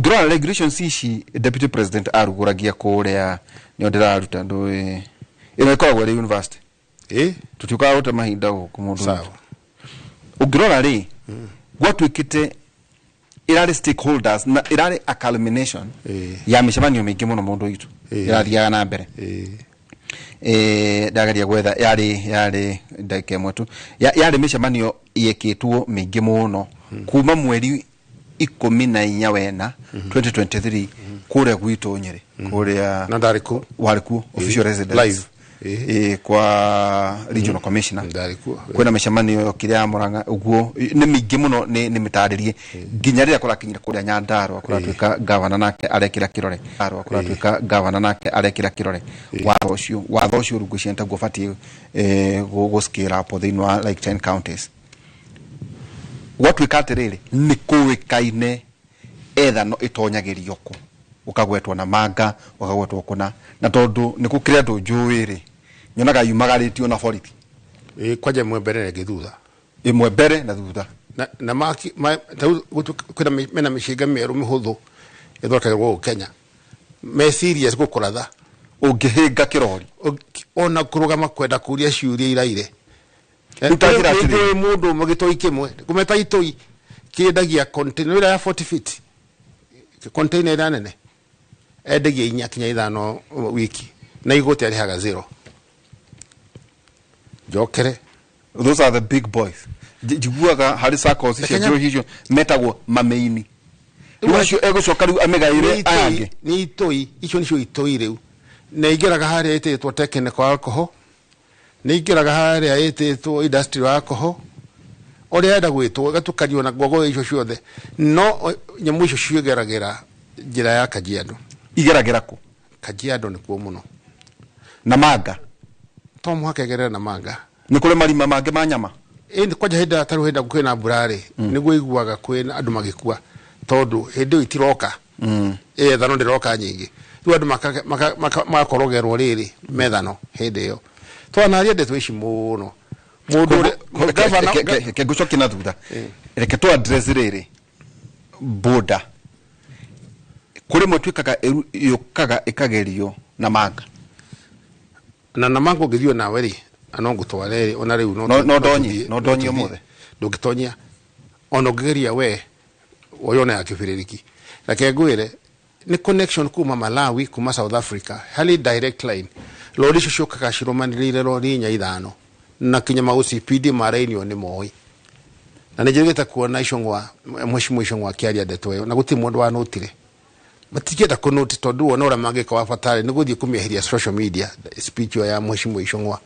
Ũngĩrora regulations ici Deputy President arugũragia kũrĩa, nĩo ndĩraruta ndũĩ ĩno ĩkoragwo ĩrĩ university. Tũtiũkaga gũte mahinda gũkũ mũndũ. Sawa. Ũngĩrora rĩ, gwatuĩkĩte ĩrarĩ stakeholders na ĩrarĩ a culmination ya mĩcemanio mĩingĩ mũno, mũndũ witũ, ĩrathiaga na mbere. Ndageria gwetha yarĩ ndagĩka ĩmwe tu. Yarĩ mĩcemanio yekĩtwo mĩingĩ mũno kuma mweri 14 wena 2023 kũrĩa gwitũ Nyĩrĩ, kũrĩa Na ndarĩ kuo. Warĩ kuo, official residence. Live. Kwa regional commissioner. Ndarĩ kuo. Kwĩna mĩcemanio yokire ya Murang'a ũguo, nĩ mĩingĩ mũno, nĩ mĩtarĩrie nginya rĩrĩa kũrakinyire kũrĩa Nyandarua, kũratuĩka gavana nake arekĩra kĩrore Nyandarua, kũratuĩka gavana nake arekĩra kĩrore watho ũcio rĩu ngwĩciria nĩtaguo ũbatiĩ gũ scale up thĩinĩ wa like 10 counties. Gwatuĩka atĩrĩrĩ, nĩ kũĩkaine ethano ĩtonyagĩrio kũ, ũkagwetwo na manga, ũkagwetwo kũna, na tondũ nĩ gũkĩrĩ andũ njũĩ rĩ, nyonaga yumagarĩtio na borithi. Kwanja ĩmwe mbere na ĩngĩ thutha. Ĩmwe mbere na thutha. Na maki ma tarĩu kwĩna mena mĩcinga mĩerũ mĩhũthũ ĩthondekagĩrwo gũkũ Kenya, me serious gũkũratha. Ũngĩhĩnga kĩrori. Ona kũrũgama kwenda kũria ciũria iraire. Rĩu ta njĩra atĩrĩ. Nĩ mũndũ ũmwe gĩtoi kĩmwe kũmeta itoi kĩendagia container ĩrĩa ya 40 feet, container ĩrĩa nene, endagia inya kinya ithano wiki na igoti arĩhaga zero. Njokere. Those are the big boys. Njiguaga harĩ saccos cia njohi icio metagwo mameini. Rĩu acio egũcoka rĩu amĩgaĩre aya angĩ. Nĩ itoi icio, nĩcio itoi rĩu na ingĩraga harĩa ĩtĩtwo technical alcohol, nĩ ingĩraga harĩa ĩtĩtwo industrial alcohol, ũrĩa enda gwĩtwo ĩgatukanio na ngwago icio ciothe, no nyamũ icio cigeragĩra njĩra ya Kajiado. Igeragĩra kũ? Kajiado nĩkuo mũno. Na manga? To mũhaka ĩgerere na manga. Nĩ kũrĩ marima mangĩ ma nyama. Ĩni kwanja hĩndĩ tarĩu hĩndĩ kwĩna mbura rĩ, nĩguo iguaga kwĩna andũ magĩkua, tondũ hĩndĩ ĩyo itiroka, ĩthano ndĩroka nyingĩ, rĩu andũ makorogerwo rĩrĩ methano hĩndĩ ĩyo. Twanaria ndeto ici mũno, mũndũ ũrĩa Reke ngũcokie na thutha, reke tũ address rĩrĩ boda kũrĩ mwe tuĩkaga yũkaga ĩkagerio na manga. Na manga ũngĩthiĩ nawe rĩ, no ngũtware rĩ, ona rĩu. No ndonye, no ndonye tũthiĩ. Ũmũthĩ. Ndũngĩtonya ona ũngĩgeria we woyone ya kĩbĩrĩrĩki. Reke ngwĩre, nĩ connection kuma Malawi, kuma South Africa, harĩ direct line. Lori icio ciũkaga cirũmanĩrĩire, lori inya, ithano, na kinya ma OCPD marainio nĩ moĩ, na nĩ njĩrĩgĩte kuona Icũng'wa, mheshimiwa Icũng'wa akĩaria ndeto ĩyo, na gũtirĩ mũndũ wanũtire. Matingĩenda kũnũti tondũ wona ũrĩa mangĩka wa batarĩ nĩ gũthiĩ kũmĩeheria social media, speech ĩyo ya mheshimiwa Icũng'wa.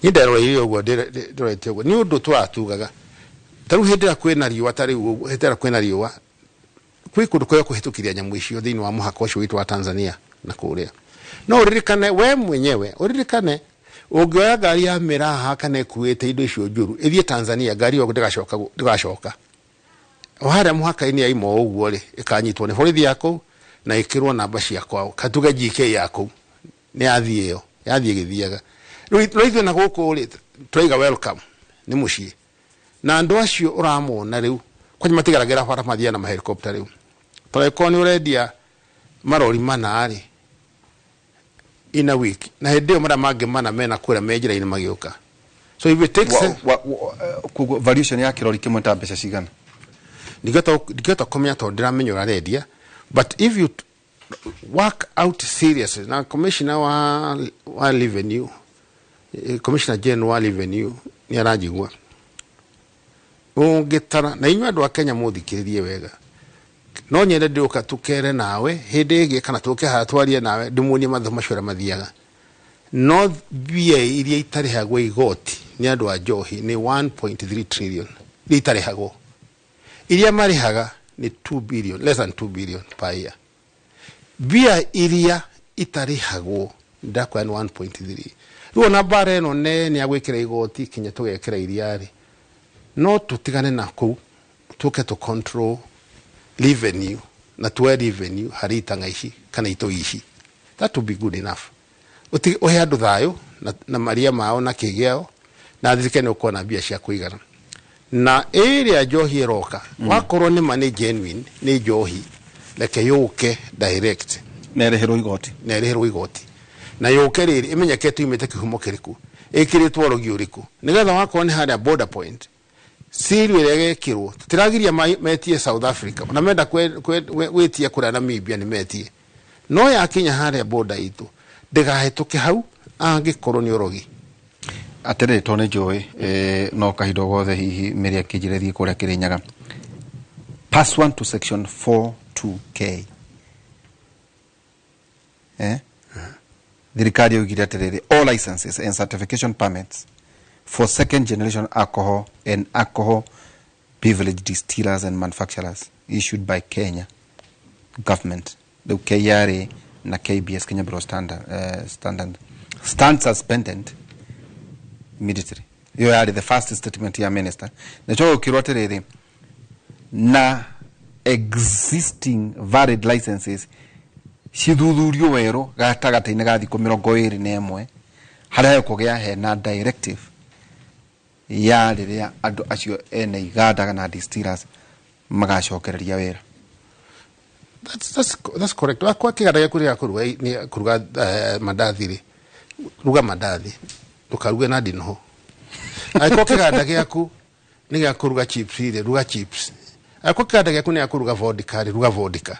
Niĩ nderoreire ũguo, ndĩrorete ũguo nĩ ũndũ tũratugaga. Ta rĩu hĩndĩ ĩrĩa kwĩna riũa, ta rĩu ũguo, hĩndĩ ĩrĩa kwĩna riũa, kwĩ kũndũ kũrĩa kũhĩtũkĩria nyamũ icio thĩinĩ wa mũhaka ũcio witũ wa Tanzania na kũrĩa. No ũririkane we mwenyewe, ũririkane ũngĩoya ngari ya mĩraha kana ĩkuĩte indo icio njũru ĩthiĩ Tanzania, ngari ĩyo ndĩgacoka. O harĩa mũhaka-inĩ yaima o ũguo rĩ, ĩkanyitwo nĩ borithi ya kũu na ĩkĩrwo namba cia kwao, katuge GK ya kũu nĩ yathiĩ ĩyo yathiĩ ĩgĩthiaga. Rĩu no ithuĩ na gũkũ rĩ, tũraiga welcome nĩ mũciĩ na andũ acio ũramona rĩu kwanja matigeragĩra bara, mathiaga na mahelikopta. Rĩu tondũ nĩ ũrendia marori mana rĩ in a week, na hĩndĩ ĩyo marĩa mangĩ mana mena kũrĩa me njĩra-inĩ magĩũka, so if it takes Koguo valuation ya kĩrori kĩmwe ta mbeca cigana? Ndingĩhota kũmenya tondũ ndiramenya ũrĩa arendia, but if you work out seriously na commissioner wa revenue, commissioner general wa revenue nĩ aranjigua, ũngĩtara na inyuĩ andũ a Kenya mũthikĩrĩrie wega, no nyende ndĩũka tũkere nawe hĩndĩ ĩngĩ kana tũke haha twarie nawe, ndĩmuonie matho macio ũrĩa mathiaga. No mbia iria itarĩhagwo igoti nĩ andũ a njohi nĩ 1.3 trillion, iria itarĩhagwo. Iria marĩhaga nĩ 2 billion, less than 2 billion per year. Mbia iria itarĩhagwo ndakwĩra nĩ 1.3. Rĩu ona mbara ĩno nene ya gwĩkĩra igoti kinya tũgekĩra iria rĩ, no tũtigane na kũu, tũke tũ control revenue na tuoe revenue harĩ itang'a ici kana itoi ici. That would be good enough. Ũhe andũ thayũ na maria mao na kĩ gĩao, na thirikari nĩ ũkuona mbia cia kũigana. Na ĩrĩa njohi ĩroka, wakorwo nĩ ma nĩ genuine nĩ njohi, Reke yũke direct. Na ĩrĩhĩrwo igoti. Na ĩrĩhĩrwo igoti. Na yũke rĩrĩ ĩmenyeke tumĩte kĩhumo kĩrĩkũ, ĩkĩrĩtwo ũrogi ũrĩkũ, nĩgetha wakorwo nĩ harĩa border point seal ĩrĩa ĩgekĩrwo. Tũtiragiria metie South Africa, ona menda gwĩtia kũrĩa Namibia nĩ metie, no yakinya harĩa border itũ ndĩgahĩtũke hau angĩkorwo nĩ ũrogi. Atĩrĩrĩ, tondũ nĩ njũĩ no kahinda o gothe hihi mĩrĩ akĩnjĩra thiĩ kũrĩa Kĩrĩnyaga. Pursuant to section 42K, thirikari yoigire atĩrĩrĩ, all licenses and certification permits for second generation alcohol and alcohol beverage distillers and manufacturers issued by Kenya government, rĩu KRA na KBS, Kenya Bureau of Standard, Standard stand suspended immediately. Iyo yarĩ the first statement ya minister. Nacho gũkĩrwo atĩrĩrĩ, na existing valid licenses cithuthurio werũ gatagatĩ-inĩ ga thikũ 21, harĩa hekũgĩa hena directive ya rĩrĩa andũ acio ene iganda na distillers magacokereria wĩra. That's correct. Wakwa kĩganda gĩaku gĩa kũruga nĩ kũruga mandathi rĩ, ruga mandathi, ndũkaruge na ndinoho. Angĩkorwo kĩganda gĩaku nĩ gĩa kũruga chips rĩ, ruga chips. Angĩkorwo kĩganda gĩaku nĩ gĩa kũruga vodka rĩ, ruga vodka.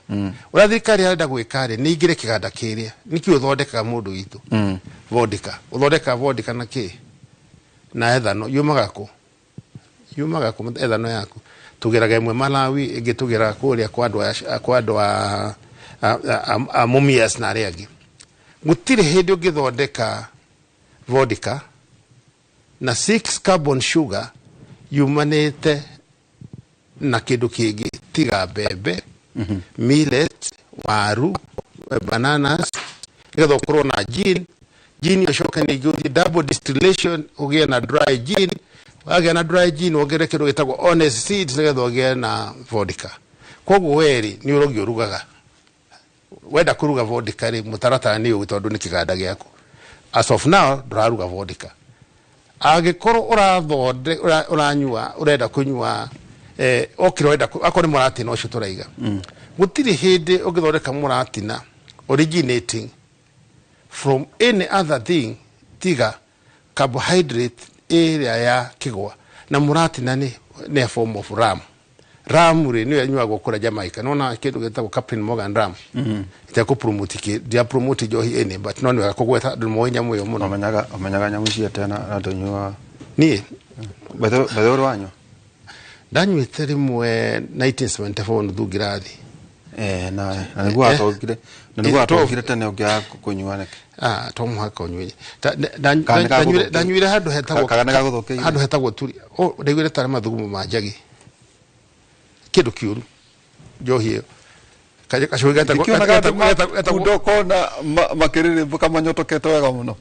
Ũrĩa thirikari ĩrenda gwĩka rĩ, nĩ ingĩre kĩganda kĩrĩa nĩkĩo ũthondekaga mũndũ witũ vodka. Ũthondekaga vodka na kĩ? Na ethano. Yumaga kũ? Yumaga kũ ethano yaku? Tũgeraga ĩmwe Malawi, ĩngĩ tũgeraga kũrĩa kwa andũ a kwa andũ a Mumias na arĩa angĩ. Gũtirĩ hĩndĩ ũngĩthondeka vodka na 6 carbon sugar yumanĩte na kĩndũ kĩngĩ tiga mbembe, millet, waru, bananas, nĩgetha ũkorwo na gin. Gin ũcoke ningĩ ũthiĩ double distillation ũgĩe na dry gin. Wagĩa na dry gin wongerere kĩndũ gĩtagwo honest seeds nĩgetha ũgĩe na vodka. Koguo werĩ nĩ ũrogi ũrugaga. Wenda kũruga vodka rĩ, mũtaratara nĩ ũĩ tondũ nĩ kĩganda gĩaku. As of now ndũraruga vodka. Angĩkorwo ũrathonde ũranyua, ũrenda kũnyua, okĩra ũrenda akorwo nĩ mũratina ũcio tũraiga, gũtirĩ hĩndĩ ũngĩthondeka mũratina originating from any other thing tiga carbohydrate ĩrĩa ya kĩgwa. Na mũratina nĩ a form of rum. Rum rĩ, nĩyo ĩnyuagwo kũrĩa Jamaica. Nĩwona kĩndũ gĩtagwo Captain Morgan rum. Itekũ ndia promote njohi ĩnĩ, but no nĩ wega kũgweta andũ moĩ nyamũ ĩyo mũno. Ũmenyaga nyamũ ici atĩa na ndũnyuaga? Niĩ Bethe ũrĩ wanyua? Ndanyuĩte rĩmwe 1974 nuthu ngirathi. Na nĩguo watongire, na nĩguo watongire tene ũngĩaga kũnyua nĩkĩ? Ah, to mũhaka ũnyue. Kana nĩ gagũthũkĩire? Ndanyuire handũ hetagwo Kana nĩ gagũthũkĩire? Handũ hetagwo turi. Oh, ndaiguire tarĩ mathugumo ma njagi. Kĩndũ kĩũru. Njohi ĩyo. Gacũhĩ Ndikĩonaga andũ makunda ũkona makĩrĩrĩmbũka manyotokete wega mũno.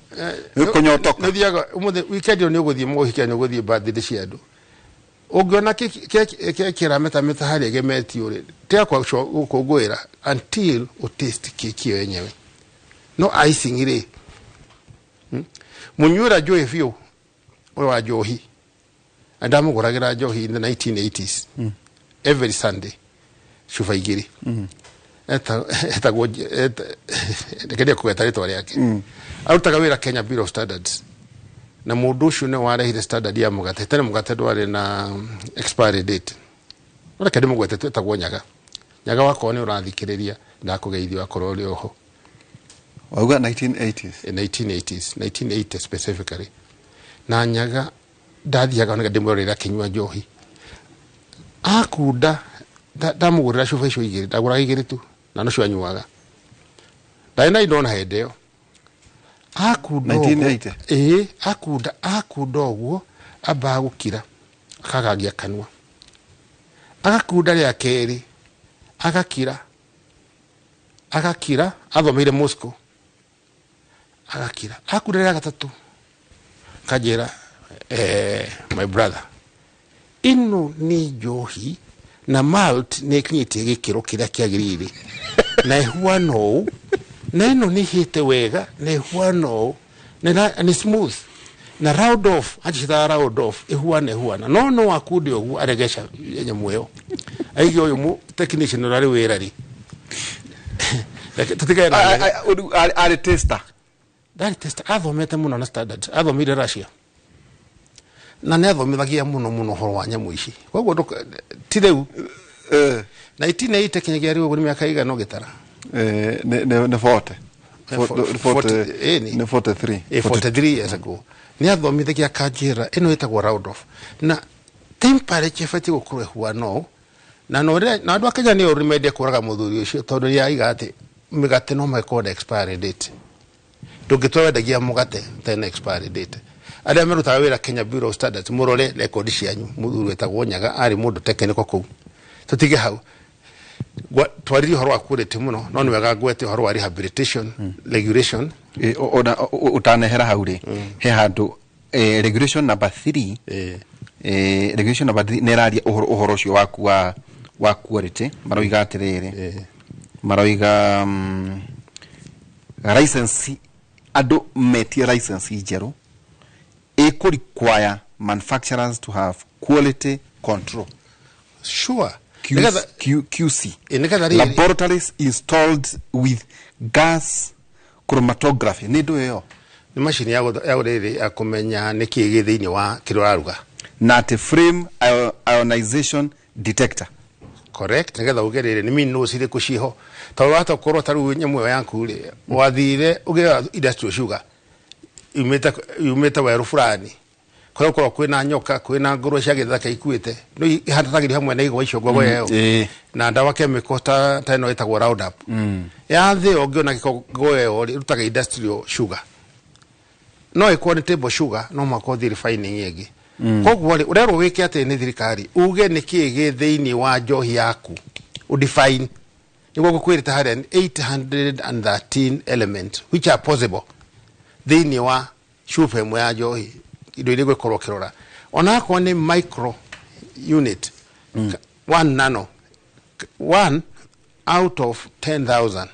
Nĩ kũnyotoka. Nĩ ũthiaga, ũmũthĩ weekend ĩyo nĩ ũgũthiĩ mũhiki, nĩ ũgũthiĩ birthday cia andũ. Ũngĩona kĩrametameta harĩa ĩgemetio rĩ, tiga gũkũngũĩra until ũtaste keki ĩyo yenyewe. No icing rĩ, Mũnyuĩra njohi biũ, ũyũ wa njohi. Na ndamũgũragĩra njohi in the 1980s. Every Sunday. Cuba igĩrĩ. Etagwo reke ndiye kũgweta rĩtwa rĩake. Arutaga wĩra Kenya Bureau of Standards. Na mũndũ ũcio nĩ warehire standard ya mũgate. Tene mũgate ndwarĩ na expiry date. Reke ndĩmũgwete tu, etagwo Nyaga. Nyaga wakwa nĩ ũrathikĩrĩria, ndakũgeithia wakorwo ũrĩ oho. Wauga 1980s? In 1980s, 1980 specifically. Na Nyaga ndathiaga ona ndĩmũrorere akĩnyua njohi. Akunda, ndamũgũrĩra cuba icio igĩrĩ, ndagũraga igĩrĩ tu, na nocio anyuaga. Ndarĩ na indo ona hĩndĩ ĩyo. Akunda ũguo, 1980? ĩĩ, akunda ũguo, ambaga gũkira, akagagia kanua. Agakunda rĩa kerĩ, agakira, agakira, athomeire Moscow. Agakira. Akunda rĩa gatatũ, akanjĩra, my brother, ĩno nĩ njohi na malt nĩ ĩkinyĩtie gĩkĩro kĩrĩa kĩagĩrĩire. Na ĩhuana ũũ, na ĩno nĩ ĩhĩte wega, na ĩhuana ũũ, na nĩ smooth. Na round off, anjĩtaga round off, ĩhuana, ĩhuana. No no akunde ũguo aregeca nyamũ ĩyo. Aige ũyũ technician ũrarĩ wĩra rĩ. Reke tũtigane na Nyaga. Arĩ tester. Ndarĩ tester, athomete mũno na standards, athomire Russia na nĩ athomithagia mũno mũno ũhoro wa nyamũ ici, koguo ti rĩu 1980 kinyagia rĩu ũguo nĩ mĩaka igana ũgĩtara. Nĩ 40. Ĩni. Nĩ 43. 43 years ago nĩ athomithagia akanjĩra ĩno ĩtagwo round off na temperature ĩbatiĩ gũkorwo ĩhuana ũũ na no rĩrĩa- na andũ a Kenya nĩ ũru, nĩmendie kũraga mũthuri ũcio tondũ nĩ aiga atĩ mĩgate no makorwo na expiry date, ndũngĩtua wendagia mũgate ũtarĩ na expiry date. Arĩa merutaga wĩra Kenya Bureau of Standards, mũrore rekondi cianyu, mũthuri wetagwo Nyaga arĩ mũndũ technical kũu. Tũtige hau. Twaririe ũhoro wa quality mũno, no nĩ wega ngwete ũhoro wa rehabilitation regulation. Ona ũtanehera hau rĩ, he handũ regulation number 3. Regulation number 3 nĩ ĩraria ũhoro ũcio waku wa quality. Maroiga atĩrĩrĩ, maroiga license, andũ metie license njerũ ĩkũ require manufacturers to have quality control Q, QC Nĩgetha rĩrĩ laboratories installed with gas chromatography. Nĩ ndũ ĩyo? Nĩ macini ya rĩrĩ ya kũmenya nĩ kĩĩ gĩ thĩinĩ wa kĩrĩa ũraruga. Na atĩ flame ionization detector. Correct, nĩgetha uge rĩrĩ nĩ minerals irĩkũ ciho, tondũ wahota gũkorwo ta rĩu nyamũ ĩyo yaku rĩ wathire ũgĩra industrial sugar yumĩte werũ fulani kũrĩa gũkoragwo kwĩna nyoka, kwĩna ngũrwe cia gĩthaka ikuĩte, no ihatatagĩrio hamwe na igwa icio ngwago ĩyo na ndawa chemical ta ĩno ĩtagwo Roundup ya thĩ. Ũngĩona gĩko ĩyo rĩ ĩrutaga industrial sugar, no ĩkorwo nĩ table sugar, no mũhaka ũthiĩ refining ĩngĩ. Koguo rĩ ũrerwo wĩke atĩ nĩ thirikari uge nĩ kĩĩ gĩ thĩinĩ wa njohi yaku, udefine nĩguo ngũkwĩrĩte harĩa nĩ 813 elements which are possible thĩinĩ wa cuba ĩmwe ya njohi, indo iria ũgũkorwo ũkĩrora onakorwo nĩ micro unit, one nano, one out of 10,000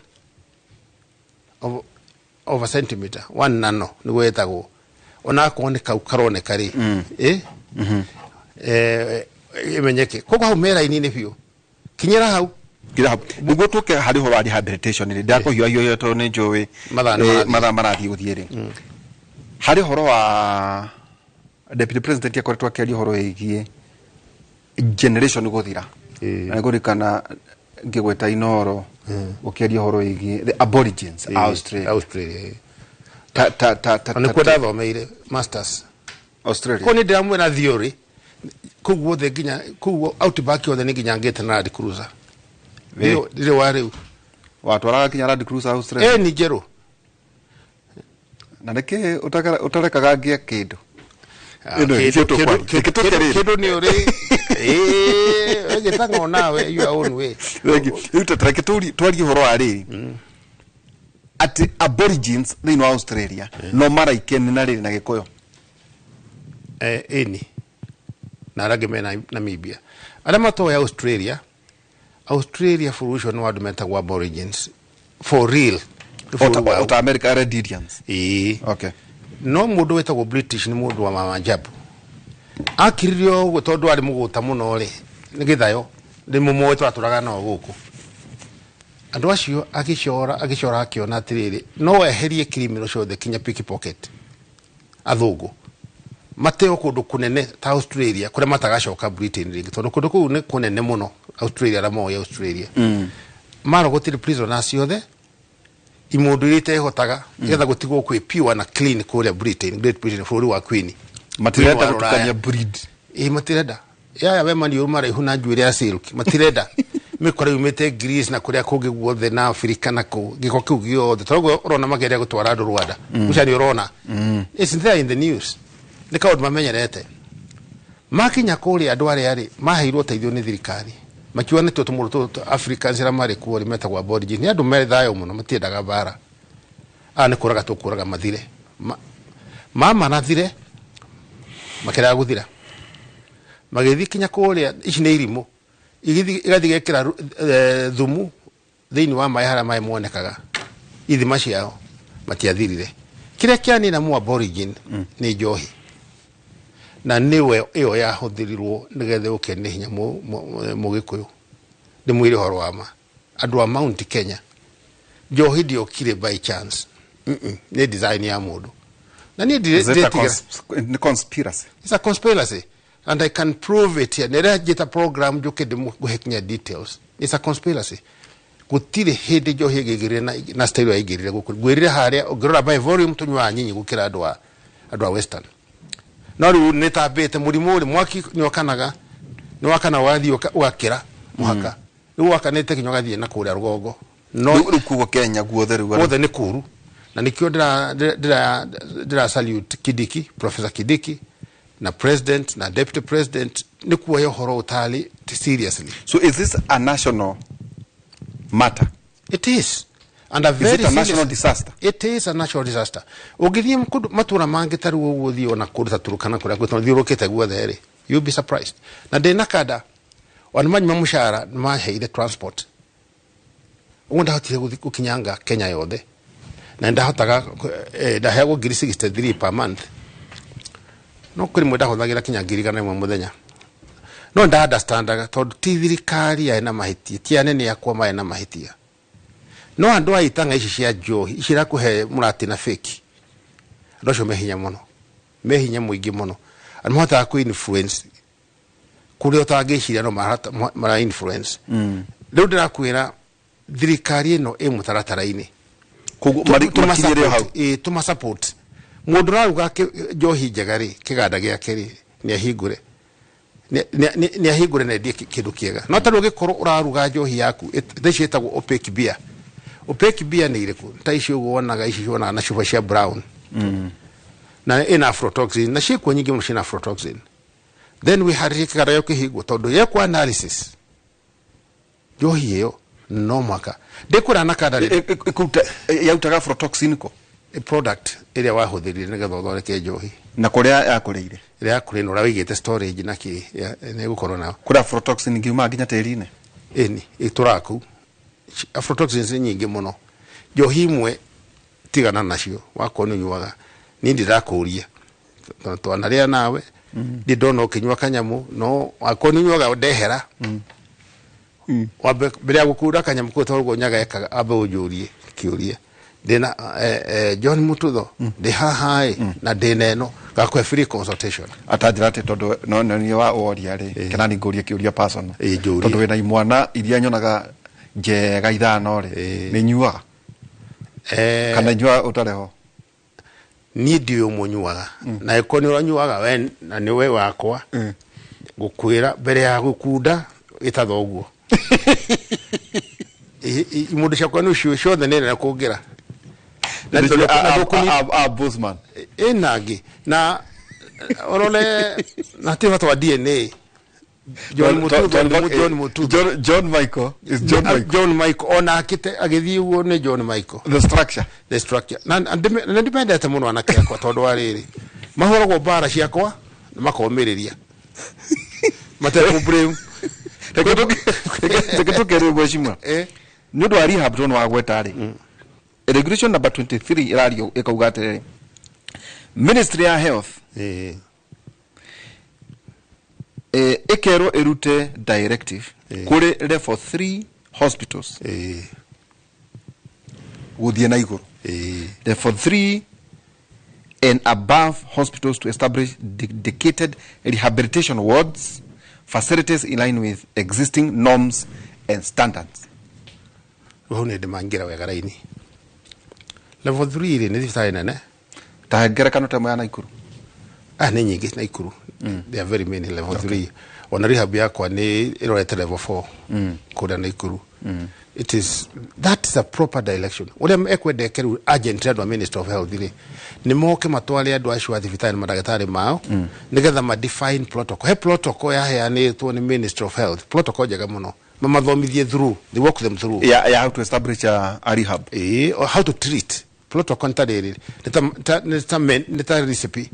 of a centimeter, one nano nĩguo ĩtagwo, onakorwo nĩ kau karoneka rĩ ĩmenyeke. Koguo hau me raini-inĩ biũ, kinyĩra hau. Ngira hau nĩguo tũke harĩ ũhoro wa rehabilitation rĩ, ndakũhiũhahiũhia tondũ nĩ njũĩ Mathaa nĩ marathiĩ. Mathaa marathiĩ gũthiĩ rĩ, harĩ ũhoro wa deputy president akoretwo akĩaria ũhoro wĩgiĩ generation gũthira. Na nĩngũririkana ngĩgwĩta Inoro ũkĩaria ũhoro wĩgiĩ the aborigines a Australia. Australia, ĩĩ. Ta Na nĩkuo ndathomeire masters. Australia. Ko nĩ ndĩramwĩra theory kũu guothe, nginya kũu outback yothe nĩ nginya ngĩte na Land Cruiser. Ndirĩ wa rĩu. Watwaraga kinya Land Cruiser Australia? Ĩ, nĩ njerũ. Na nĩkĩ ũtarekaga ngĩe kĩndũ? Ah, Ĩno, icio tũkwaria. Reke tũke rĩrĩ. Kĩndũ nĩ ũrĩ ĩgĩtang'o nawe your own way. Thank you. Rĩu reke twarie ũhoro wa rĩrĩ atĩ aborigines thĩinĩ wa Australia no maraikene na rĩrĩ na Gĩkũyũ. Ĩni na arĩa angĩ mena Namibia, arĩa matoĩ Australia, Australia bũrũri ũcio nĩ wa andũ metagwo aborigines for real. Nĩ bũrũri wao. Ota America Red Indians. Ĩĩ. Okay. No mũndũ wĩtagwo British nĩ mũndũ wa mamanjabu akiririe ũguo tondũ arĩ mũgũta mũno rĩ, nĩ gĩthayo nĩ mũmoĩ twatũraga nao gũkũ andũ acio, agĩcora agĩcora akĩona atĩrĩrĩ no eherie criminal ciothe kinya pickpocket athũngũ mateo kũndũ kũnene ta Australia kũrĩa matagacoka Britain rĩngĩ, tondũ kũndũ kũu nĩ kũnene mũno Australia, arĩa moĩ Australia marogotire prisoners ciothe, imũndũ iria itehotaga, nĩgetha gũtigwo kwĩ pure na clean kũrĩa Britain, Great Britain, bũrũri wa Queen. Matirenda Queen wa Rũraya. gũtukania breed. Ĩ, matirenda yaya we maniũrũ maraihu na njuĩrĩ ya silk, matirenda mĩkora yumĩte Greece na kũrĩa kũngĩ guothe na Afrika na kũ gĩko kĩu gĩothe, tondũ ũrona mageria gũtwara andũ Rwanda ũcio nĩ ũrona it's there in the news, nĩ kaũndũ mamenyerete. Makinya kũrĩa andũ arĩa rĩ maheirwo ũteithio nĩ thirikari makiuga nĩ tuo tũmũndũ tũtũ Africans arĩa marĩ kuo rĩ metagwo aborigines, nĩ andũ me thayũ mũno, matiendaga mbara, aya nĩ kũraga tũkũraga mathire. Mamarathire makĩrega gũthira, magĩthiĩ kinya kũrĩa ici nĩ irimũ igĩthiĩ igathiĩ gekĩra thumu thĩinĩ wa maĩ harĩa maĩ monekaga ithima ciao, matiathirire. Kĩrĩa kĩanina mu aborigine nĩ njohi, na nĩwe ĩyo yahũthĩrirwo nĩgetha ũke nĩ hinya mũgĩkũyũ. Ndĩmwĩre ũhoro wa ma, andũ a Mount Kenya Njohi ndiokire by chance. Nĩ design ya mũndũ na niĩ Is it a ndiretigĩra. Nĩ conspiracy? It's a conspiracy and I can prove it here. Nĩrĩa njĩta program njũke ndĩmũhe kinya details. It's a conspiracy. Gũtirĩ hĩndĩ njohi ĩngĩingĩrire na style yaingĩrire gũkũ. Ngwĩrire harĩa ũngĩrora by volume tũnyuaga nyinyi gũkĩra andũ a western. No rĩu nĩtambĩte mũrimũ rĩ, mwaki nĩwakanaga, nĩwakana ũgathiĩ ũgakĩra mũhaka. Rĩu wakanĩte kinya ũgathiĩ na kũrĩa rũgongo. No Rĩu kuo Kenya guothe rĩu guothe nĩ kũru. Na nĩkĩo ndĩra salute Kindiki, Professor Kindiki na president na deputy president nĩ kuoya ũhoro ũtarĩ seriously. So is this a national matter? It is. And a Is very it a national serious- disaster? It is a national disaster. Ũngĩthiĩ kũndũ matũra mangĩ ta rĩu ũguo ũthiĩ ona kũndũ ta Turkana kũrĩa gwĩtwo thiũrũkĩte guothe rĩ, you'll be surprised. Na ndĩ na kada, ona manyuma mũcara nĩ maheire transport. Ũguo ndahotire gũthiĩ gũkinyanga Kenya yothe. Na ndahotaga, ndaheagwo ngiri 63 per month. No kũrĩ mwe ndahũthagĩra kinya ngiri 100 mũthenya. No nda understandaga tondũ ti thirikari yarĩ na mahĩtia, ti anene akwa marĩ na mahĩtia. No andũ a itanga ici cia njohi ici irakũhe mũrati na fake, andũ acio me hinya mũno, me hinya mũingĩ mũno. Andũ mahotaga kũ influence kũrĩa ũtangĩciria, no mara influence. Rĩu ndĩrakwĩra thirikari ĩno ĩ mũtaratara-inĩ. Koguo makinyĩre hau. Tũma support mũndũ ũraruga njohi njega rĩ, kĩganda gĩake rĩ, nĩ ahingũre. Nĩ ahingũre na endie kĩndũ kĩega. No tarĩu ũngĩkorwo ũraruga njohi yaku thaa ici ĩtagwo opaque beer. Opaque beer nĩ irĩkũ? Ta ici ũguo wonaga, ici wonaga na cuba cia brown na ĩna aflatoxin, na ciĩkuo nyingĩ mũno ciĩna aflatoxin. Then wĩharĩrie kĩganda gĩaku kĩhingwo tondũ yekwo analysis njohi ĩyo no mwaka ndĩkwĩra na kanda rĩ. Ĩkũruta yautaga aflatoxin ko? Product ĩrĩa wahũthĩrire nĩgetha ũthondeke njohi. Na kũrĩa yakũrĩire. Ĩrĩa yakũrĩ na ũrĩa wĩigĩte storage na kĩ nĩ ĩgũkorwo nayo. Kũrĩa aflatoxin ngiumaga nginya tĩri-inĩ. Ĩni ĩtũraga kũu. Aflatoxins nĩ nyingĩ mũno. Njohi imwe tigana nacio, wakorwo nĩ ũnyuaga, niĩ ndirakũria tondũ twanarĩa nawe, ndi ndona ũkĩnyua kanyamũ, no wakorwo nĩ ũnyuaga ndehera. Wambe mbere ya gũkunda kanyamũ kau tondũ ũguo nyaga ekaga, ambe ũnjũrie kĩũria, ndĩna John Mututho ndĩ haha ĩ na ndĩna ĩno, ngakũhe free consultation. Atanjĩra atĩ tondũ no niĩ wa woria rĩ, kana nĩ ngũrie kĩũria personal? Ĩ, njũrie. Tondũ wĩna imwana iria nyonaga njega ithano rĩ, nĩ nyuaga kana nyuaga ũtarĩ ho? Niĩ ndiũĩ ũmwe ũnyuaga, na ĩkorwo nĩ ũranyuaga we na nĩ we wakwa, ngũkwĩra mbere ya gũkunda ĩta thoguo. Imũndũ ciakwa nĩ ũcio ciothe nĩ nene kũngĩra. A Bosman. Ĩna ngĩ na ũrore na hatirĩ bata wa DNA. John Mututho nĩ John Mututho. John Michael is John Michael. John Michael ona akĩte agĩthiĩ ũguo nĩ John Michael. The structure. The structure. Na ndimendete mũno anake akwa tondũ wa rĩrĩ, mahũragwo mbara ciakwa na makomĩrĩria matekũ blame. Reke tũkerwo mheshimiwa. Nĩ ũndũ wa rehab tondũ wagweta rĩ, regulation number 23 ĩrario ĩkauga atĩrĩrĩ, Ministry ya Health ĩkerwo ĩrute directive kũrĩ level 3 hospitals gũthiĩ na igũrũ, level 3 and above hospitals to establish dedicated rehabilitation wards facilities in line with existing norms and standards. Hau nĩ ndĩmangĩra wega raini. Level 3 rĩ, nĩ thibitarĩ nene. Ta ngerekano ta ĩmwe ya Naikuru. Ah, nĩ nyingĩ Naikuru. There are very many level 3. Ona rehab yakwa nĩ ĩrorete level 4 kũrĩa Naikuru. It is that is a proper direction. Ũrĩa ekwendeke rĩu urgent, andũ a Minister of Health rĩ, nĩ moke matware andũ acio a thibitarĩ na mandagĩtarĩ mao nĩgetha ma define protocol. He protocol yaheanĩtwo nĩ Minister of Health, protocol njega mũno, mamathomithie through, they walk them through. Ya how to establish a rehab. Ĩĩ, or how to treat. Protocol nĩ ta rĩrĩ, nĩ ta recipe.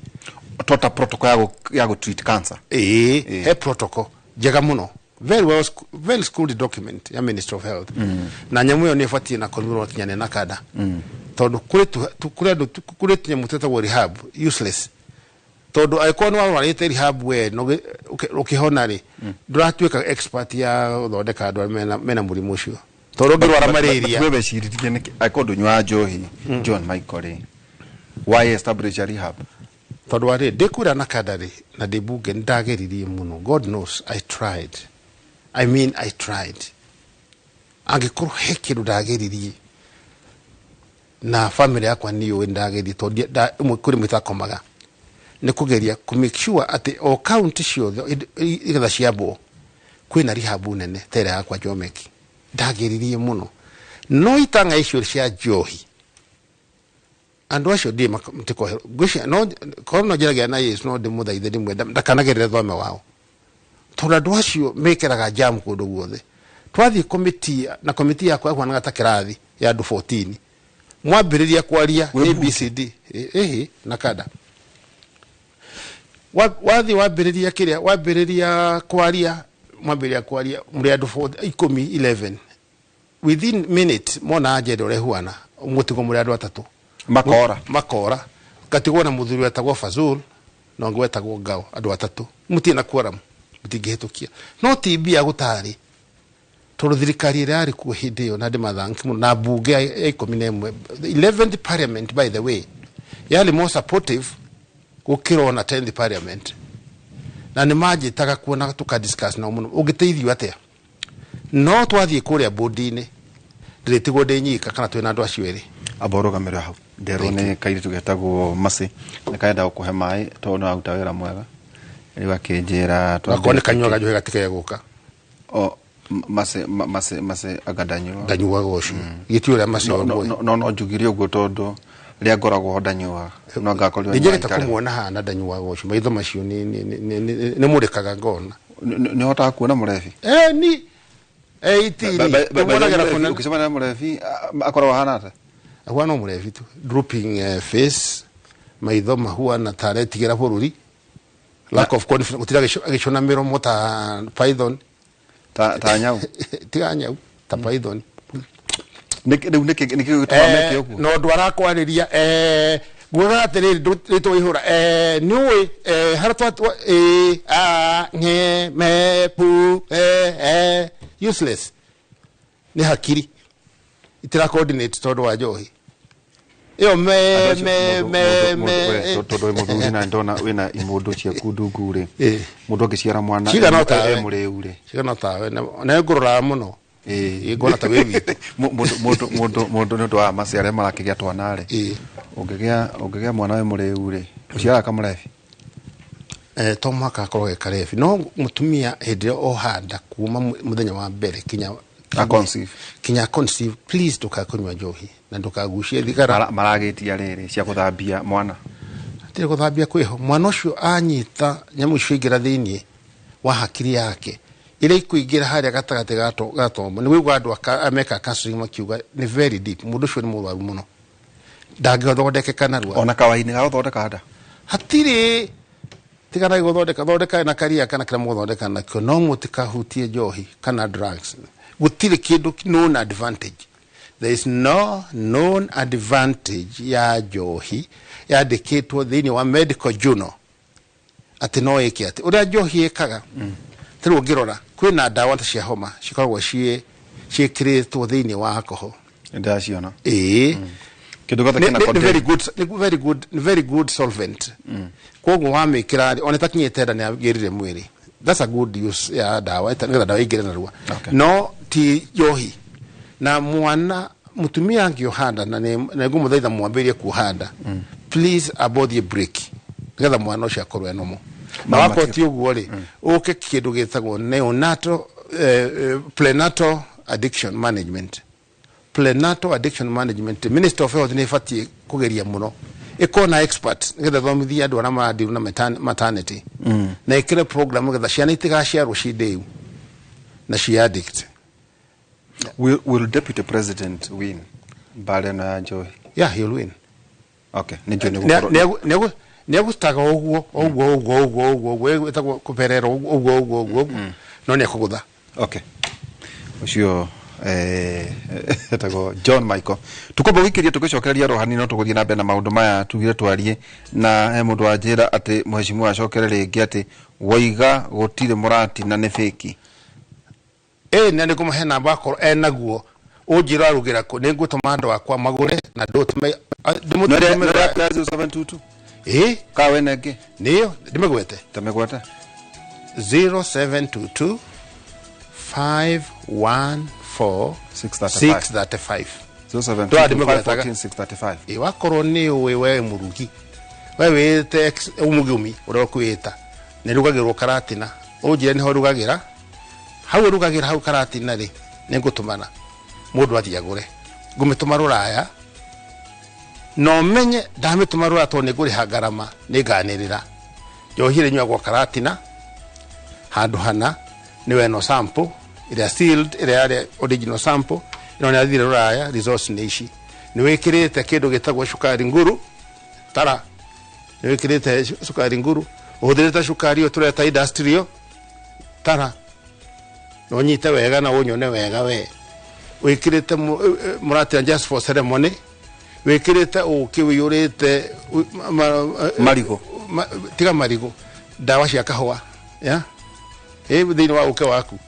Tota protocol ya gũ treat cancer. Ĩĩ, he protocol njega mũno, very well very schooled document ya Minister of Health. Na nyamũ ĩyo nĩ ĩbatiĩ na kũrũmĩrĩrwo kinya nĩ NACADA, tondũ kũrĩ kũrĩ andũ kũrĩ tũnyamũ twĩtagwo rehab useless, tondũ angĩkorwo nĩ warwarĩte rehab we na ũkĩhona rĩ, ndũratuĩka expert ya gũthondeka andũ arĩa mena mũrimũ ũcio. Tondũ ũngĩrwara malaria. We weciririe nĩkĩ angĩkorwo ndũnyuaga njohi, John Michael rĩ, why establish a rehab? Tondũ wa rĩ, ndĩkwĩra na kanda rĩ, na ndĩ mbunge nĩ ndageririe mũno. God knows I tried. I mean, I tried. Angĩkorwo he kĩndũ ndageririe na family yakwa nĩ yũĩ ndageririe, tondũ kũrĩ mwĩtakomaga nĩ kũgeria kũ make sure atĩ o county ciothe igetha ciambwo kwĩna rehab nene ta ĩrĩa yakwa Jomeki. Ndageririe mũno, no itanga icio cia njohi, andũ acio ndiĩ matikoherwo. Ngwĩciria no korwo no njaragia na Yesu, no ndĩmũthaithe, ndĩmwenda ndakanagerere thome wao, tondũ andũ acio mekĩraga jam kũndũ guothe. Twathiĩ komiti na komiti yakwa yahuanaga ta kĩrathi ya andũ 14, mwambĩrĩria kwaria ABCD ĩhĩ na kada. Wathiĩ wambĩrĩria kĩrĩa, wambĩrĩria kwaria, mwambĩrĩria kwaria mũrĩ andũ 10, 11, within minute mona agenda ũrĩa ĩhuana, mũtigwo mũrĩ andũ atatũ. Makora. Makora, gatigwo na mũthuri wetagwo Fazul na ũngĩ wetagwo Ngao, andũ atatũ. Mũtirĩ na quorum, mũtingĩhĩtũkia. No ti mbia gũtarĩ, tondũ thirikari ĩrĩa yarĩ kuo hĩndĩ ĩyo, na ndĩmathanki mũno, na mbunge ya 11, 11th parliament, by the way, yarĩ more supportive gũkĩra ona 10th parliament, na nĩ manjĩtaga kuona tũka discuss nao mũno ũngĩteithio atĩa. No twathiĩ kũrĩa bodi-inĩ, ndĩrĩtigwo ndĩ nyika kana twĩna andũ acio erĩ. Amba ũrũgamĩre hau, nderwo nĩ kairĩtu getagwo Mercy nĩ karenda gũkũhe maĩ tondũ nĩ waruta wĩra mwega. Rĩu akĩnjĩra Gakorwo nĩ kanyuaga njohi gatikae gũka. O Mercy, Mercy, Mercy anga ndanyuaga. Ndanyuaga ũcio gĩti ũrĩa macio. No, no, no, no njugire ũguo tondũ rĩrĩa ngoragwo ho ndanyuaga, no ngakorirwo. Nĩnjagĩte kũmuona hana ndanyuaga ũcio, maitho macio nĩ mũrĩkaga ngona. Nĩ hotaga kuona mũrebi? Ni 18 tumuonagĩra kũnene. Ũkĩcemania na mũrebi akoragwo ahana atĩa? Ahuana o mũrebi tu, drooping face, maitho mahuana ta aretigĩra bũrũri, lack of confidence, gũtira agĩcũna mĩromo ta python. Ta nyau? Tiga nyau, ta python. Rĩu nĩkĩ gĩtũmaga meke ũguo? No ũndũ arakwarĩria, ngugaga atĩrĩrĩ, rĩtwa ihũra, nĩ ũĩ, harĩa ĩ a ng'e me pu useless, nĩ hakiri itira coordinate tondũ wa njohi ĩyo me me me me. Tondũ wĩ mũthuri na ndona wĩna imũndũ ciaku ndungu rĩ, mũndũ angĩciara mwana Cigana o tawe. e mũrĩu rĩ? Cigana tawe na ngũroraga mũno. Ĩ, ngona ta wĩ witũ. Mũndũ nĩ ũndũ wa maci arĩa marakĩgĩa twana rĩ, ũngĩgĩa mwana wĩ mũrĩu rĩ, ũciaraga kamũrebi? To mũhaka akorwo ge karebi, no mũtumia hĩndĩ ĩrĩa ohanda kuma mũthenya wa mbere kinya A conceive. Kinya conceive, please ndũkae kũnyua njohi na ndũkagucie thigara. Maragĩtia rĩrĩ cia gũthambia mwana. Hatirĩ gũthambia kwĩho. Mwana ũcio anyita nyamũ icio ingĩra thĩiniĩ wa hakiri yake iria ikũingĩra harĩa gatagatĩ ga tombo, nĩ wĩigua andũ meka counseling makiuga nĩ very deep. Mũndũ ũcio nĩ mũrwaru mũno, ndangĩthondekeka narua. Ona kawaini ga gũthondeka nda? Hatirĩ. Tiganai gũthondeka, thondeka na karia kana kĩrĩa mũgũthondeka nakĩo, no mũtikahutie njohi kana drugs. Gũtirĩ kĩndũ known advantage. There is no known advantage ya njohi yandĩkĩtwo thĩinĩ wa medical journal atĩ no ĩke atĩ ũrĩa njohi ĩkaga. Tarĩu ũngĩrora kwĩna ndawa ta cia homa cikoragwo ciĩkĩrĩtwo thĩinĩ wa alcohol. Nĩndaciona. Ĩĩ. Kĩndũ gĩothe kĩna Nĩ very contain. good, nĩ very good, nĩ very good solvent. Koguo wamĩkĩra ona ĩtakinyĩte nda nĩ yagĩrire mwĩrĩ. That's a good use ya ndawa nĩgetha ndawa ĩingĩre narua. No ti njohi na mwana. Mũtumia angĩoha nda, na nĩ ngũmũthaitha mwambĩrĩrie kuoha nda, please abothiĩ break nĩgetha mwana ũcio akorwo e normal. Na Mama wakorwo ti ũguo rĩ, ũke kĩndũ gĩtagwo neonatal, prenatal addiction management. Prenatal addiction management, Minister of Health nĩ ĩbatiĩ kũgeria mũno ĩkorwo na expert nĩgetha thomithie andũ arĩa maradeal na maternity, na ĩkĩre program nĩgetha ciana itigaciarwo ci ndĩu na ci addict. Will deputy president win mbara ĩno ya njohi? Yeah, he'll win. Okay, nĩ njũĩ nĩ gũkorwo Nĩ egũtaga ũguo ũguo ũguo ũguo ũguo ũguo, ĩtagwo kũberera ũguo ũguo ũguo ũguo, no nĩ ekũgũtha. Okay, ũcio etagwo John Michael. Tukomba gũikĩria tũgĩcokereria rohani, no tũgũthiĩ na mbere na maũndũ maya tugire twarie. Na he mũndũ wanjĩra atĩ mheshimiwa acokere rĩngĩ atĩ woiga gũtirĩ mũrati na nĩ fake. Ĩ, na nĩ ngũmũhe namba akorwo enaguo. Ũnjĩra arugĩra kũ nĩ ngũtũma andũ akwa magũre na ndũtũme ndĩmũtũmĩre 0722. Ĩ ka wene ngĩ nĩyo ndĩmĩgwete tamĩgwete 0722 514 635. 635. 0722 635. Ĩ wakorwo nĩ ũĩ we mũrugi we wĩte mũgĩmi ũrĩa ũkwĩta nĩ rugagĩrwo Karatina ũnjĩre nĩho rugagĩra hau rugagĩra hau Karatina rĩ nĩ ngũtũmana mũndũ athiĩ agũre ngũmĩtũma rũraya no menye ndamĩtũma rũraya tondũ nĩ ngũrĩha ngarama nĩ nganĩrĩra njohi ĩrĩa ĩnyuagwo Karatina handũ hana nĩ weno sample ĩrĩa sealed ĩrĩa yarĩ original sample ĩno nĩ yathire rũraya results nĩ ici nĩ wĩkĩrĩte kĩndũ gĩtagwo cukari nguru tara nĩ wĩkĩrĩte cukari nguru ũhũthĩrĩte cukari ũyũ tũreta industrial tara na ũnyite wega na ũnyone wega we wĩkĩrĩte mũratina just for ceremony wĩkĩrĩte ũkĩ ũiyũrĩte marigũ tiga marigũ ndawa cia kahũa ya ĩ thĩinĩ wa ũkĩ waku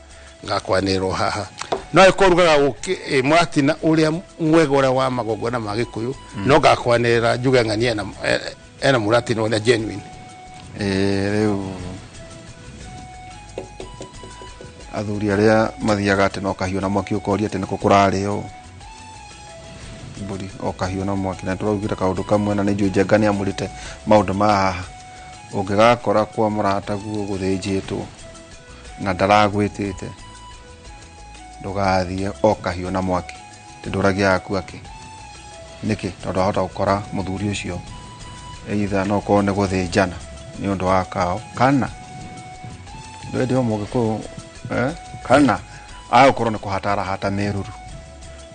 ngakwanĩrwo haha no ĩkorwo rugaga ũkĩ mũratina ũrĩa mwega ũrĩa wa magongona ma Gĩkũyũ no ngakwanĩrĩra njuge ng'ania ena mũratina ũrĩa genuine. Rĩu athuri arĩa mathiaga atĩ no kahiũ na mwaki ũkoria atĩ nĩkũ kũrarĩo mbũri o kahiũ na mwaki na tũraugire kaũndũ kamwe na nĩ njũĩ Njenga nĩ amũrĩte maũndũ ma haha ũngĩgakora kwa mũrataguo gũthĩnjĩtwo na ndaragwĩtĩte ndũgathiĩ o kahiũ na mwaki tĩ ndũragia yaku akĩ nĩkĩ tondũ ahota gũkora mũthuri ũcio either no korwo nĩ gũthĩnjana nĩ ũndũ wa kao kana ndwende o mũgĩkũyũ kana agũkorwo nĩ kũhatara hata mĩruru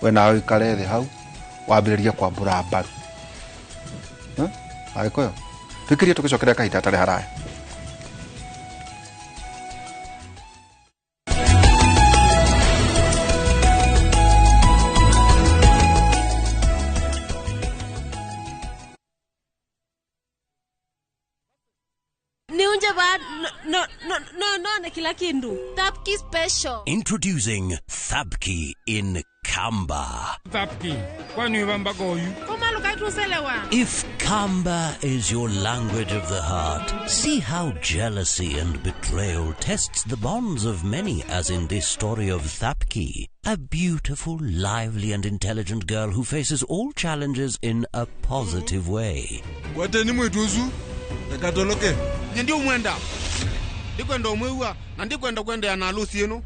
we nawe ũikare thĩ hau wambĩrĩrie kwambũra mbaru Agĩkũyũ tũikĩrie tũgĩcokeria kahinda hatarĩ haraya. No kila kindu. Thapki special. Introducing Thapki in Kamba. Thapki. Kwani wamba goyu? If Kamba is your language of the heart, see how jealousy and betrayal tests the bonds of many, as in this story of Thapki, a beautiful, lively and intelligent girl who faces all challenges in a positive way. Kwateni mwituzu? Ekatoloke. Ndio mwenda. Ndikwenda omwewa na ndikwenda kwenda na harusi eno.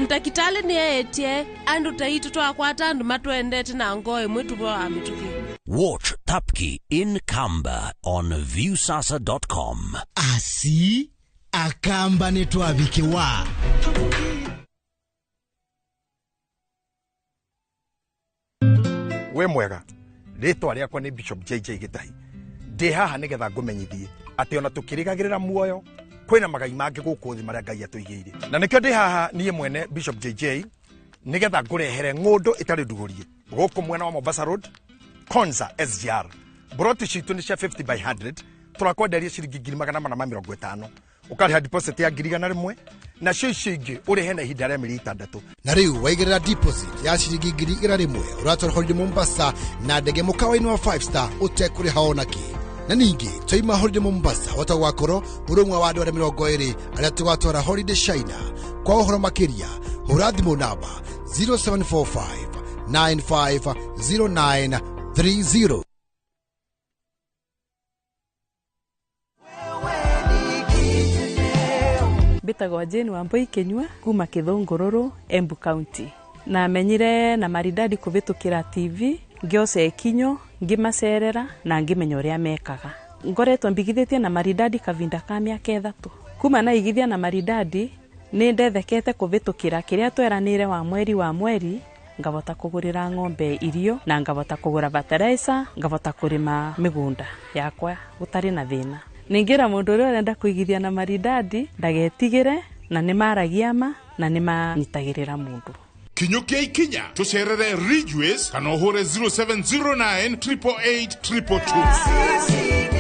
Ntakitale ni etie andu taitu twakwata andu matwendete na ngoe mwitu bo amituki. Watch Thapki in Kamba on viewsasa.com. Asi akamba ne twabikewa. We mwega ritwa riakwa ni Bishop JJ Gitahi. Ndi haha nigetha ngumenyithie ati ona tukirigagirira muoyo kwina magai mangĩ gũkũ thĩ marĩa Ngai atũigĩire na nĩkĩo ndĩ haha niĩ mwene Bishop JJ nĩgetha ngũrehere ng'ũndũ ĩtarĩ ndugũrie gũkũ mwena wa Mombasa Road Konza SGR broti citũ nĩ cia 50 by 100 tũrakwenderia ciringi 450 ũkarĩha deposit ya 100,000 nacio icio ingĩ ũrĩhe na ihinda rĩa mĩeri 6 na rĩu waigĩrĩra deposit ya ciringi 100,000 ũratwara holiday Mombasa na ndege mũkawa-inĩ wa 5 star ũtekũrĩha ona kĩ. Na ningĩ twaima holiday Mombasa wata gwakorwo ũrĩ ũmwe wa andũ arĩa 20 arĩa tũgatwara holiday China. Kwa ũhoro makĩria hũra thimũ namba 0745 950930. Mbĩtagwo Jane Wambui Kinyua kuma Kithũngũrũrũ Embu County. Na menyire na Maridadi kũvĩtũkĩra TV ngĩoca ikinyo ngimacerera na ngimenya uria mekaga. Ngoretwo mbigithitie na Maridadi kavinda ka miaka 3. Kuma na igithia na Maridadi ni ndethekete kuvitukira kiria tweranire wa mweri ngavota kugurira ng'ombe irio na ngavota kugura fertilizer ngavota kurima migunda yakwa gutari na thina. Ningira mundu uria urenda kuigithia na Maridadi ndagetigire na ni maragia ma na ni manyitagirira mundu. Kinyukia ikinya tucerere Ridgeways kana uhure 0709 888 222.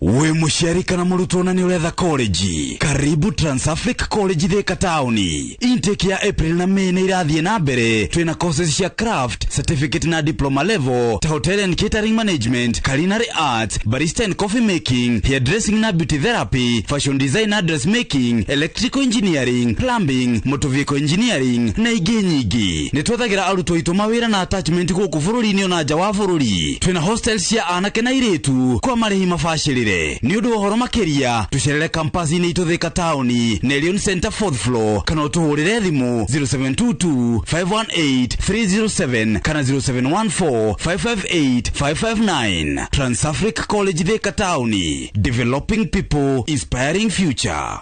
We Mũciari kana mũrutwo na nĩ ũretha college, karibu Transafric College Thika taũni. Intake ya April na May nĩ irathiĩ na mbere. Twĩna courses cia craft, certificate na diploma level ta hotel and catering management, culinary arts, barista and coffee making, hairdressing na beauty therapy, fashion design na dressmaking, electrical engineering, plumbing, motor vehicle engineering na ingĩ nyingĩ. Nĩ twethagĩra arutwo aitũ mawĩra na attachment gũkũ bũrũri-inĩ ona nja wa bũrũri. Twĩna hostels cia anake na airĩtu kwa marĩhi mabacĩrĩre. Nĩ ũndũ wa ũhoro makĩria tũcerere campus-inĩ itũ Thika taũni, Nelion Center 4th floor, kana ũtũhũrĩre thimũ 0722 518 307 kana 0714 558 559. Transafric College Thika taũni, developing people, inspiring future.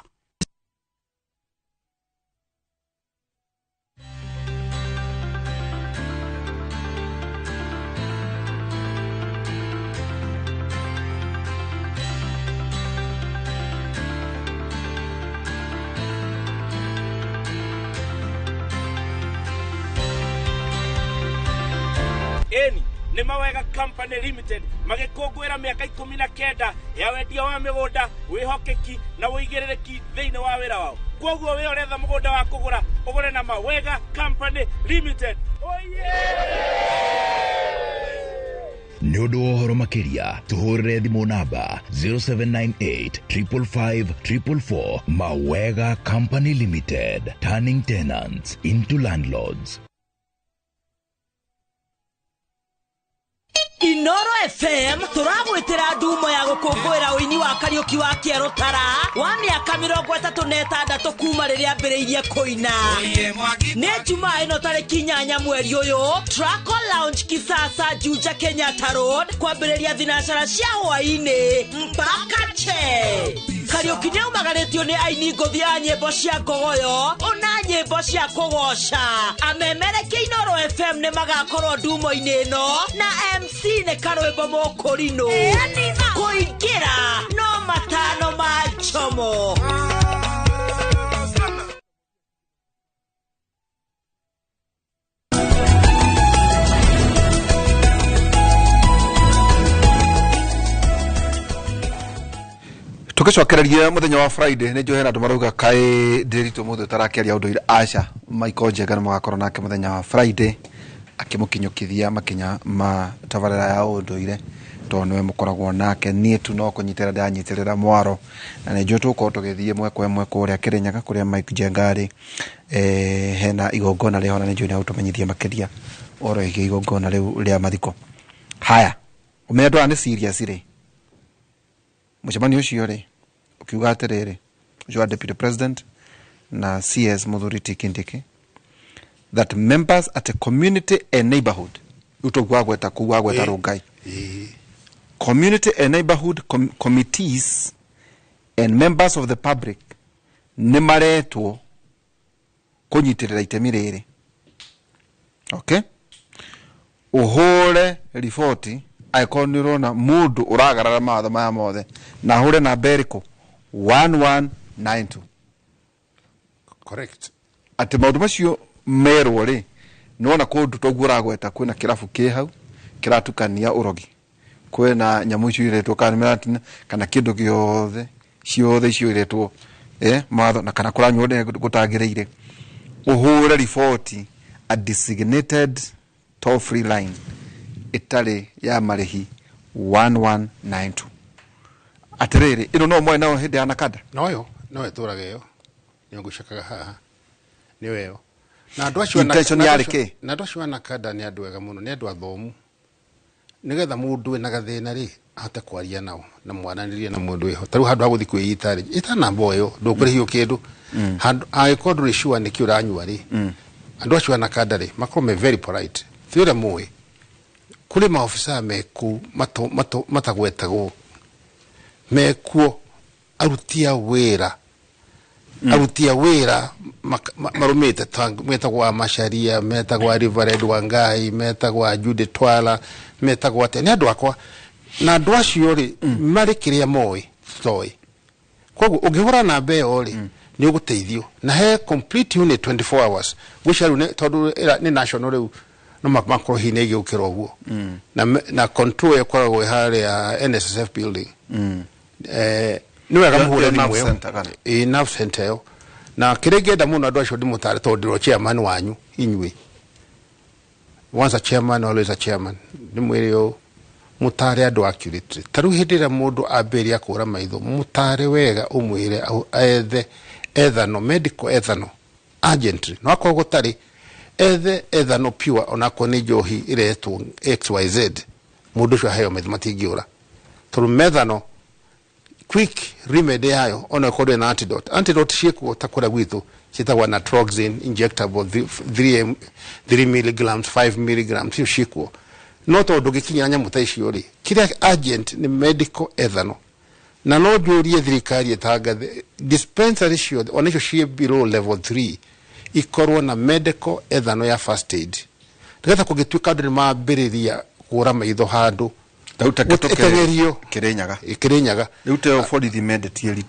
Eni nĩ Mawega Company Limited magĩkũngũĩra mĩaka 19 ya wendia wa mĩgũnda, wĩhokeki na ũigĩrĩrĩki thĩinĩ wa wĩra wao. Kwoguo wĩ ũretha mũgũnda wa kũgũra, ũgũre na Mawega Company Limited. Nĩ ũndũ wa ũhoro makĩria tũhũrĩre thimũ namba 0798 555 444. Mawega Company Limited, turning tenants into landlords. Inoro FM turagwitira ndumo ya gukungwira uini wa Kariuki wa Kierutara wa miaka 36 kuma riria ambiriirie kuina. Ni Jumaa ino tariki 8 mweri uyu, Traco Lounge Kisasa, Juja, Kenyatta Road, kwambiriria thinacara cia hwaini mpaka che. Kariuki nĩ aumagarĩtio nĩ aini ngũthi ya nyĩmbo cia ngogoyo ona nyĩmbo cia kũgoca. Amemerekia Inoro FM nĩ magakorwo ndumo-inĩ ĩno na MC nĩ karwĩmbo mũkũrinũ. Kũingĩra no 5 ma njomo. Tugicokereria muthenya wa Friday ni njohera andu marauga kai ndiritu muthu tarakiaria undu ira aca Michael Njenga ni mugakorwo nake muthenya wa Friday akimukinyukithia makinya ma tabarira ya unduire tondu niwe mukoragwo nake. Nie tu no kunyitira ndanyitirira mwaro na ni njũĩ tugukorwo tugithie mwe kwa mwe kuria Kirinyaga kuria Mike Njenga ari hena igongona rĩho na nĩ njũĩ nĩagũtũmenyithia makĩria ũhoro wĩgiĩ igongona rĩu rĩa mathiko. Haya, ũmenye andũ aya nĩ serious rĩ, mũcemanio ũcio rĩ ukiuga atiriri, ũcio wa deputy president na CS Muthuri T Kindiki, that members at a community and neighborhood, utoguo gweta kuu gweta Rongai, community and neighborhood committees and members of the public nĩ maretwo kũnyitĩrĩra itemi rĩrĩ. Okay, ũhũre riboti angĩkorwo nĩ ũrona mũndũ ũragarara mawatho maya mothe, na hũre namba ĩrĩkũ? 1192. Correct. Atĩ maũndũ macio merwo rĩ, nĩwona kũndũ toguo ũragweta kwĩna kĩrabu kĩ hau kĩratukania ũrogi, kwĩna nyamũ icio iretwo kana mĩratina kana kĩndũ gĩothe ciothe icio iretwo mawatho na kana kũranyuo gũtagĩrĩire, ũhũre riboti a designated toll free line ĩtarĩ ya marĩhi 1192. Atirĩrĩ, ĩno no mwe nayo hĩndĩ ya Nakada noyo no ĩtũraga ĩyo nĩyo ngũcakaga haha nĩyo ĩyo. Na andũ acio intention yarĩ kĩ? Na andũ acio a Nakada nĩ andũ ega mũno, nĩ andũ athomu, nĩgetha mũndũ wĩna gathĩna rĩ ahote kwaria nao na mwaranĩrie na mũndũ wĩho. Ta rĩu handũ ha gũthiĩ kwĩita rĩ, ĩta namba ĩyo ndũkũrĩhio kĩndũ. Handũ angĩkorwo ndũrĩ sure nĩkĩ ũranyua rĩ, andũ acio a Nakada rĩ makorwo me very polite. Ti ũrĩa mũĩ kũrĩ maobica mekũ matagwetagwo mekuo aruti a wĩra aruti a wĩra marũmĩte metagwo a Macharia, metagwo a Reverend Wangai, metagwo a Judith Twala, metagwo atĩa, nĩ andũ akwa. Na andũ acio rĩ marĩ kĩrĩa moĩ toĩ. Koguo ũngĩhũra namba ĩyo rĩ nĩ ũgũteithio na he complete unit 24 hours gwĩcia rĩu tondũ nĩ national rĩu no makorwo hihi nĩ ĩgĩũkĩra ũguo na control ĩkoragwo ĩ harĩa NSSF building. Nĩ wega mũhũre thimũ ĩyo. Ĩĩ, nerve center ĩyo. Na kĩrĩa ingĩenda mũno andũ acio ndĩmũtare, tondũ ndĩro chairman wanyu inyuĩ, once a chairman, always a chairman, ndĩmwĩre ũũ, mũtare andũ accurately. Ta rĩu hĩndĩ ĩrĩa mũndũ ambĩrĩria kũra maitho, mũtare wega, ũmwĩre ethe ethanol, medical ethanol urgently. No akorwo gũtarĩ, ethe ethanol pure, onakorwo nĩ njohi ĩretwo XYZ, mũndũ ũcio aheo, maitho matingĩũra, tondũ methanol quick remedy yayo, ona ĩkorwo na antidote. Antidote ciĩkuo ta kũrĩa gwitũ ciĩtagwo naproxen injectable 3 3 milligrams, 5 milligrams, icio ciĩkuo. No tondũ ndũngĩkinyĩra nyamũ ta icio rĩ, kĩrĩa urgent nĩ medical ethanol. Na no njũrie thirikari ĩtangathe dispensary ciothe, ona icio ciĩ below level 3, ikorwo na medical ethanol ya first aid, nĩgetha kũngĩtuĩka andũ nĩ mambĩrĩria kũra maitho handũ, ĩteng'erio. Kirinyaga. Kirinyaga. Rĩu teo borithi mendetie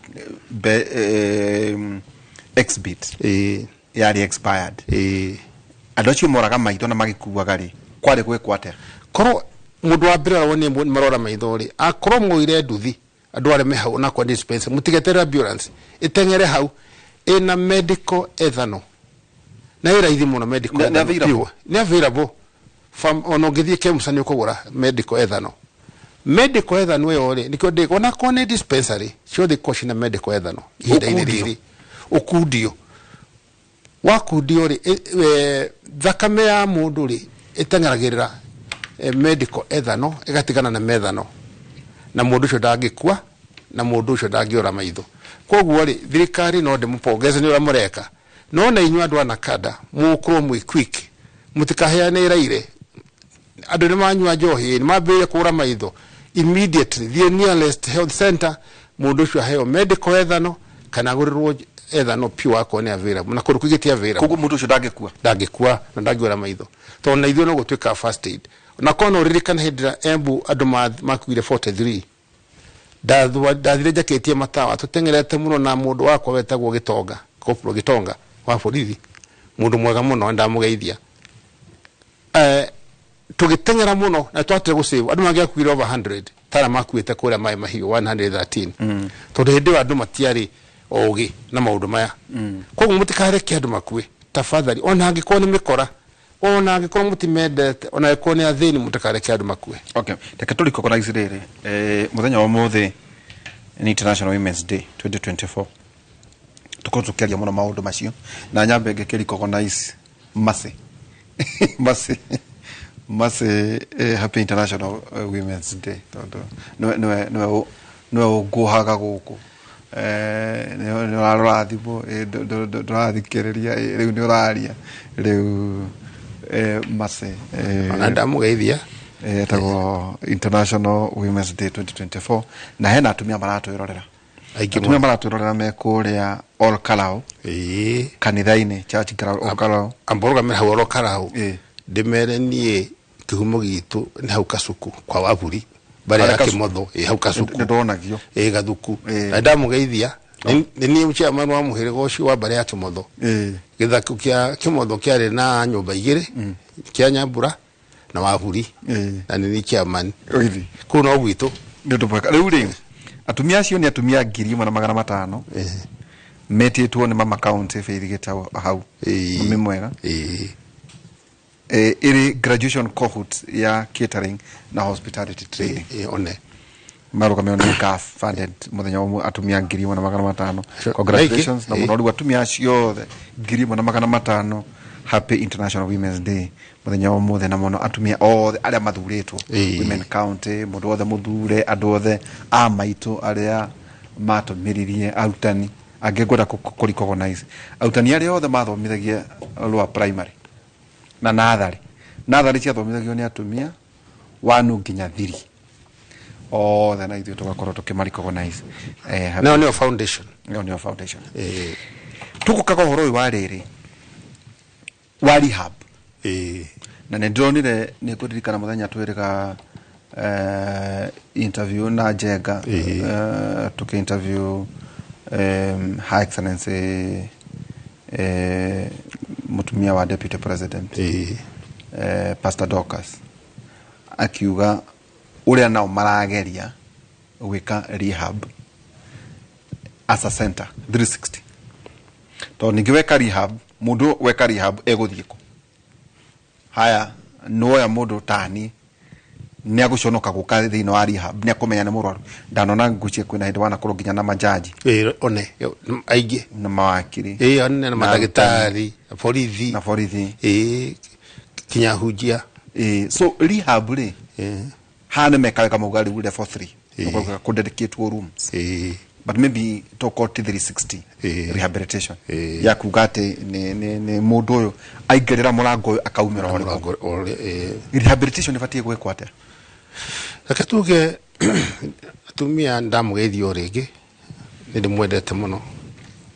exhibit yarĩ expired. Andũ acio moraga maitho na magĩkuaga rĩ, kwarĩ gwĩkwo atĩa? Korwo mũndũ wa mbere aronire marora maitho rĩ, akorwo mwoire nduthi, andũ arĩa me hau onakorwo nĩ dispensary, mũtigeterere ambulance, ĩteng'ere hau ĩna medical ethanol, na ĩ raithi mũno medical Nĩ ethanol available? Pure. Nĩ available. Ona ũngĩthiĩ Kemsa nĩ ũkũgũra medical ethanol. Medical ethanol ĩyo rĩ, nĩkĩo ndĩ onakorwo nĩ dispensary ciothe ikorwo ciĩna medical ethanol ihinda-inĩ Ũkundio. rĩrĩ. Ũkundio wakundio rĩ, thakame ya mũndũ rĩ ĩteng'eragĩrĩra medical ethanol, ĩgatigana na methanol, na mũndũ ũcio ndangĩkua, na mũndũ ũcio ndangĩora maitho. Koguo rĩ, thirikari no ndĩmũpongeze nĩ ũrĩa mũreka, no na inyuĩ andũ a Nakada mũkorwo mwĩ quick, mũtikaheane iraire andũ nĩ manyua njohi, nĩ mambĩrĩria kũra maitho. Immediately thiĩ nearest health center, mũndũ ũcio aheo medical ethanol kana agũrĩrwo ethanol pure akorwo nĩ available, na kũndũ kũingĩ ti available. Koguo mũndũ ũcio ndangĩkua? Ndangĩkua na ndangĩora maitho, tondũ na ithuĩ no gũtuĩka first aid. Na korwo no ũririkane hĩndĩ ĩrĩa Embu andũ makuire 43, ndathire njakĩtie matawa, tũteng'erete mũno na mũndũ wakwa wetagwo Gĩtonga, Kopro Gĩtonga wa borithi, mũndũ mwega mũno, ndamũgeithia. Tũgĩteng'era mũno na twatire gũsave andũ mangĩakuire over 100 tara makuĩte kũrĩa maĩ mahiũ 113, tondũ hĩndĩ ĩyo andũ matiarĩ ogĩ na maũndũ maya. Koguo mũtikareke andũ makue tafadhali, ona angĩkorwo nĩ mĩkora, ona angĩkorwo mũtimendete, ona angĩkorwo nĩ athĩni, mũtikareke andũ makue. Okay, reke tũ recognize rĩrĩ, mũthenya wa ũmũthĩ nĩ International Women's Day 2024. Tũkorwo tũkĩaria mũno maũndũ macio, na nyambe ngĩkĩ recognize Mercy. Mercy, Mercy, happy International Women's Day, tondũ nĩwe ũngũhaga gũkũ. Nĩ ũrarora thimũ, ndũrathikĩrĩria, rĩu nĩ ũraria rĩu, Mercy, Ona ndamũgeithia. Etagwo International Women's Day 2024, na hena atumia maratwĩrorera. Aingĩ Atumia mũno. maratwĩrorera me kũrĩa Ol Kalou kanitha-inĩ, church Ol Kalou. Amba ũrũgamĩre hau Ol Kalou, ndĩmere niĩ kĩhumo gitũ nĩ hau Kasuku kwa Waburi, barĩa Harĩa ya Kasuku? Kĩmotho, ĩ hau Kasuku. Nĩ ndonagio. Ĩ Gathuku. Na ndamũgeithia, nĩ niĩ chairman wa mũhĩrĩga ũcio wa mbarĩ ya Kĩmotho. Gĩthaku kĩa Kĩmotho kĩarĩ na nyũmba igĩrĩ, kĩa Nyambura na Waburi, na nĩ niĩ chairman. Ũgĩthiĩ. Kũu no gwitũ. Nĩ ũndũ mwega. Rĩu rĩ, atumia acio nĩ atumia 1500 metĩtwo nĩ mama county Faith Gĩtaũ hau. Nĩ mwega. Ĩrĩ graduation cohort ya catering na hospitality training. One. Marũgamĩrĩirwo nĩ GAF funded mũthenya ũmwe atumia 1500. Congratulations na mũno rĩu atumia acio othe 1500, happy International Women's Day mũthenya wa ũmũthĩ, na mũno atumia othe arĩa mathurĩtwo Women County, mũndũ wothe mũthure, andũ othe a maitũ arĩa matũmĩririe, arutani angĩ ngwenda kũ recognize arutani arĩa othe mathomithagia lower primary na natharĩ. Natharĩ ciathomithagio nĩ atumia 1 nginya 3 othe, na ithuĩ tũgakorwo tũkĩma recognize. Nayo nĩyo foundation. Nayo nĩyo foundation. Tũgũkaga ũhoro ũyũ wa rĩrĩ wa rehab. Na nĩ ndĩronire, nĩ ngũririkana mũthenya twĩrĩga interview na Njenga, tũkĩ interview Her Excellency, mũtumia wa Deputy President, Pastor Dorcas, akiuga ũrĩa nao marageria gwĩka rehab. As a center 360, tondũ ningĩ weka rehab, mũndũ weka rehab egũthiĩ kũ? Haya, nĩwoya mũndũ tani nĩ agũconoka gũka thĩinĩ wa rehab, nĩ akũmenya nĩ mũrwaru. Ndanona ngũcie kwĩna hĩndĩ wanakorwo nginya na majaji. Ĩĩ, one aingĩ. Na mawakiri. Ĩĩ, one na mandagĩtarĩ na borithi. Na borithi. Ĩĩ, kinya hunjia. Ĩĩ, so rehab rĩ, haha nĩ meka wega mauga rĩu level 3 kũ dedicate rooms, but maybe tokorwo ti 360 rehabilitation ya kuga atĩ nĩ mũndũ ũyũ aingĩrĩra mũrango ũyũ akaumĩra ũrĩkũ. Rehabilitation ĩbatiĩ gwĩkwo atĩa? Reke tuge atumia, ndamũgeithia o rĩngĩ, nĩ ndĩmwendete mũno,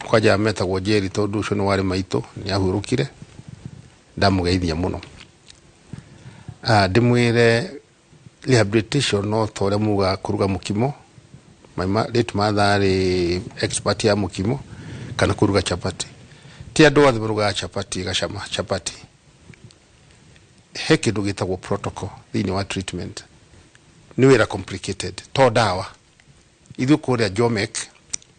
kwanja metagwo Njeri, tondũ ũcio nĩ warĩ maitũ, nĩ ahurũkire. Ndamũgeithia mũno. Ndĩmwĩre rehabilitation no ta ũrĩa muga kũruga mũkimo. My late mother arĩ expert ya mũkimo kana kũruga chapati. Ti andũ othe marugaga chapati gacama chapati. He kĩndũ gĩtagwo protocol thĩinĩ wa treatment. Nĩ wĩra complicated to ndawa. Ithuĩ kũrĩa Jomek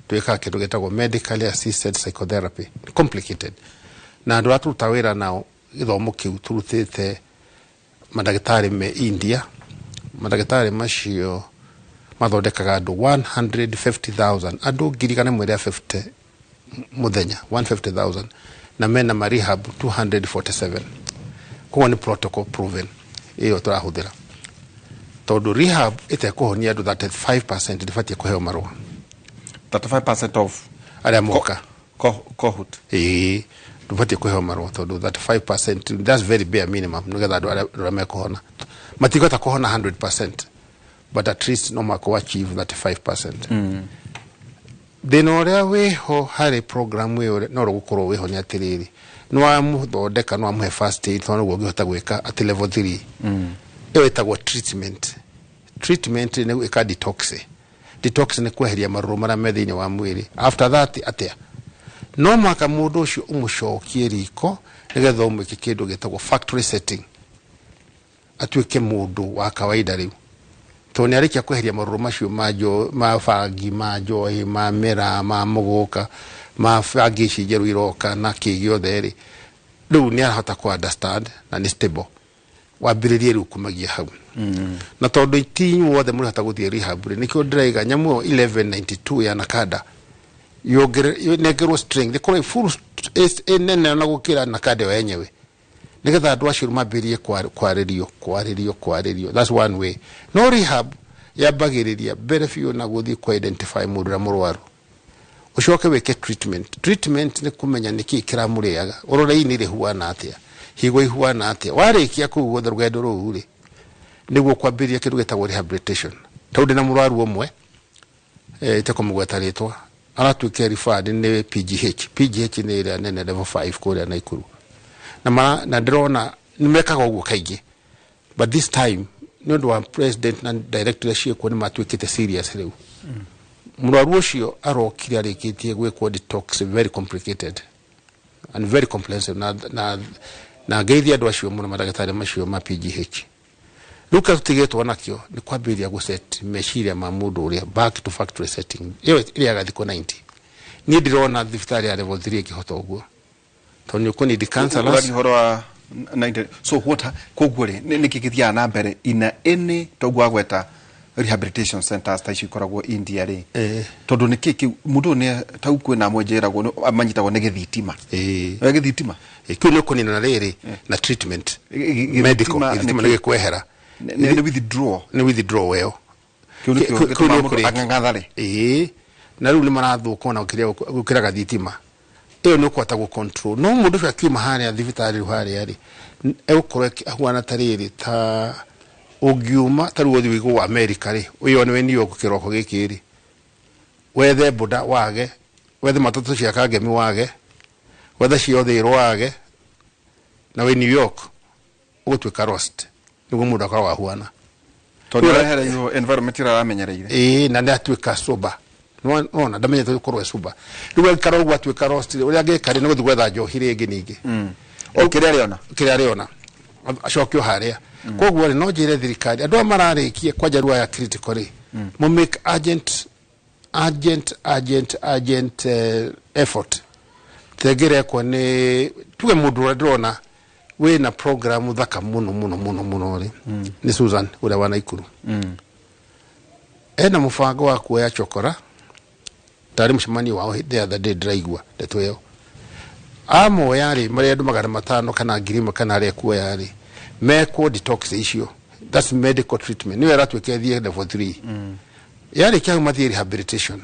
twĩkaga kĩndũ gĩtagwo medically assisted psychotherapy. Complicated, na andũ arĩa tũruta wĩra nao, gĩthomo kĩu tũrutĩte mandagĩtarĩ me India. Mandagĩtarĩ macio mathondekaga andũ 150,000, andũ 150,000 mũthenya, 150,000, na mena ma rehab 247. Koguo nĩ protocol proven ĩyo tũrahũthĩra, tondũ rehab ĩtekũhonia andũ 35% ndĩbatiĩ kũheo marũa. 35% of arĩa moka. Cohort. Ĩĩ, ndũbatiĩ kũheo marũa, tondũ 35%, that's very bare minimum, nĩgetha andũ arĩa mekũhona matikũhota kũhona 100%, but at least no mako achieve 35%. Thĩna ũrĩa wĩho harĩ program ĩyo no gũkorwo wĩho nĩ atĩrĩrĩ, nĩ wamũthondeka, nĩ wamũhe first aid, tondũ nĩguo ũngĩhota gwĩka atĩ level 3. Ĩyo ĩtagwo treatment. Treatment nĩ gwĩka detox. Detox nĩ kweheria marũrũ marĩa me thĩinĩ wa mwĩrĩ. After that atĩa? No mũhaka mũndũ ũcio ũmũcokie riko, nĩgetha ũmwĩke kĩndũ gĩtagwo factory setting, atuĩke mũndũ wa kawaida rĩu, tondũ nĩ arĩkia kweheria marũrũ macio ma bangi, ma njohi, ma mĩraa, ma mũgũka, ma bangi ici njerũ iroka na kĩ gĩothe rĩ, rĩu nĩ arahota ku understand na nĩ stable. Wambĩrĩrie rĩu kumagia hau. Na tondũ ti inyuothe mũrĩhota gũthiĩ rehab rĩ, nĩkĩo ndĩraiga nyamũ ĩyo 1192 ya Nakada yongerwo strength, ĩkorwo full nene na gũkĩra Nakada ĩyo yenyewe, nĩgetha andũ acio mambĩrĩrie kwarĩrio, kwarĩrio, kwarĩrio. That's one way. No rehab yambagĩrĩria mbere biũ na gũthiĩ ku identify mũndũ ũrĩa mũrwaru, ũcoke wĩke treatment. Treatment nĩ kũmenya nĩkĩĩ kĩramũrĩaga, ũrore ini rĩhuana atĩa, higo ihuana atĩa. Warĩkia kũu guothe rũgendo rũu rĩ, nĩguo kwambĩrĩria kĩndũ gĩtagwo rehabilitation. Tondũ ndĩna mũrwaru ũmwe, itekũmũgweta rĩtwa, aratuĩkire referred nĩ PGH. PGH nĩ ĩrĩa nene, level 5 kũrĩa Naikuru, na ndĩrona nĩ mekaga ũguo kaingĩ, but this time nĩ ũndũ wa president na director ciĩkuo, nĩ matuĩkĩte serious rĩu. Mũrwaru ũcio arokire arĩkĩtie gwĩkwo detox, very complicated and very comprehensive, na ngeithia andũ acio mũno, mandagĩtarĩ macio ma PGH. Rĩu kĩrĩa tũtigĩtwo nakĩo nĩ kwambĩrĩria gũset meciria ma mũndũ ũrĩa back to factory setting. Ĩyo ĩrĩaga thikũ 90. Niĩ ndĩrona thibitarĩ ya level 3 ĩkĩhota ũguo, tondũ nĩ ũkũneed counselors. Ũraria ũhoro wa 90. So what, koguo rĩ, nĩkĩ gĩthiaga na mbere ina any toguo wagweta rehabilitation centers ta icio ikoragwo India rĩ? Tondũ nĩkĩ kĩu mũndũ ũyũ nĩ tau kwĩna amwe njĩragwo manyitagwo nĩ gĩthitima? Ĩ gĩthitima. Kĩu nĩ ũkũnina na rĩrĩ na treatment medical. Gĩthitima nĩ gĩkwehera. Nĩ withdraw. Nĩ withdraw ĩyo. Kĩu nĩkĩo gĩtũmaga mũndũ ang'ang'atha rĩ. Ĩĩ, na rĩu nĩ marathũka ona gũkĩra gathitima. Ĩyo nĩ ũkũhota gũ control, no mũndũ ũcio akiuma harĩa thibitarĩ rĩu harĩa rĩ, egũkorwo ahuana ta rĩrĩ, ta ũngiuma ta rĩu ũthiĩ ũigwo America rĩ, ũyone wĩ New York kĩroko gĩkĩ rĩ, wethe boda wage, wethe matatũ cia Kangemi wage, wethe cia Ũthĩrwo wage, na wĩ New York ũgũtuĩka lost. Nĩguo mũndũ akoragwo ahuana. Tondũ arehereirwo environment ĩrĩa aramenyereire. Ĩĩ, na nĩ atuĩka sober. Nona ndamenyete gũkorwo e sober. Rĩu aikara ũguo atuĩka lost rĩ, ũrĩa angĩka rĩ, nĩ gũthiĩ gwetha njohi rĩngĩ ningĩ. O kĩrĩa arĩona. Kĩrĩa arĩona acokio harĩa. Koguo rĩ, no njĩre thirikari, andũ aya mararĩkia kwanja rĩu aya critical rĩ, mo make urgent Urgent, urgent, urgent effort tegerekwo nĩ tuge mũndũ ũrĩa ndĩrona wĩna program thaka mũno mũno mũno mũno rĩ, nĩ Susan ũrĩa wa Naikuru. Ena mũbango wa kuoya chokora tarĩ mũcemanio wao the other day, ndĩraigua ndeto ĩyo. Amoya rĩ, marĩa andũ 500 kana 1000 kana arĩa kuoya rĩ, mekwo detox icio, that's medical treatment, nĩyo ĩratuĩka ĩthiĩ level 3. Yarĩkia hau mathiĩ rehabilitation,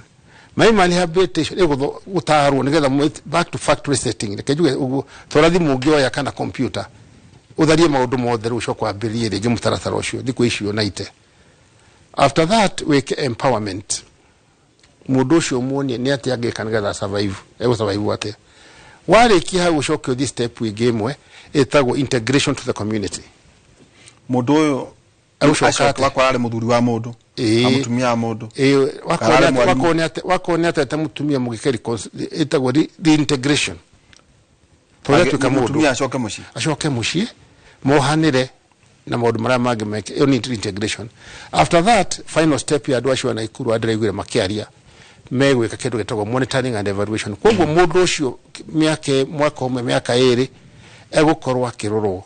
maima rehabilitation ĩgũtarwo nĩgetha back to factory setting. Reke njuge ũguo, tora thimũ ũngĩoya kana computer ũtharie maũndũ mothe, rĩu ũcoke wambĩrĩrie rĩngĩ mũtaratara ũcio thikũ icio naite. After that wĩke empowerment, mũndũ ũcio muonie nĩ atĩa angĩka nĩgetha survive, egũ survive atĩa. Warĩkia hau ũcoke ũthiĩ step ĩngĩ ĩmwe ĩtagwo integration to the community. Mũndũ ũyũ Agũcoka acoka atĩa? wakwa arĩ mũthuri wa mũndũ, Ĩĩ. na mũtumia wa mũndũ. Ĩĩ, Kana arĩ mwarimũ. wakorwo nĩ atete mũtumia mũgĩke ĩtagwo reintegration. Tũrĩa tuĩka mũndũ Mũtumia acoke mũciĩ. Acoke mũciĩ, mohanĩre na maũndũ marĩa mangĩ meke. Ĩyo nĩ reintegration. After that, final step ya andũ acio a Naikuru andĩraiguire makĩaria, megwĩka kĩndũ gĩtagwo monitoring and evaluation. Koguo mũndũ ũcio mĩaka, mwaka ũmwe, mĩaka 2, egũkorwo akĩrorwo,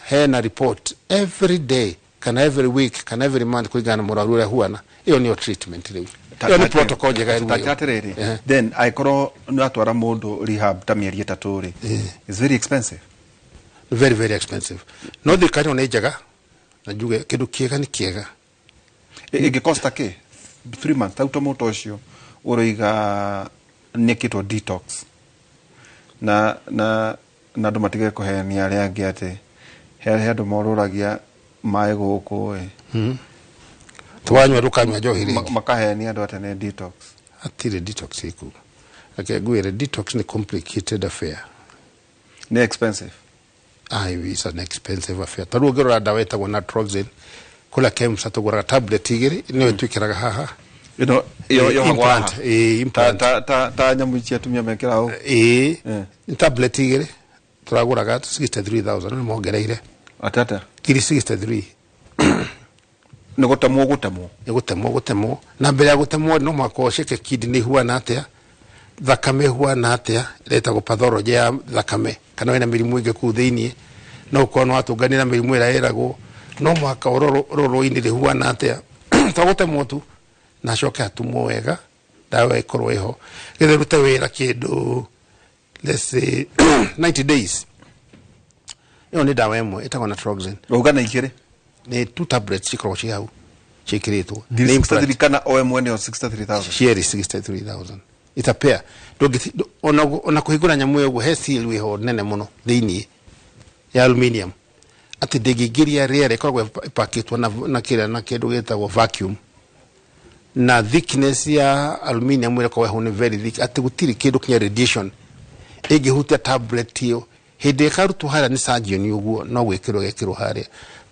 hena report every day kana every week kana every month kũringana na mũrwaru ũrĩa huana. Ĩyo nĩyo treatment rĩu, ĩyo nĩ protocol njega rĩu Ta ĩyo. atĩrĩrĩ, Ehe. then angĩkorwo nĩ watwara mũndũ rehab ta mĩeri 3 rĩ, it's very expensive. Very, very expensive, no thirikari ĩno nĩ njega na njuge kĩndũ kĩega nĩ kĩega. Ĩngĩkosta kĩ 3 months tauta mũndũ ũcio ũroiga nĩkĩtwo detox, na andũ matige kũhenia arĩa angĩ atĩ he andũ morũragia maĩ gũkũ ĩ. Twanyua ndũkanyua njohi rĩngĩ. Makahenia andũ atĩ nĩ detox. Hatirĩ detox ĩku. Reke ngwĩre, detox nĩ complicated affair. Nĩ expensive. Ai, it's an expensive affair. Ta rĩu ũngĩrora ndawa ĩtagwo naproxen, kũrĩa KEMSA tũgũraga tablet igĩrĩ, nĩyo twĩkĩraga haha. Ĩno ĩyo yohagwo Implant, haha. ĩĩ, implant. Ta nyamũ ici atumia mekĩraga ũũ. Ĩĩ, nĩ tablet igĩrĩ tũragũraga 63,000, nĩ mongereire. Atata. Ngiri 63. Nĩ gũtemwo gũtemwo. Nĩ gũtemwo gũtemwo, na mbere ya gũtemwo no mũhaka ũceke kidney huana atĩa, thakame huana atĩa, ĩretagwo pathology ya thakame, kana wĩna mĩrimũ ĩngĩ kũu thĩiniĩ, no ũkorwo nĩ watũnganĩra mĩrimũ ĩrĩa ĩragwo, no mũhaka ũrorwo ini rĩhuana atĩa. To gũtemwo tu, na acoke atumwo wega, ndawa ĩkorwo ĩho getha ĩrute wĩra kĩndũ, let's say 90 days. Ĩyo nĩ ndawa ĩmwe ĩtagwo naproxen. Rauga na igĩrĩ. Nĩ two tablets cikoragwo ciĩ hau ciĩkĩrĩtwo. Ngiri Nĩ implant. 63 kana o ĩmwe nĩyo 63,000? Cierĩ 63,000. It's a pair. Ona kũhingũra nyamũ ĩyo ũguo, he seal wĩho nene mũno thĩiniĩ ya aluminium atĩ ndĩngĩingĩria rĩera, ĩkoragwo ĩpakĩtwo na kĩrĩa na kĩndũ gĩtagwo vacuum, na thickness ya aluminium ĩrĩa ĩkoragwo ho nĩ very thick atĩ gũtirĩ kĩndũ kinya radiation ĩngĩhutia tablet ĩyo. Hĩndĩ ĩkarutwo harĩa nĩ surgeon ũguo, no gwĩkĩrwo gekĩrwo harĩa,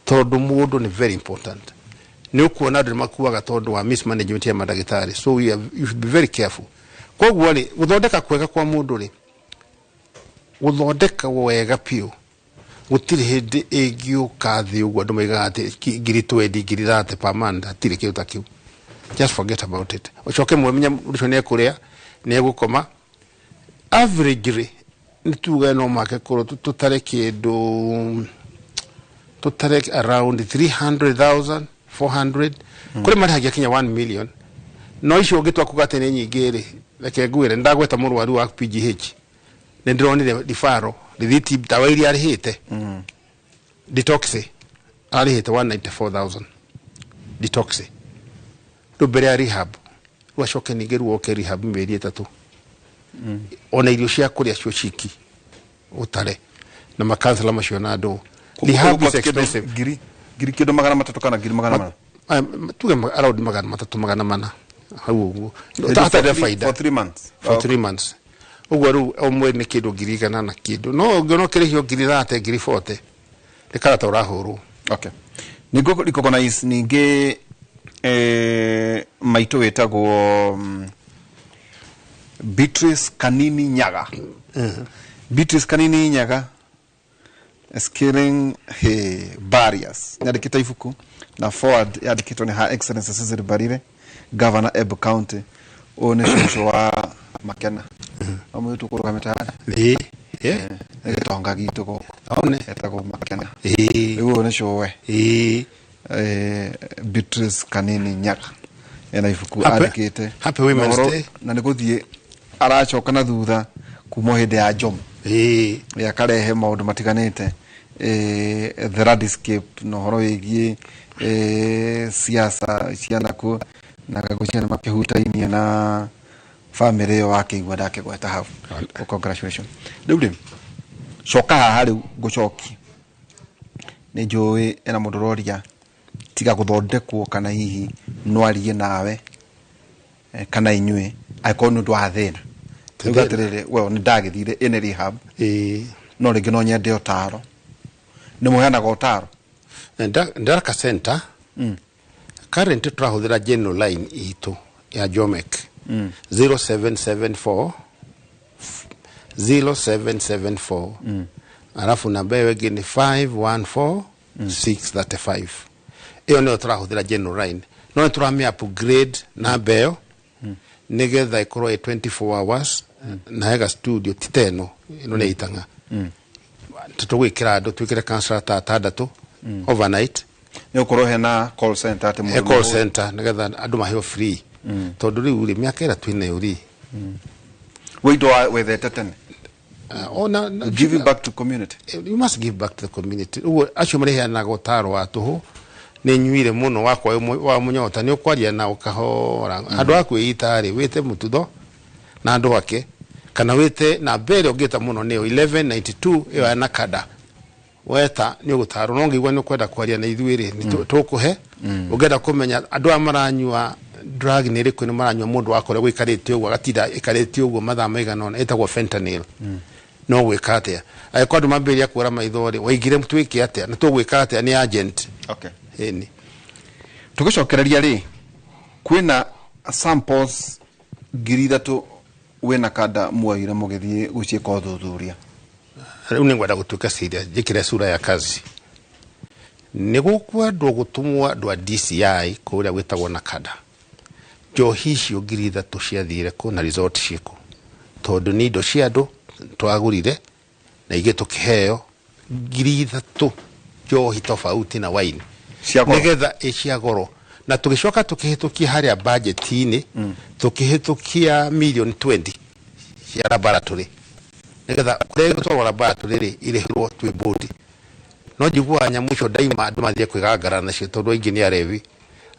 tondũ mũndũ nĩ very important. Nĩ ũkuona andũ nĩ makuaga tondũ wa mismanagement ya mandagĩtarĩ, so you should be very careful. Koguo rĩ, gũthondeka kwega kwa mũndũ rĩ, gũthondeka wega biũ, gũtirĩ hĩndĩ ĩngĩũka thĩ ũguo andũ maigaga atĩ ngiri 20, ngiri 30 per month. Hatirĩ kĩndũ ta kĩu, just forget about it. Ũcoke mũmenye mũndũ ũcio nĩ ekũrĩa, nĩ egũkoma. Average rĩ, nĩ tuge no make kũrwo tũtare kĩndũ, tũtare around 300,000, 400. Kũrĩ marĩhagia kinya 1 million, no icio ũngĩtua kuga atĩ nĩ nyingĩ rĩ, reke ngwĩre, ndagweta mũrwaru wa PGH, nĩ ndĩronire ribaro rĩthiti, ndawa iria arĩhĩte, detox arĩhĩte 194,000 detox. Rĩu mbere ya rehab, rĩu acoke ningĩ rĩu oke rehab mĩeri 3, ona irio cia kũrĩa cio ciki ũtare na makansela macio na andũ. Rehab is expensive. Ngiri kĩndũ 300 kana ngiri 400? Tuge around 300, 400 hau ũguo. Hatarĩ faida. For 3 months. For 3 months ũguo. Rĩu o mweri nĩ kĩndũ ngiri igana na kĩndũ, no ũngĩona ũkĩrĩhio ngiri 30, ngiri 40, nĩ karata ũrahũrwo. Okay, nĩngũ recognize ningĩ maitũ wĩtagwo Beatrice Kanini Nyaga. Beatrice Kanini Nyaga, Scaling he Barriers, yandĩkĩte ibuku na forward yandĩkĩtwo nĩ Her Excellency Cecily Barire. Governor Embu County. Ũyũ nĩ cũcũ wa Makena. No mũirĩtu ũkũrũgamĩte harĩa. Ĩĩ. Nĩ gĩtonga gitũ gũkũ. One. Etagwo Makena. Ĩĩ. Rĩu ũyũ nĩ cũwe. Ĩĩ. Beatrice Kanini Nyaga ena ibuku andĩkĩte Happy Women's Na ũhoro- Day. Na nĩ gũthiĩ aracoka na thutha kuma o hĩndĩ ya Jomo. Ĩĩ. Akarehe maũndũ matiganĩte, the landscape na ũhoro wĩgiĩ siasa cia nakuo na ngwĩciria nĩ makĩhutainie na bamĩrĩ ĩyo wakĩigua ndakĩgweta hau. Congratulations. Rĩu rĩ, coka haha rĩu ngũcokie, nĩ njũĩ ena mũndũ ũroria tiga gũthondekwo kana hihi no arie nawe, kana inyuĩ angĩkorwo nĩ ũndũ wa thĩna. Rĩu atĩrĩrĩ, we nĩ ndagĩthire ĩnĩ rehab, no rĩngĩ no nyende ũtaro, nĩ mũheanaga ũtaro? Ndaraka Center current tũrahũthĩra general line itũ ya Jomek, 0774 0774, alafu namba ĩyo ĩngĩ nĩ 514 635. Ĩyo nĩyo tũrahũthĩra general line, no nĩ tũramĩ upgrade namba ĩyo nĩgetha ĩkorwo ĩ 24 hours na hega studio ti ta ĩno. Ĩno nĩ itang'a tũgwĩkĩra andũ, twĩkĩre counselor ta atandatũ overnight. Nĩ ũkorwo hena call center atĩ he mũndũ call center nĩgetha andũ maheo free, tondũ rĩu rĩ, mĩaka ĩrĩa twĩnayo rĩ. We indo wethete tene. Ona giving back to community. You must give back to the community. Ũguo acio marĩheanaga ũtaro wa tũhũ, nĩ nyuire mũno wakwa wa mũnyota, nĩ ũkwaria na ũkahora handũ ha kwĩita rĩ, wĩte mũtutho na andũ ake, kana wĩte namba ĩrĩa ũngĩta mũno nĩyo 1192, ĩyo ya Nakada. Weta nĩ ũgũtarwo, no ngĩigua nĩ ũkwenda kwaria na ithuĩ rĩ, nĩ tũkũhe. Ũngĩenda kũmenya andũ aya maranyua drug nĩ ĩrĩkũ, nĩ maranyua mũndũ wakorwo gũikarĩte ũguo, agatinda ĩkarĩte ũguo mathaa maigana ũna, ĩtagwo fentanyl, no gwĩka atĩa angĩkorwo andũ mambĩrĩria kũra maitho rĩ, waigire twĩke atĩa na tũgwĩka atĩa, nĩ agent. Okay. Ĩni. Tũgĩcokereria rĩ, kwĩna samples 3,000 wĩna kanda muoire mũgĩthiĩ gũciĩka ũthuthuria. Rĩu nĩ ngwenda gũtuĩka serious, njĩkĩre sura ya kazi. Nĩ gũkwendwo gũtũmwo andũ a DCI kũrĩa gwĩtagwo Nakada, njohi icio 3,000 ciathire kũ na resort ciĩkũ, tondũ nĩ indo cia andũ twagũrire na ingĩ tũkĩheo, 3,000 njohi tofauti na wine. Cia goro. Nĩgetha ĩ cia goro, na tũgĩcoka tũkĩhĩtũkia harĩa budget-inĩ, tũkĩhĩtũkia mirioni 20 cia laboratory, nĩgetha kũrĩa ĩgũtwarwo laboratory rĩ, irĩhĩrwo twĩ bodi. No njiguaga nyamũ icio ndaima andũ mathiĩ kwĩgangara nacio, tondũ aingĩ nĩ arevi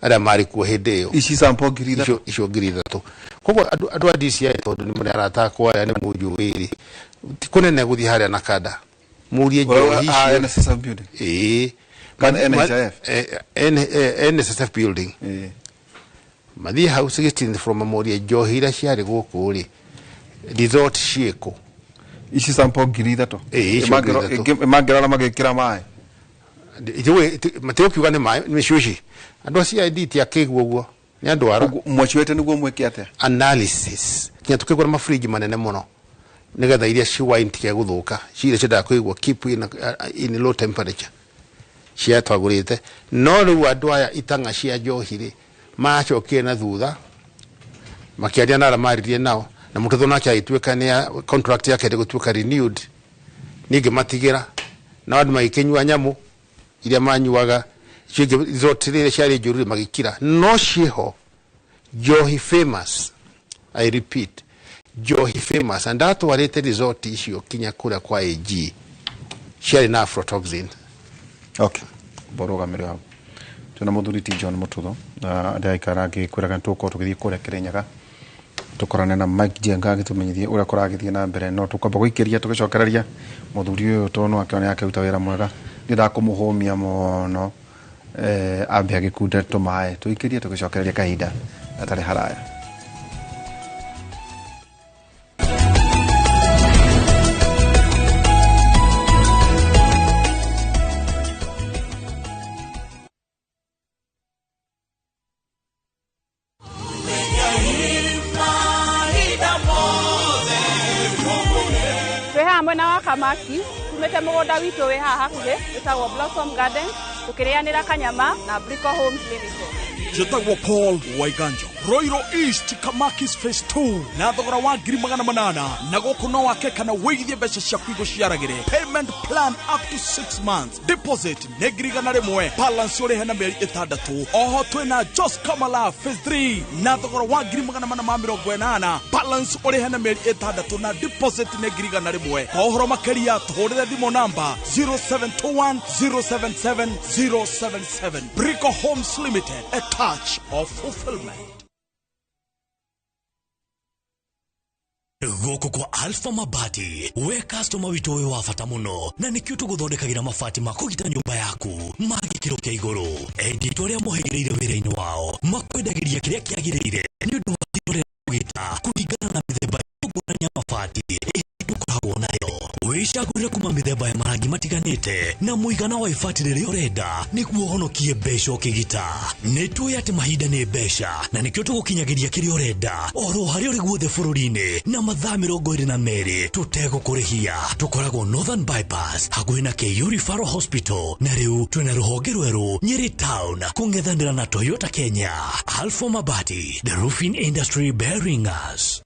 arĩa marĩ kuo hĩndĩ ĩyo. Ici sample 3,000? Icio 3,000. Koguo andũ a DCI, tondũ nĩ mũrĩ arata akwa arĩa nĩ mũnjũĩ rĩ, ti kũnene gũthiĩ harĩa Nakada mũrie njohi icio. NSSF building. Ĩĩ. Kana NHIF? NSSF building. Mathiĩ hau 16th floor mamorie njohi iria ciarĩ gũkũ rĩ, resort ciĩkũ. Ici sample 3,000? Ĩĩ, icio 3,000. Mangĩrora magĩkĩra maĩ. Matigũkiuga nĩ maĩ, nĩ mĩcuci. Andũ a CID ti akĩgu ũguo, nĩ andũ ara. Mwaciwete nĩguo mwĩke atĩa? Analysis kinya tũkĩgũra mafriji manene mũno nĩgetha iria ci wine tige gũthũka, ciria ciendaga kũigwo keep in low temperature cia twagũrĩte. No rĩu andũ aya itang'a cia njohi rĩ, macokire na thutha makĩaria na arĩa maririe nao, na mũtutho nake agĩtuĩka nĩ contract yake ndĩgũtuĩka renewed, ningĩ matigĩra na andũ magĩkĩnyua nyamũ iria manyuaga. Icio ingĩ resort rĩrĩa ciarĩ njũru rĩ, magĩkira, no ciĩho njohi famous. I repeat, njohi famous, na ndatwarĩte resort icio kinya kũrĩa kwa AG, ciarĩ na aflatoxin. Okay, borũgamĩrĩ hau twĩna mũthuri ti John Mututho, na ndĩraikara ngĩkwĩraga nĩtũgũkorwo tũgĩthiĩ kũrĩa Kĩrĩnyaga tũkorane na Mike Njenga agĩtũmenyithie ũrĩa kũragĩthiĩ na mbere, no tũkwamba gũikĩria tũgĩcokereria mũthuri ũyũ, tondũ no akĩone akĩruta wĩra mwega, ndĩndakũmũhũmia mũno, ambe agĩkunde tũmaĩ, tũikĩrie tũgĩcokereria kahinda gatarĩ haraya. Twĩ haha mwena wa Kamaki, tumĩte mũgũnda witũ wĩ haha hakuhĩ wĩtagwo Blossom Garden, tũkĩrĩanĩra kanyama na Brico Homes Limited. Njĩtagwo Paul Waiganjo. Roiro East Kamakis Phase 2 na thogora wa 800,000 na gũkũ no wake kana wĩigithie mbeca ciaku igũciaragĩre. Payment plan up to 6 months. Deposit nĩ 100,000, balance ũrĩhe na mĩeri 6. Oho twĩna Jos Kamala Phase 3 na thogora wa 480,000, balance ũrĩhe na mĩeri 6 na deposit nĩ 100,000. Kwa ũhoro makĩria tũhũrĩre thimũ namba 0721 077 077. Brico Homes Limited, a touch of fulfillment. Gũkũ kwa Alpha Mabati, we customer witũ wĩ wa bata mũno, na nĩkĩo tũgũthondekagĩra mabati ma kũgita nyũmba yaku ma gĩkĩro kĩa igũrũ. Endia arĩa mohĩgĩrĩire wĩra-inĩ wao makwendagĩria kĩrĩa kĩagĩrĩire nĩ ũndũ wa kĩrĩa kũgita kũringana na mĩthemba ngũrani ya mabati tũkoragwo nayo. Wĩcagũrĩre kuma mĩthemba ya marangi matiganĩte na mũigana wa ibati rĩrĩa ũrenda nĩguo ũhonokie mbeca ũkĩgita. Nĩ tũĩ atĩ mahinda nĩ mbeca na nĩkĩo tũgũkinyagĩria kĩrĩa ũrenda oro harĩa ũrĩ guothe bũrũri-inĩ na mathaa 22 tũtegũkũrĩhia. Tũkoragwo Northern Bypass hakuhĩ na KU Referral Hospital, na rĩu twĩna rũhonge rwerũ Nyeri Town kũng'ethanĩra na Toyota Kenya. Alpha Mabati, the roofing industry bearing us.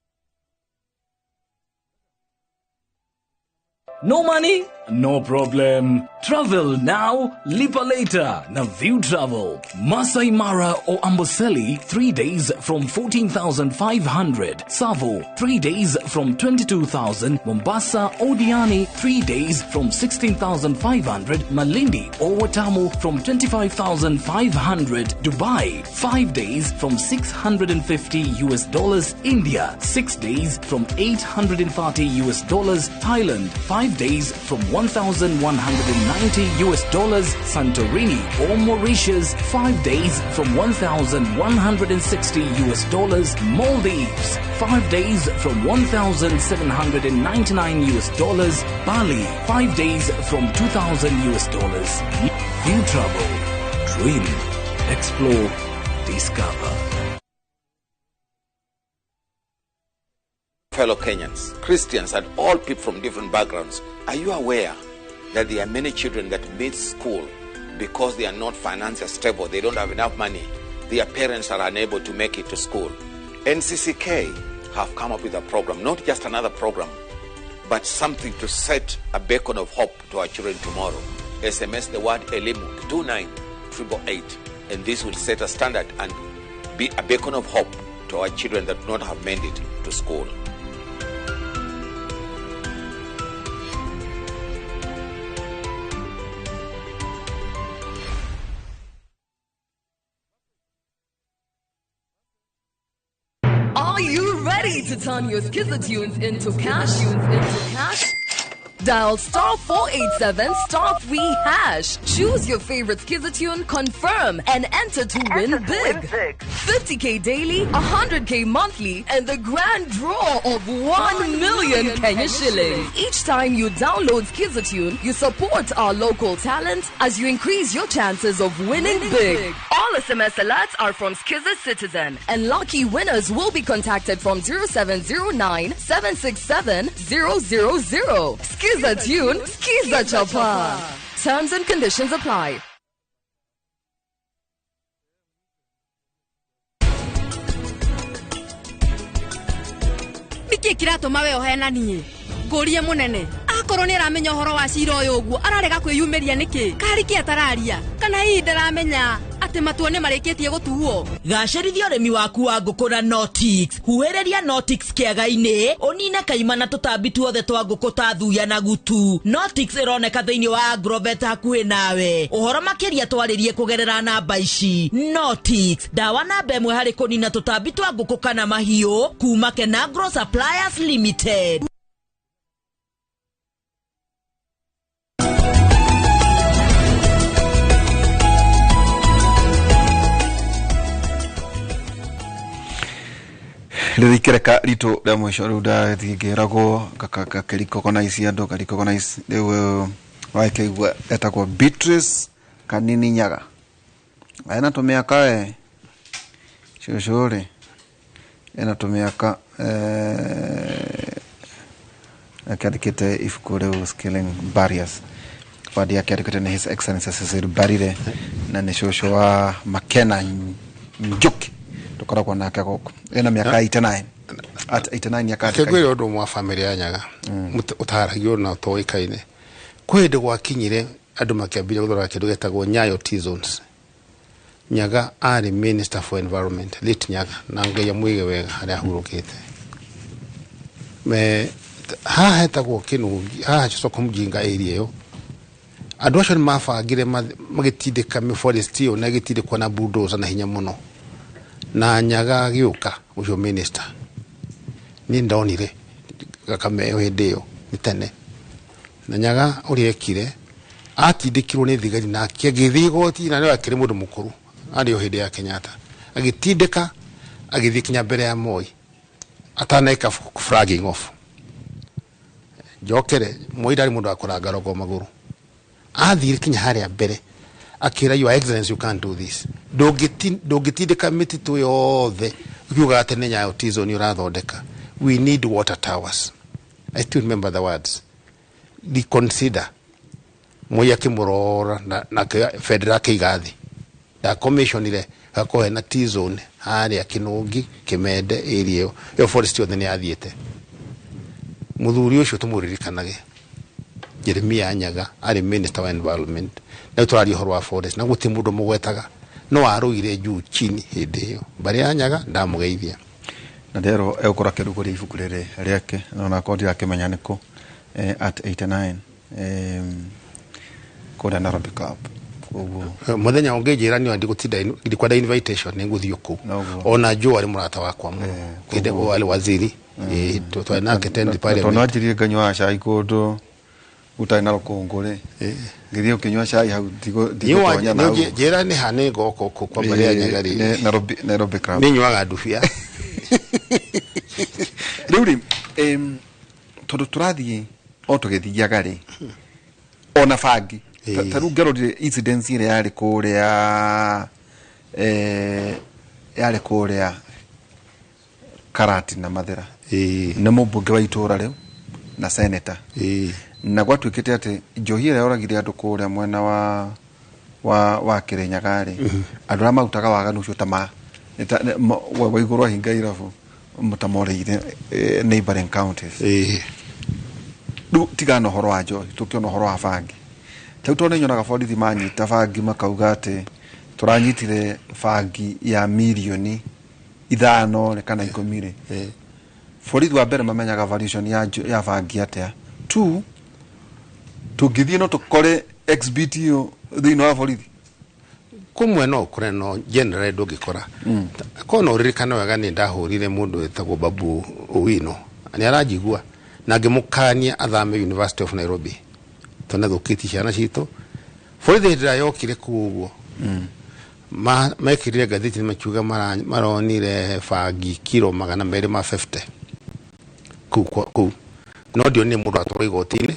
No money? No problem. Travel now, lipa later. Na View Travel. Masai Mara or Amboseli, 3 days from 14,500. Savo, 3 days from 22,000. Mombasa or Diani, 3 days from 16,500. Malindi or Watamu from 25,500. Dubai, 5 days from $650. India, 6 days from $830. Thailand, 5 days from $1,190. Santorini or Mauritius, 5 days from $1,160. Maldives, 5 days from $1,799. Bali, 5 days from $2,000. View Travel. Dream, explore, discover. Fellow Kenyans, Christians, and all people from different backgrounds, are you aware that there are many children that miss school because they are not financially stable, they don't have enough money, their parents are unable to make it to school? NCCK have come up with a program, not just another program, but something to set a beacon of hope to our children tomorrow. SMS the word ELIMU to 29888, and this will set a standard and be a beacon of hope to our children that do not have made it to school. Are you ready to turn your Skiza tunes into cash? Dial star 487 star 3 hash. Choose your favorite Skiza tune, confirm, and enter to win big. 50k daily, 100k monthly, and the grand draw of 1 million Kenya shillings. Each time you download Skiza tune, you support our local talent as you increase your chances of winning big. All SMS alerts are from Skiza Citizen, and lucky winners will be contacted from 0709 767 000. Skiza tune, Skiza Chapa. Terms and conditions apply. Nĩkĩ kĩratũma we ũhenanie? Ngũrie mũnene, akorwo nĩ aramenya ũhoro wa cira ũyũ ũguo ararega kwĩyumĩria nĩkĩ? Karĩ kĩ atararia? Kana hihi ndaramenya atĩ matua nĩ marĩkĩtie gũtuo? Gacĩrithia ũrĩmi waku wa ngũkũ na Notix. Huhĩrĩria Notix kĩaga-inĩ, ũnine kaima na tũtambi tuothe twa ngũkũ ta thuya na gutu. Notix ĩroneka thĩinĩ wa Agrovet hakuhĩ nawe. Ũhoro makĩria twarĩrie kũgerera namba ici. Notix, ndawa namba ĩmwe harĩ kũnina tũtambi twa ngũkũ kana mahiũ kuma Kenagro Suppliers Limited. Rĩrĩkereka ritũ rĩa mũico rĩu ndathiĩ ngĩragwo ngakĩrecognize andũ ngarecognize rĩu wakĩigua etagwo Beatrice Kanini Nyaga ena tũmĩaka e cũcũ rĩ ena tũmĩaka akĩandĩkĩte ibuku rĩu Scaling Barriers bandi akĩandĩkĩte nĩ His Excellency Cecil Barire na nĩ cũcũ wa Makena Njuki tukoragwo nake gũkũ ena mĩaka 89 at 89 yakati Kegwire ũndũ mwa family ya Nyaga ũtaragio na ũtoĩkaine. Kwĩ hĩndĩ gwakinyire andũ makĩambĩrĩria gũthondeka kĩndũ gĩtagwo Nyayo Tea Zones. Nyaga arĩ minister for environment, late Nyaga, na Ngai amwige wega harĩa ahurũkĩte. Haha hetagwo Kĩnũgi, haha soko mjinga area ĩyo. Andũ acio nĩ mabangire magĩtindĩka forest ĩyo na ĩgĩtindĩkwo na bulldozer na hinya mũno. Na Nyaga agĩũka ũcio minister. Niĩ ndonire gakame ĩyo hĩndĩ ĩyo nĩ tene. Na Nyaga ũrĩa ekire atindĩkirwo nĩ thigari na agĩthiĩ igoti na nĩwe akĩrĩ mũndũ mũkũrũ arĩ o hĩndĩ ya Kenyatta. Agĩtindĩka agĩthiĩ kinya mbere ya Moi ataneka flagging off. Njokere Moi ndarĩ mũndũ wa kũranga rogo magũrũ. Athire kinya harĩa mbere akĩra Your Excellency you can't do this. Ndũngĩtindĩka mĩtitũ yothe ũkiuga atĩ nĩ Nyayo Tea Zone ũrathondeka. We need water towers. I still remember the words. Reconsider. Moi akĩmũrora na Federal akĩiga thĩ. Ndakomiconire gakorwo hena Tea Zone harĩa Kĩnũngi, Kĩmende area ĩyo. Ĩyo forest yothe nĩ yathiĩte. Mũthuri ũcio tũmũririkanage. Jeremiah Nyaga arĩ minister wa environment. Na tũraria ũhoro wa forest na gũtirĩ mũndũ mũgwetaga. No arũire juu chini hĩndĩ ĩyo. Mbarĩ ya Nyaga ndamũgeithia. Na ndero egũkorwo akĩrugũria ibuku rĩrĩ rĩake no nakorwo ndirakĩmenya nĩkũ at 89 kũrĩa Nairobi Club. Koguo Mũthenya ũngĩ njĩra nĩ ndigũtinda ndikwenda invitation nĩ ngũthiĩ kũu. Ona Joe arĩ mũrata wakwa mũno. Kĩndĩ arĩ waziri. Twarĩ nake tent parliament. Tondũ anjĩrire nganyuaga cai kũndũ gũtarĩ na rũkũngũ rĩ. Ngĩthiĩ ũkĩnyua cai hau ndigũtonya na hau. Njĩra nĩ ha nĩ ngoka kũ kwa mbarĩ ya Nyaga rĩ. Nairobi Club. Nĩ nyuaga ndubia. Rĩu rĩ tondũ tũrathiĩ o tũgĩthiaga rĩ ona bangi ta rĩu ngerorire incidents ĩrĩa yarĩ kũrĩa yarĩ kũrĩa Karati na Mathĩra nĩ mũmbunge wa itũra rĩu na senator na gwatuĩkĩte atĩ njohi ĩrĩa yoragire andũ kũrĩa mwena wa Kĩrĩnyaga rĩ andũ arĩa marutaga waganu ũcio ta wa igũrũ ahinga irabu mũtamorĩire neighboring counties. Rĩu tigana ũhoro wa njohi tũkĩona ũhoro wa bangi. Rĩu tondũ nĩnyonaga borithi manyita bangi makauga atĩ tũranyitire bangi ya mirioni 5 rĩ kana 10 rĩ. Borithi wa mbere mamenyaga valuation ya bangi atĩa. 2 tũngĩthiĩ no tũkore XBT ĩyo thĩinĩ wa borithi. Kũmwe no ũkore no general ndũngĩkora. Korwo no ũririkane wega nĩ ndahũrire mũndũ wĩtagwo Babu Owino. Nĩ aranjigua na ngĩmũkania athame University of Nairobi. Tondũ nĩathũkĩtie ciana citũ. Borithi hĩndĩ ĩrĩa yokire kũu ũguo mekĩrire ngathĩti makiuga maronire bangi kiro 250 kũu. No ndionire mũndũ atwarwo igoti-inĩ.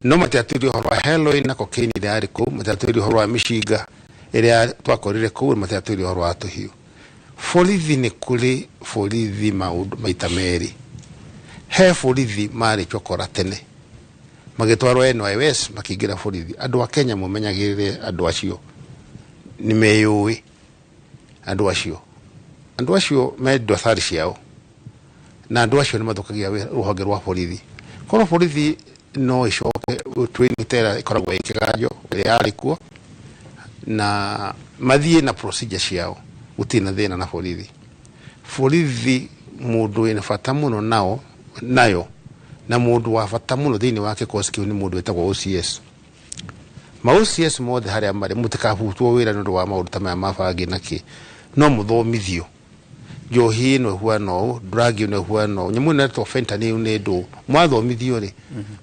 No matiatwĩrire ũhoro wa heroin na cocaine ĩrĩa yarĩ kũu, matiatwĩrire ũhoro wa mĩcinga ĩrĩa twakorire kũu, matiatwĩrire ũhoro wa tũhiũ. Borithi nĩ kũrĩ borithi maũndũ maita merĩ. He borithi marĩ chokora tene magĩtwarwo NYS makĩingĩra borithi. Andũ a Kenya mũmenyagĩrĩre andũ acio nĩ meyũĩ. Andũ acio me athari ciao na andũ acio nĩ mathũkagia rũhonge rwa borithi. Korwo borithi no ĩcoke training tera ĩkoragwo ĩ kĩganjo ĩrĩa yarĩ kuo na mathiĩ na procedure ciao gũtirĩ na thĩna na borithi. Borithi mũndũ wĩna bata mũno nao nayo na mũndũ wa bata mũno thĩinĩ wa kĩkosi kĩu nĩ mũndũ wĩtagwo OCS. Ma OCS mothe harĩa marĩ mũtikabutwo wĩra nĩ ũndũ wa maũndũ ta maya ma bangi na kĩ no mũthomithio. Njohi ĩno ĩhuana ũũ, drug ĩno ĩhuana ũũ, nyamũ ĩno ĩretwo fentanyl nĩ ndũ. Mwathomithio rĩ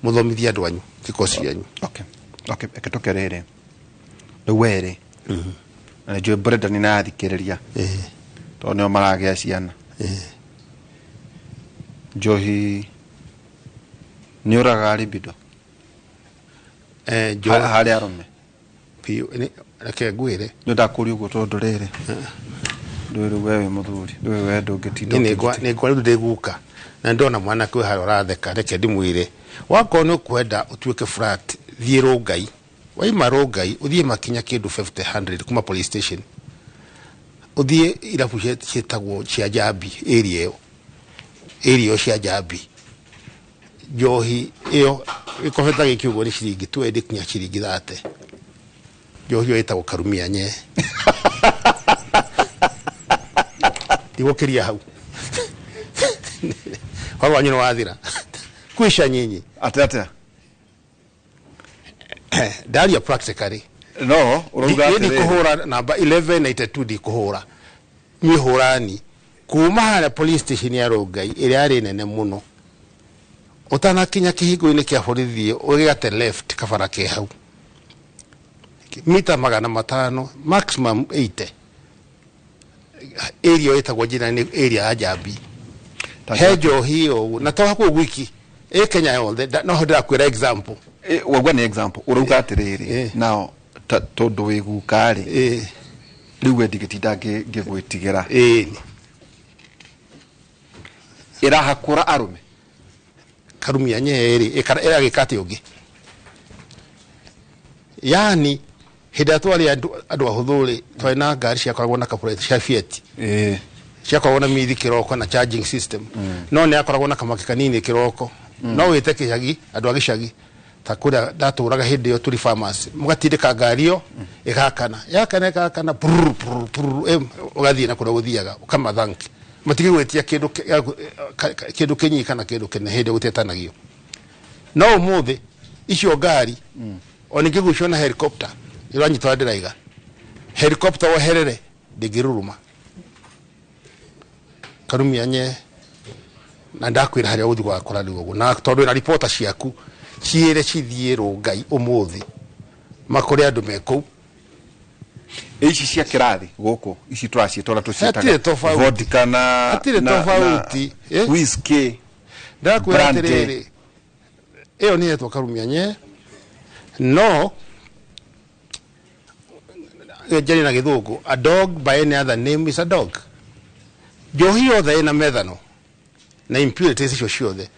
mũthomithie andũ anyu kĩkosi kĩanyu. Okay, reke tũke rĩrĩ. Rĩu we rĩ na nĩnjũĩ Brendan nĩ arathikĩrĩria tondũ nĩo maragĩa ciana. Njohi nĩ ũragaga libido? Harĩ arũme? Biũ, reke ngwĩre. Nĩ ndakũria ũguo tondũ rĩrĩ ndũĩ rĩu we wĩ mũthuri, ndũĩ we ndũngĩtinda Nĩ ngwa rĩu ndĩguka na ndona mwanake wĩ harĩa ũratheka, reke ndĩmwĩre wakorwo nĩ ũkwenda ũtuĩke flat thiĩ Rongai. Waima Rongai ũthiĩ makinya kĩndũ 50 100 kuma police station. Uthie irabu cietagwo cia Njambi area ĩyo. Area ĩyo cia Njambi. Njohi ĩyo ĩkobeta gĩkĩ ũguo nĩ ciringi 20 kinya ciringi 30. Njohi ĩyo ĩtagwo Karumia Nye. Ndigũkĩria hau. Ũhoro wanyu nĩ wathira. Kwisha nyinyi. Atĩa atĩa? Ndaria practically. No, ũrauga atĩrĩrĩ. Ndikũhũra namba 1182 ndikũhũra. Niĩ hũrani. Kuma harĩa police station ya Rongai ĩrĩa yarĩ nene mũno. Ũtanakinya kĩhingo-inĩ kĩa borithi ũgĩgate left kabara ke hau. Mita 500 maximum 80. Area ĩtagwo njĩra nĩ area ya Njambi. He njohi ĩyo na to hakuhĩ gwiki. Ĩ Kenya yothe no ndĩrakwĩra example. Wauga nĩ example ũrauga atĩrĩrĩ nao tondũ wĩ guka rĩ rĩu we ndingĩtinda ngĩgwĩtigĩra ĩrahakũra arũme Karumia Nye rĩ ĩragĩka atĩa ũngĩ yani hĩndĩ ĩrĩa twarĩ andũ ahũthũ rĩ twarĩ na ngari ciakoragwo na kabureti cia Fiat ciakoragwo na mithi kĩroko na charging system no nĩ yakoragwo na kamaki kanini kĩroko no wĩte kĩcagi andũ a gĩcagi ta kũrĩa ndatũraga hĩndĩ ĩyo tũrĩ farmers mũgatindĩka ngari ĩyo ĩgakana yakana ĩgakana prr prr prr ũgathiĩ na kũrĩa ũthiaga ũkamathank matigĩgwĩtia kĩndũ kĩnyinyi kana kĩndũ kĩnene hĩndĩ ĩyo gũtetanagio no ũmũthĩ icio ngari ona ingĩgucio na helicopter ĩranyita ũrĩa ndĩraiga helicopter woherere ndĩngĩruruma Karumia Nye na ndakwĩra harĩa ũgũthiĩ gũgakora rĩu ũguo na tondũ wĩna reporter ciaku ciĩre cithiĩ Rongai ũmũthĩ makore andũ me kũu ici cia kĩrathi gũkũ ici tũraciĩtwara tũciĩtaga vodka na hatirĩ tofauti whisky ndakwĩra atĩrĩrĩ ĩyo nĩ yetwo Karumia Nye no njarie na gĩthũngũ a dog by any other name is a dog njohi yothe ĩna methano na impurities icio ciothe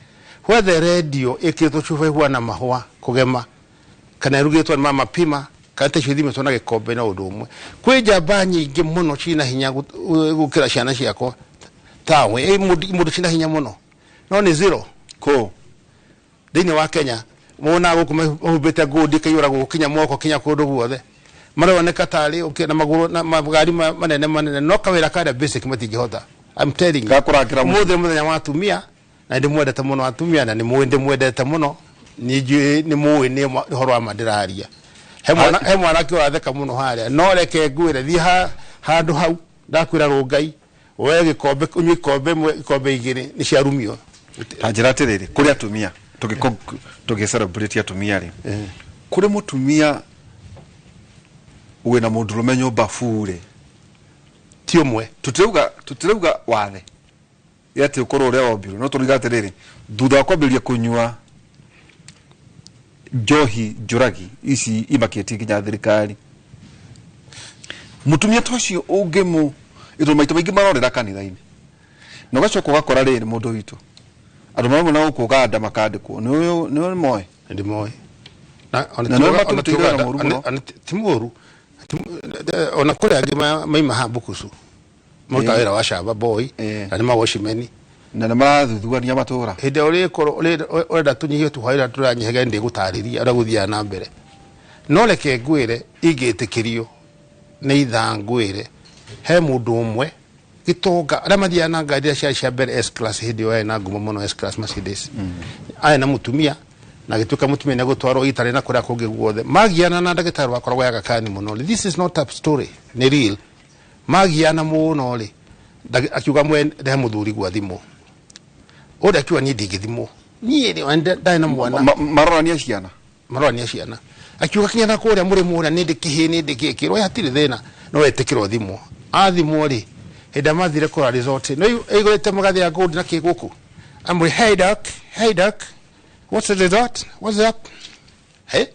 whether radio ĩkĩrĩtwo cuba ĩhuana mahũa kũgema kana ĩrugĩtwo nĩ mama pima kana ta icio ithimĩtwo na gĩkombe no ũndũ ũmwe kwĩ njamba nyingĩ mũno cina hinya gũkĩra ciana ciakwa tawe mũndũ cina hinya mũno no nĩ zero kũ thĩinĩ wa Kenya monaga gũkũ mahumbĩte ngundi ikaiyũra gũkũ kinya moko kinya kũndũ guothe maroneka tarĩ na magũrũ na magari manene manene no kawĩra karĩa basic matingĩhota I'm telling you ũmũthĩ mũthenya wa atumia na ndĩmwendete mũno atumia na nĩ ndĩmwendete mũno nĩ mũĩ nĩ ũhoro wa ma ndĩraria he mwanake ũratheka mũno harĩa no reke ngwĩre thiĩ handũ hau ndakwĩra Rongai woe gĩkombe ũnyue ikombe ĩmwe ikombe igĩrĩ nĩ ciarumio ta njĩra atĩrĩrĩ kũrĩ atumia tũgĩ celebrate atumia rĩ kũrĩ mũtumia wĩna mũndũrũme nyũmba bure ti ũmwe tũtirauga wathe atĩ ũkorwo ũrĩa wombirwo no tũrauga atĩrĩrĩ thutha wa kwambĩrĩria kũnyua njohi njũragi ici imakĩtie nginya thirikari mũtumia ta ũcio ũngĩmũ ĩtondũ maita maingĩ marorera kanitha-inĩ na ũgacoka ũgakora rĩrĩ mũndũ witũ andũ marauga na gũkũ Ũganda makandĩkwo nĩ moĩ ndĩmoĩ na nĩ matũrutĩire wĩra mũru mũno ti mũru ona kũrĩ angĩ maima haha Bukusu marutaga wĩra wa shamba boy na nĩ mawatchman na nĩ marathuthuania matũra hĩndĩ ĩrĩa ũrĩkorwo ũrenda tũnyihie tũhwaĩ ũrĩa tũranyihagia ndĩgũtarĩria ũrĩa gũthiaga na mbere no reke ngwĩre ingĩtĩkĩrio nĩ ithaa ngwĩre he mũndũ ũmwe gĩtonga arĩa mathiaga na ngari iria ciarĩ cia mbere S class hĩndĩ ĩyo yarĩ na ngumo mũno S class Mercedes arĩ na mũtumia na gĩtuĩka mũtumia nĩ gũtwarwo itarĩ na kũrĩa kũngĩ guothe magiana na ndagĩtarĩ wakoragwo ya Aga Khan mũno this is not a story nĩ real magiana mũno rĩ akiuga rehe mũthuri gwa thimũ ũrĩa akiuga niĩ ndingĩthimwo niĩ rĩ ndarĩ na mwana marorania ciana marorania ciana akiuga kinya na kũrĩa mũrĩmũ ũrĩa nĩ ndĩ kĩhĩ nĩ ndĩ kĩkĩrwo hatirĩ thĩna no etĩkĩrwo thimũ athimwo rĩ hĩndĩ ĩrĩa mathire kũrora resort no ĩigũrĩte magathĩ ya gold na kĩ gũkũ amwĩ hey doc hey doc what's the resort what's up hey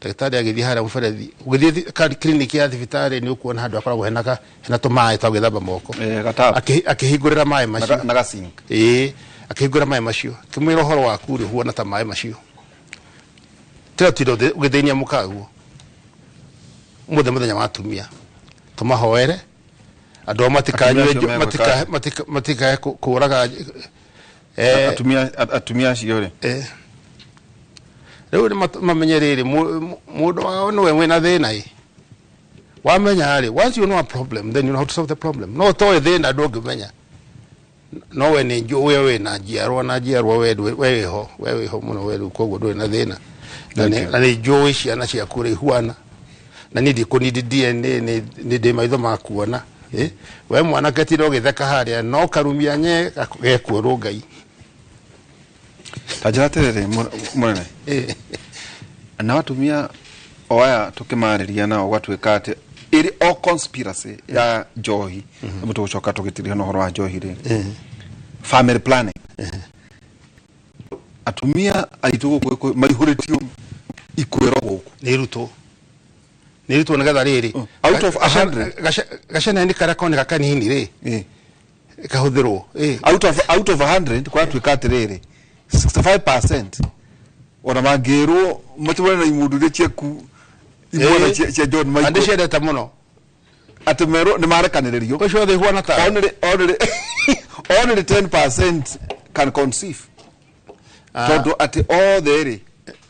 ndagĩtarĩ agĩthiĩ harĩa mũberethi ũgĩthiĩ clinic ya thibitarĩ nĩ ũkuona handũ hakoragwo hena hena tũmaĩ twa gwĩthamba moko akĩhingũrĩra maĩ macio na ga sink ĩĩ akĩhingũra maĩ macio akĩmwĩra ũhoro waku rĩ ũhuana ta maĩ macio tĩra tinda ũgĩthĩnia mũkaguo ũmũthĩ mũthenya wa atumia tũmahoere Andũ matikanyue matikae kũraga atumia acio rĩ. Rĩu nĩ mamenye rĩrĩ mũndũ wao nĩwe wĩna thĩna ĩ. Wamenya rĩ, once you know a problem then you know how to solve the problem. No toĩ thĩna ndũngĩmenya. No we nĩ njũĩ wĩna njiarwa na njiarwa we wĩho mũno we rĩu koguo ndũrĩ na thĩna. Na nĩ njũĩ ciana ciaku rĩ ihuana. Na niĩ ndikũnidi DNA nĩ ndĩ maitho ma kuona. We mwanake tira ũgĩtheka harĩa no karumia nye gekuo Ngai. Ta njĩra atĩrĩrĩ mũnene, na atumia o aya tũkĩmarĩria nao gwatuĩka atĩ ĩrĩ o conspiracy ya njohi, nĩguo tũgũcoka tũgĩtiriha na ũhoro wa njohi rĩ, family planning, atumia aitũ gũkũ maihũrĩtio ikwĩro gũkũ nĩ irutwo nĩgetha rĩrĩ out of 100 gacana nĩ karĩa koneka kanini rĩ kahũthĩrwo out of 100 kwatuĩka atĩrĩrĩ 65% ona mangĩrwo matũmane na imundu iria ciaku imwana cia John Michael andĩciendete mũno atĩ merwo nĩ marekanĩrĩrio ũcio othe ihuana ta only 10% can conceive tondũ atĩ othe rĩ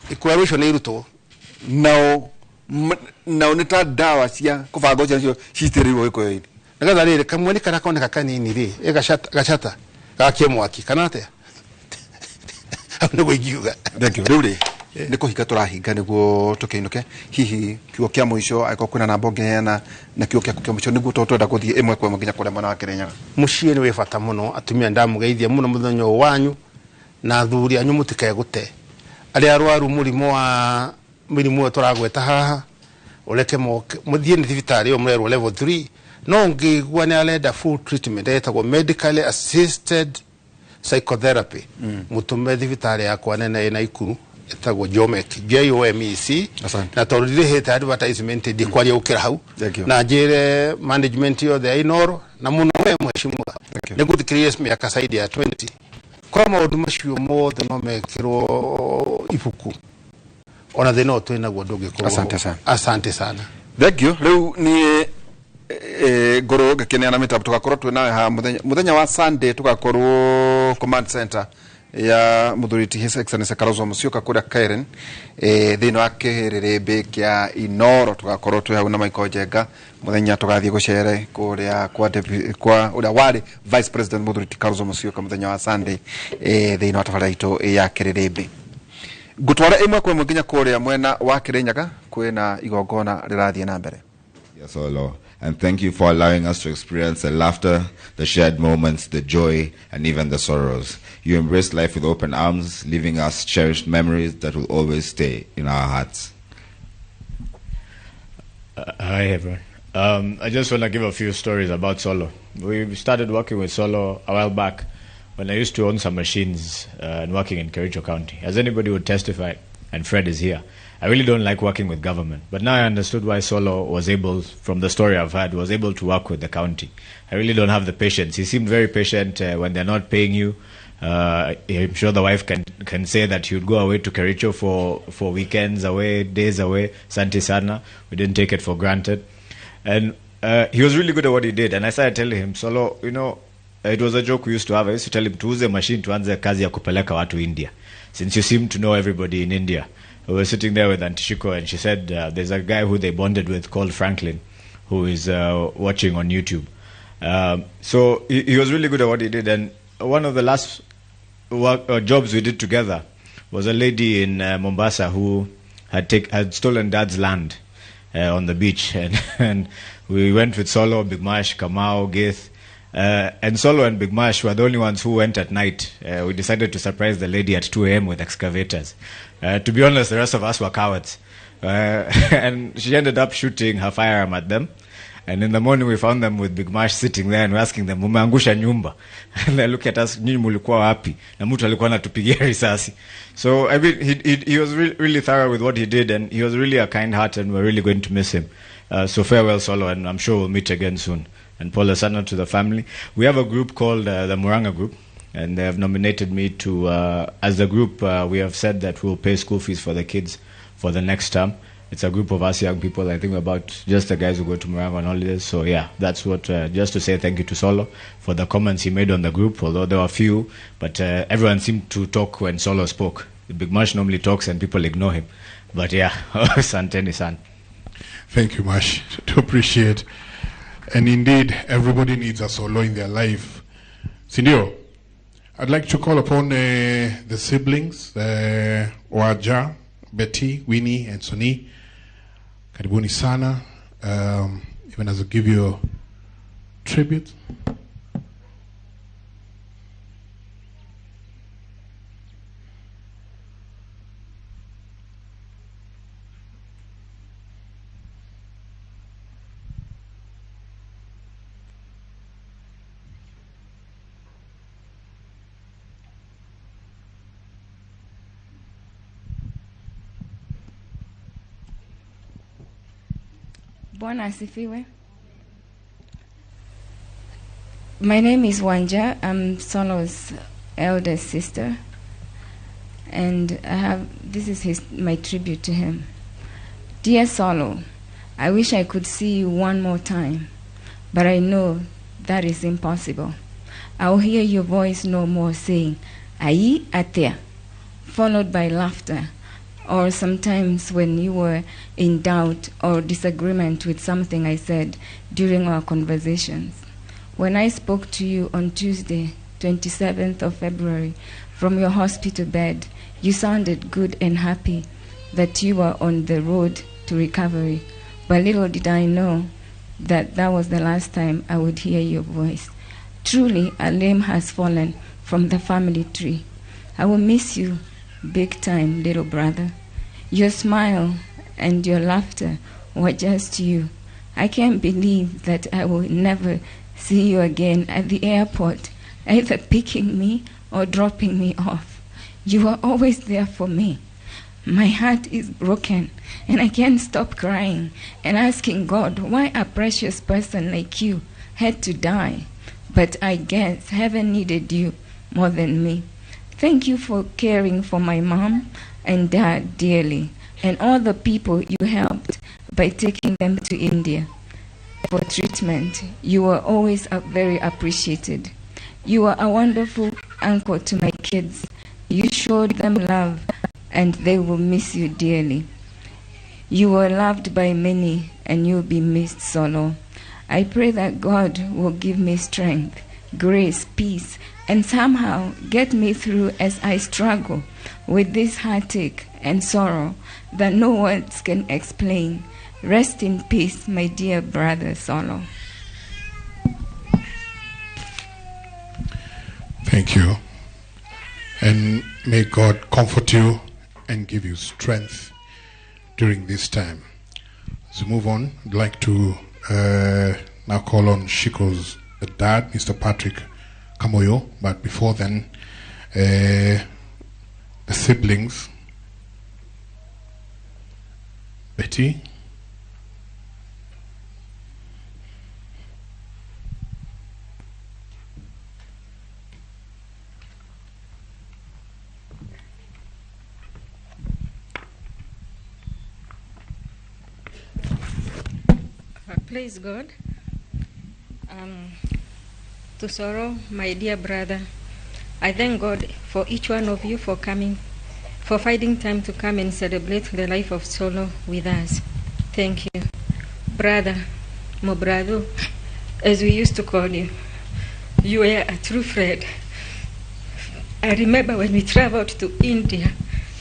ikwero icio nĩ irutwo nao nĩ ta ndawa cia kũbanga ciana cio citĩrĩirwo gĩkũyũ-inĩ nĩgetha rĩrĩ kamwe nĩ karĩa koneka kanini rĩ gacata gakie mwaki kana atĩa hau nĩguo ingiuga. Thank you. Rĩu rĩ nĩ kũhinga tũrahinga nĩguo tũkĩinũke, hihi kiugo kĩa mũico angĩkorwo kwĩna namba ũngĩheana na kiugo gĩaku kĩa mũico nĩguo tondũ twenda gũthiĩ ĩmwe kwa ĩmwe nginya kũrĩa mwena wa Kĩrĩnyaga. Mũciĩ nĩ wĩ bata mũno, atumia ndamũgeithia mũno mũthenya ũyũ wanyu na athuri anyu mũtikegũte. Arĩa arwaru mũrimũ wa mĩrimũ ĩyo tũragweta haha ũreke moke mũthiĩ nĩ thibitarĩ ĩyo mũrerwo level 3, no ũngĩigua nĩ arenda full treatment ĩtagwo medically assisted psychotherapy, mũtũme thibitarĩ yakwa nene ĩ Naikuru ĩtagwo Jomec, JOMEC, na tondũ ndirĩhĩte advertisement ndikwaria gũkĩra hau, na njĩre management yothe ya Inooro na mũno we mheshimiwa nĩngũthikĩrĩria mĩaka saidi ya 20 kwa maũndũ macio mothe no mekĩrwo ibuku ona thĩna ũyũ twĩnaguo ndũngĩkorwo. Asante sana. Asante sana. Thank you. Rĩu niĩ ngorwo ngĩkĩneana mĩtambo tũgakorwo twĩ nawe haha mũthenya wa Sunday tũgakorwo command center ya mũthuri ti His Excellency Kalonzo Musyoka kũrĩa Karen thĩinĩ wa kĩrĩrĩmbĩ kĩa Inooro tũgakorwo twĩ hau na Michael Njenga mũthenya tũgathiĩ gũcere kũrĩa kwa ũrĩa warĩ Vice President mũthuri ti Kalonzo Musyoka mũthenya wa Sunday thĩinĩ wa tabarĩra itũ ya kĩrĩrĩmbĩ. Ngũtwara ĩmwe kwa ĩmwe nginya kũrĩa mwena wa Kĩrĩnyaga kwĩna igongona rĩrathiĩ na mbere. Yes, O Lord. And thank you for allowing us to experience the laughter, the shared moments, the joy, and even the sorrows. You embraced life with open arms, leaving us cherished memories that will always stay in our hearts. Hi, everyone. I just want to give a few stories about Solo. We started working with Solo a while back when I used to own some machines and working in Kericho County. As anybody would testify, and Fred is here, I really don't like working with government. But now I understood why Solo was able, from the story I've had, was able to work with the county. I really don't have the patience. He seemed very patient when they're not paying you. I'm sure the wife can say that he would go away to Kericho for weekends away, days away. Santi sana. We didn't take it for granted. And he was really good at what he did. And I started telling him, Solo, you know, it was a joke we used to have. I used to tell him, tuuze machine, tuanze kazi ya kupeleka watu India. Since you seem to know everybody in India. We were sitting there with Auntie Shiko, and she said there's a guy who they bonded with called Franklin, who is watching on YouTube. So he was really good at what he did. And one of the last jobs we did together was a lady in Mombasa who had stolen Dad's land on the beach. And we went with Solo, Big Mash, Kamau, Gith. And Solo and Big Mash were the only ones who went at night. We decided to surprise the lady at 2 a.m. with excavators. To be honest, the rest of us were cowards. And she ended up shooting her firearm at them. And in the morning, we found them with Big Mash sitting there and we're asking them, mumeangusha nyumba. And they look at us, nyinyi mulikuwa wapi? Na mtu alikuwa anatupigia risasi. So, I mean, he was really thorough with what he did, and he was really a kind heart, and we're really going to miss him. So farewell, Solo, and I'm sure we'll meet again soon. And pole sana to the family. We have a group called the Muranga Group, and they have nominated me to, as a group, we have said that we'll pay school fees for the kids for the next term. It's a group of us young people. I think we're about just the guys who go to Murang'a on holidays. So yeah, that's what, just to say thank you to Solo for the comments he made on the group, although there were few, but everyone seemed to talk when Solo spoke. Big Mash normally talks and people ignore him. But yeah, Santeni san. Thank you, Mash. To appreciate. And indeed, everybody needs a Solo in their life. Sindio, I'd like to call upon the siblings, Waja, Betty, Winnie, and Sonny. Karibuni sana. Even as I give you tribute. Bwana asifiwe. My name is Wanja. I'm Solo's eldest sister, and I have this is my tribute to him. Dear Solo, I wish I could see you one more time, but I know that is impossible. I'll hear your voice no more saying, "Ai atea," followed by laughter, or sometimes when you were in doubt or disagreement with something I said during our conversations. When I spoke to you on Tuesday, 27th of February, from your hospital bed, you sounded good and happy that you were on the road to recovery. But little did I know that that was the last time I would hear your voice. Truly, a limb has fallen from the family tree. I will miss you big time, little brother. Your smile and your laughter were just you. I can't believe that I will never see you again at the airport, either picking me or dropping me off. You were always there for me. My heart is broken, and I can't stop crying and asking God why a precious person like you had to die. But I guess heaven needed you more than me. Thank you for caring for my mom and dad dearly, and all the people you helped by taking them to India for treatment. You were always very appreciated. You were a wonderful uncle to my kids. You showed them love, and they will miss you dearly. You were loved by many, and you'll be missed, Solo. I pray that God will give me strength, grace, peace, and somehow get me through as I struggle with this heartache and sorrow that no words can explain. Rest in peace, my dear brother Solo. Thank you. And may God comfort you and give you strength during this time. As we move on, I'd like to now call on Shiko's dad, Mr. Patrick Kamoyo. But before then, the siblings, Betty. Praise God. To Sorrow, my dear brother, I thank God for each one of you for coming, for finding time to come and celebrate the life of Solo with us. Thank you. Brother, Mobrado, as we used to call you, you were a true friend. I remember when we traveled to India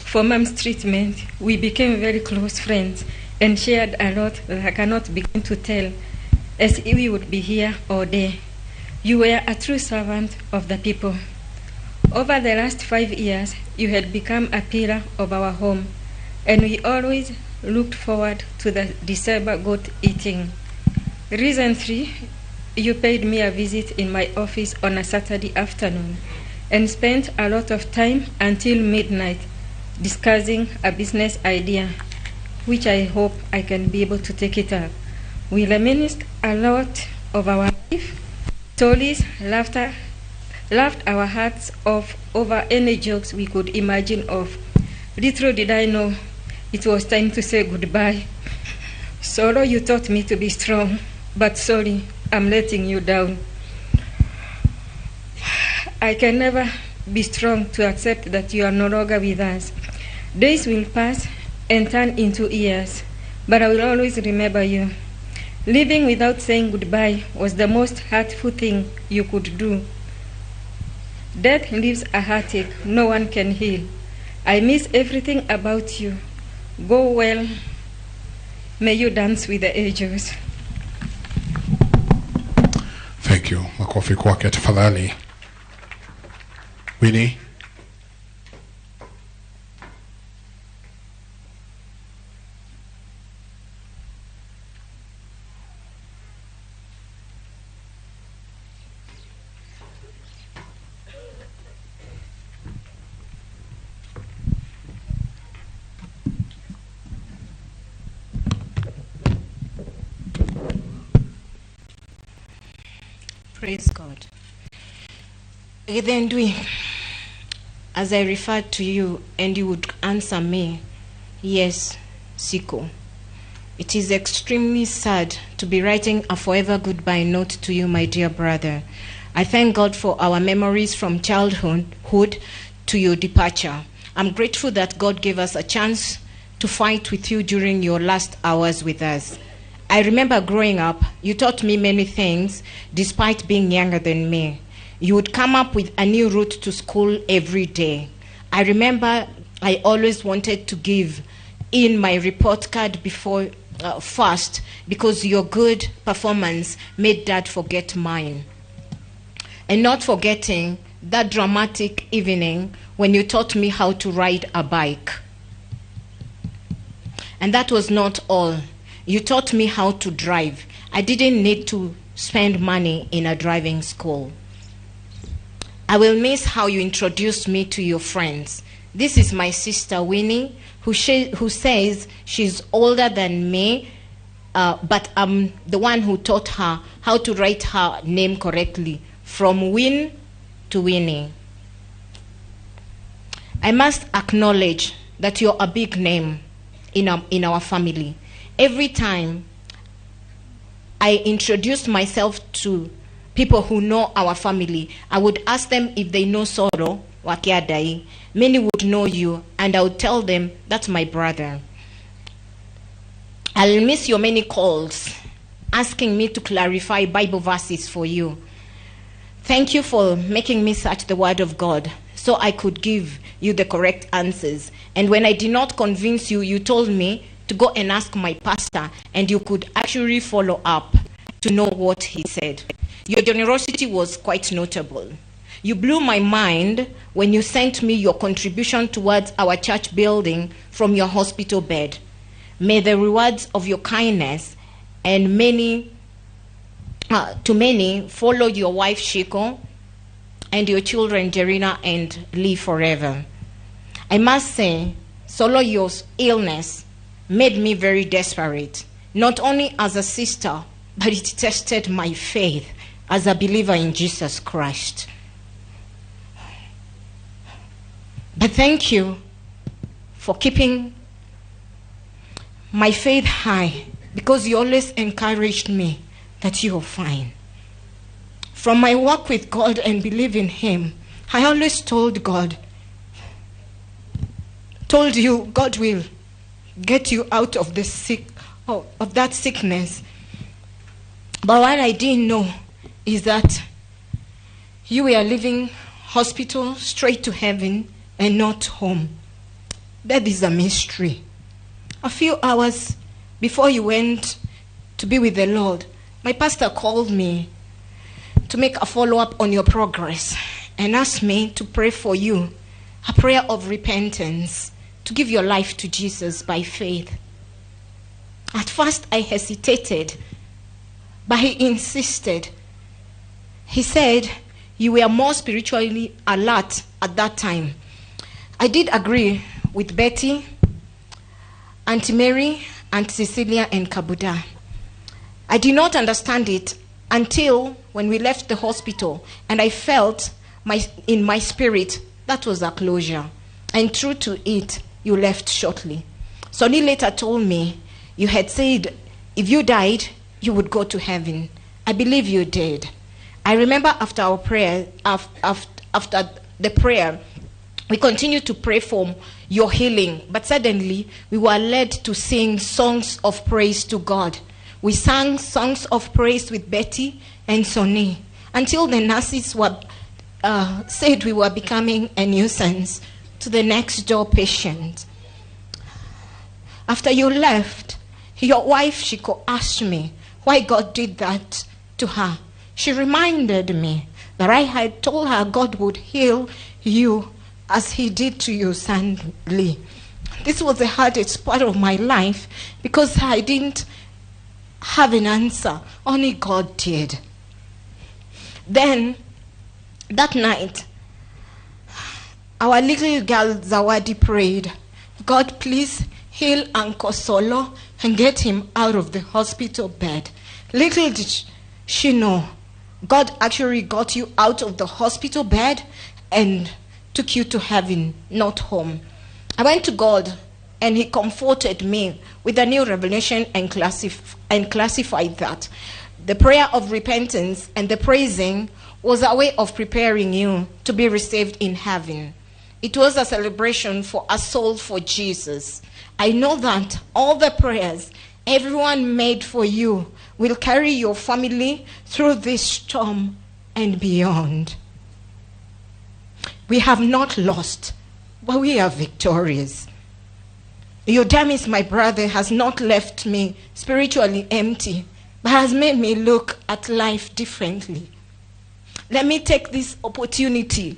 for mom's treatment, we became very close friends and shared a lot that I cannot begin to tell, as we would be here all day. You were a true servant of the people. Over the last 5 years, you had become a pillar of our home, and we always looked forward to the December goat eating. Recently, you paid me a visit in my office on a Saturday afternoon and spent a lot of time until midnight discussing a business idea, which I hope I can be able to take it up. We reminisced a lot of our life, stories, laughter, laughed our hearts off over any jokes we could imagine of. Little did I know, it was time to say goodbye. Solo, you taught me to be strong, but sorry, I'm letting you down. I can never be strong to accept that you are no longer with us. Days will pass and turn into years, but I will always remember you. Leaving without saying goodbye was the most hurtful thing you could do. Death leaves a heartache no one can heal. I miss everything about you. Go well. May you dance with the angels. Thank you. Makofi kwake tafadhali. Winnie. Praise God. Then as I referred to you, and you would answer me, yes, Siko. It is extremely sad to be writing a forever goodbye note to you, my dear brother. I thank God for our memories from childhood to your departure. I'm grateful that God gave us a chance to fight with you during your last hours with us. I remember growing up, you taught me many things despite being younger than me. You would come up with a new route to school every day. I remember I always wanted to give in my report card before first because your good performance made Dad forget mine. And not forgetting that dramatic evening when you taught me how to ride a bike. And that was not all. You taught me how to drive. I didn't need to spend money in a driving school. I will miss how you introduced me to your friends. This is my sister Winnie, who says she's older than me, but I'm the one who taught her how to write her name correctly, from Win to Winnie. I must acknowledge that you're a big name in our family. Every time I introduced myself to people who know our family, I would ask them if they know Soro Wakiadai. Many would know you, and I would tell them, that's my brother. I'll miss your many calls asking me to clarify Bible verses for you. Thank you for making me search the Word of God so I could give you the correct answers. And when I did not convince you, you told me to go and ask my pastor, and you could actually follow up to know what he said. Your generosity was quite notable. You blew my mind when you sent me your contribution towards our church building from your hospital bed. May the rewards of your kindness and many to many follow your wife Shiko and your children Jerina and Lee forever. I must say, Solo, your illness made me very desperate, not only as a sister, but it tested my faith as a believer in Jesus Christ. But thank you for keeping my faith high, because you always encouraged me that you are fine. From my walk with God and believe in Him, I always told God, told you, God will get you out of the sick, of that sickness. But what I didn't know is that you were leaving hospital straight to heaven and not home. That is a mystery. A few hours before you went to be with the Lord, my pastor called me to make a follow-up on your progress and asked me to pray for you, a prayer of repentance, to give your life to Jesus by faith. At first I hesitated, but he insisted. He said, you were more spiritually alert at that time. I did agree with Betty, Auntie Mary, Aunt Cecilia, and Kabuda. I did not understand it until when we left the hospital, and I felt in my spirit that was a closure. And true to it, you left shortly. Sonny later told me you had said if you died, you would go to heaven. I believe you did. I remember after our prayer, after the prayer, we continued to pray for your healing, but suddenly we were led to sing songs of praise to God. We sang songs of praise with Betty and Sonny until the nurses were said we were becoming a nuisance to the next door patient. After you left, your wife Shiko asked me why God did that to her. She reminded me that I had told her God would heal you as he did to you suddenly. This was the hardest part of my life because I didn't have an answer. Only God did. Then, that night, our little girl Zawadi prayed, God, please heal Uncle Solo and get him out of the hospital bed. Little did she know, God actually got you out of the hospital bed and took you to heaven, not home. I went to God and he comforted me with a new revelation and classified that the prayer of repentance and the praising was a way of preparing you to be received in heaven. It was a celebration for a soul for Jesus. I know that all the prayers everyone made for you will carry your family through this storm and beyond. We have not lost, but we are victorious. Your demise, my brother, has not left me spiritually empty, but has made me look at life differently. Let me take this opportunity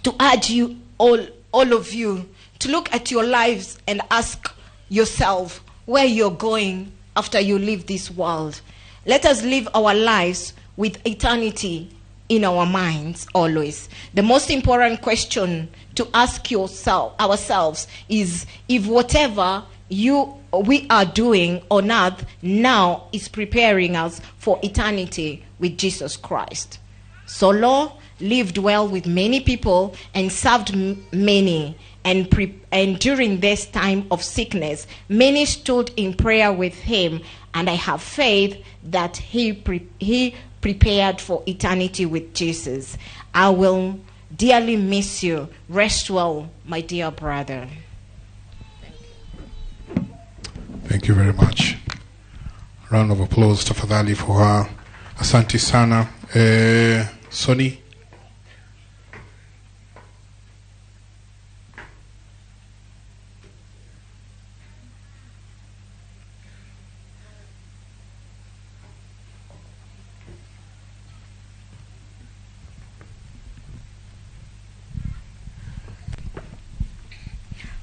to urge you all of you, to look at your lives and ask yourself where you're going after you leave this world. Let us live our lives with eternity in our minds always. The most important question to ask ourselves is if whatever we are doing on earth now is preparing us for eternity with Jesus Christ. Solo lived well with many people and served many. And during this time of sickness, many stood in prayer with him, and I have faith that he prepared for eternity with Jesus. I will dearly miss you. Rest well, my dear brother. Thank you very much. Round of applause tafadhali for her. Asante sana. Sonny.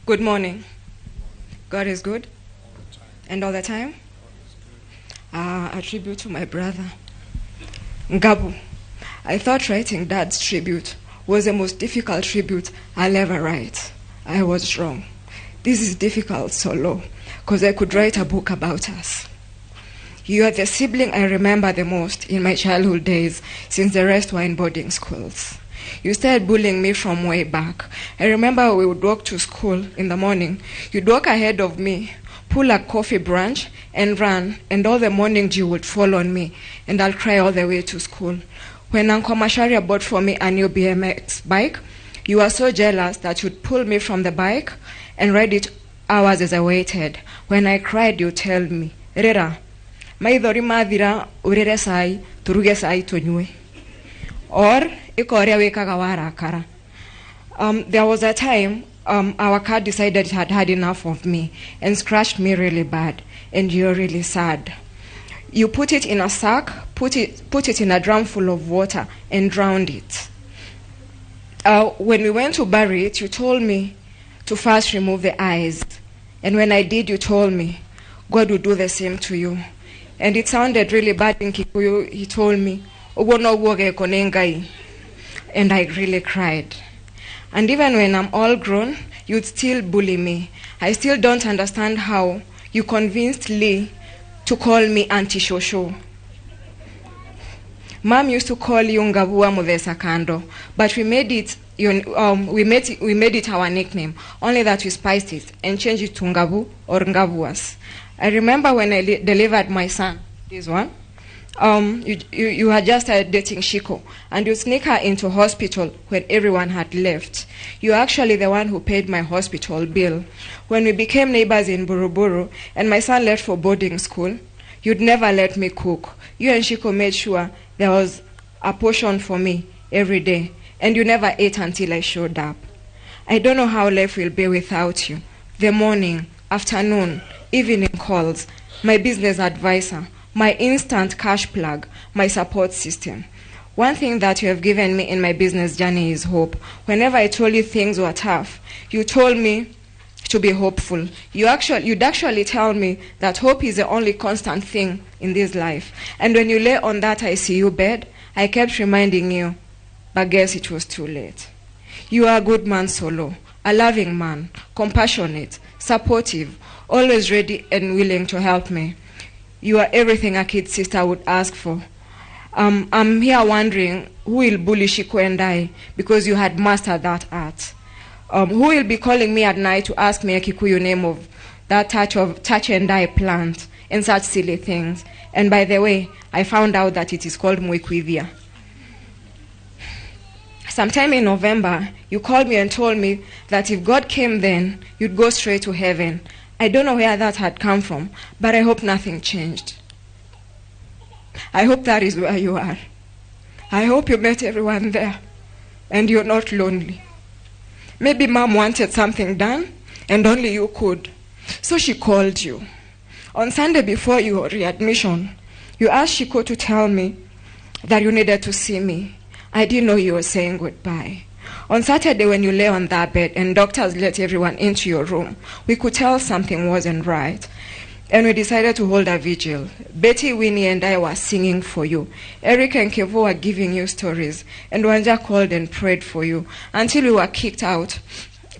Good morning. God is good. And all the time. A tribute to my brother, Ngabu. I thought writing Dad's tribute was the most difficult tribute I'll ever write. I was wrong. This is difficult, Solo, because I could write a book about us. You are the sibling I remember the most in my childhood days, since the rest were in boarding schools. You started bullying me from way back. I remember we would walk to school in the morning. You'd walk ahead of me, pull a coffee branch, and run, and all the morning dew would fall on me, and I'll cry all the way to school. When Uncle Masharia bought for me a new BMX bike, you were so jealous that you'd pull me from the bike and ride it hours as I waited. When I cried, you tell me, Rera, maithori mathira urere sai, turuge sai tunyue. Or, ikoria wekaga warakara. There was a time our car decided it had had enough of me and scratched me really bad, and you're really sad. You put it in a sack, put it in a drum full of water, and drowned it. When we went to bury it, you told me to first remove the eyes. And when I did, you told me God would do the same to you. And it sounded really bad in Kikuyu. He told me, and I really cried. And even when I'm all grown, you'd still bully me. I still don't understand how you convinced Lee to call me Auntie Shosho. Mom used to call you Ngabua Muthesa Kando, but we made it we made it our nickname, only that we spiced it and changed it to Ngabu or Ngabuas. I remember when I delivered my son, this one, you had just started dating Shiko, and you sneak her into hospital when everyone had left. You're actually the one who paid my hospital bill. When we became neighbors in Buruburu, and my son left for boarding school, you'd never let me cook. You and Shiko made sure there was a portion for me every day, and you never ate until I showed up. I don't know how life will be without you. The morning, afternoon, evening calls, my business advisor, my instant cash plug, my support system. One thing that you have given me in my business journey is hope. Whenever I told you things were tough, you told me to be hopeful. You'd actually tell me that hope is the only constant thing in this life. And when you lay on that ICU bed, I kept reminding you, but guess it was too late. You are a good man, Solo, a loving man, compassionate, supportive, always ready and willing to help me. You are everything a kid sister would ask for. I'm here wondering who will bully Shiko and I, because you had mastered that art. Who will be calling me at night to ask me a Kikuyu name of that touch and I plant and such silly things. And by the way, I found out that it is called Muikwivia. Sometime in November, you called me and told me that if God came then, you'd go straight to heaven. I don't know where that had come from, but I hope nothing changed. I hope that is where you are. I hope you met everyone there and you're not lonely. Maybe Mom wanted something done and only you could, so she called you. On Sunday before your readmission, you asked Shiko to tell me that you needed to see me. I didn't know you were saying goodbye. On Saturday, when you lay on that bed and doctors let everyone into your room, we could tell something wasn't right. And we decided to hold a vigil. Betty, Winnie, and I were singing for you. Eric and Kevo were giving you stories. And Wanja called and prayed for you until we were kicked out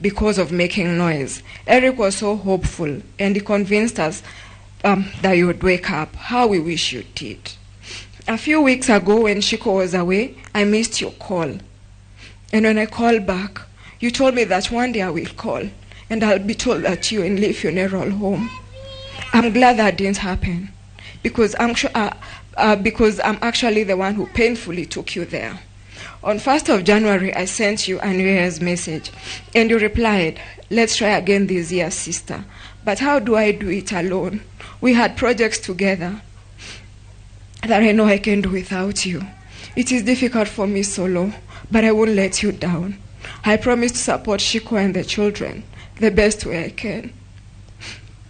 because of making noise. Eric was so hopeful, and he convinced us that you would wake up. How we wish you did. A few weeks ago, when Shiko was away, I missed your call. And when I called back, you told me that one day I will call, and I'll be told that you're in Lee Funeral Home. I'm glad that didn't happen, because I'm actually the one who painfully took you there. On 1st of January, I sent you a New Year's message, and you replied, "Let's try again this year, sister. But how do I do it alone? We had projects together that I know I can do without you. It is difficult for me solo, but I won't let you down. I promise to support Shiko and the children the best way I can.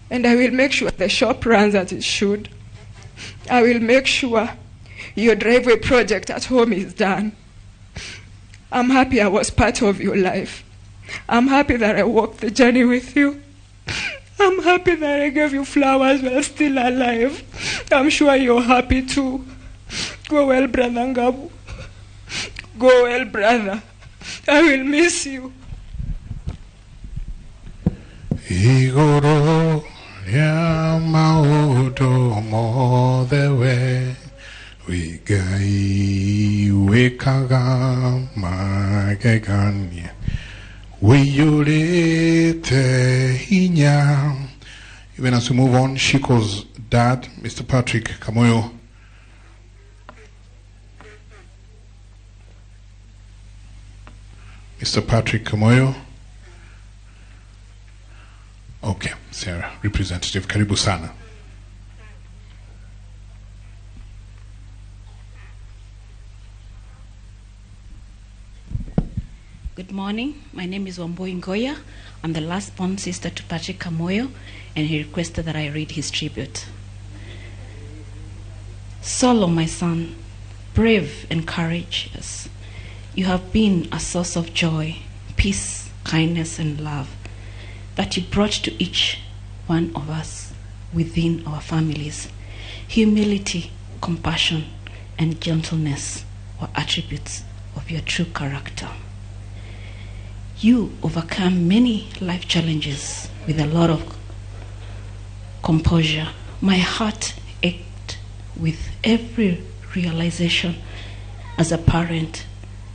And I will make sure the shop runs as it should. I will make sure your driveway project at home is done. I'm happy I was part of your life. I'm happy that I walked the journey with you. I'm happy that I gave you flowers while still alive. I'm sure you're happy too. Go well, Brother Ngabu. Go well, brother. I will miss you." Igoro ya maũndũ mothe we wĩ Ngai wĩkaga magegania wĩiyũrĩte hinya. Even as we move on, Shiko's dad, Mr. Patrick Kamoyo. Mr. Patrick Kamoyo. Okay, Sarah, representative, karibu sana. Good morning. My name is Wambui Ngoya. I'm the last born sister to Patrick Kamoyo, and he requested that I read his tribute. Solo, my son, brave and courageous, you have been a source of joy, peace, kindness, and love that you brought to each one of us within our families. Humility, compassion, and gentleness were attributes of your true character. You overcome many life challenges with a lot of composure. My heart ached with every realization as a parent,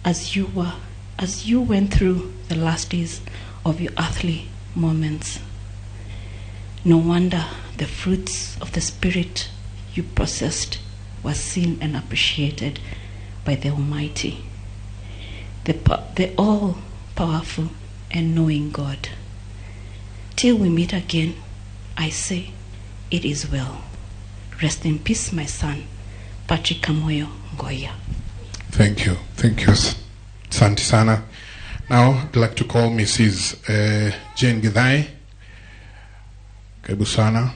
as you were as you went through the last days of your earthly moments. No wonder the fruits of the Spirit you possessed were seen and appreciated by the Almighty, the all-powerful and knowing God. Till we meet again, I say, it is well. Rest in peace, my son, Patrick Kamoyo Ngoya. Thank you. Thank you, Santi sana. Now, I'd like to call Mrs. Jane Githai. Karibu sana.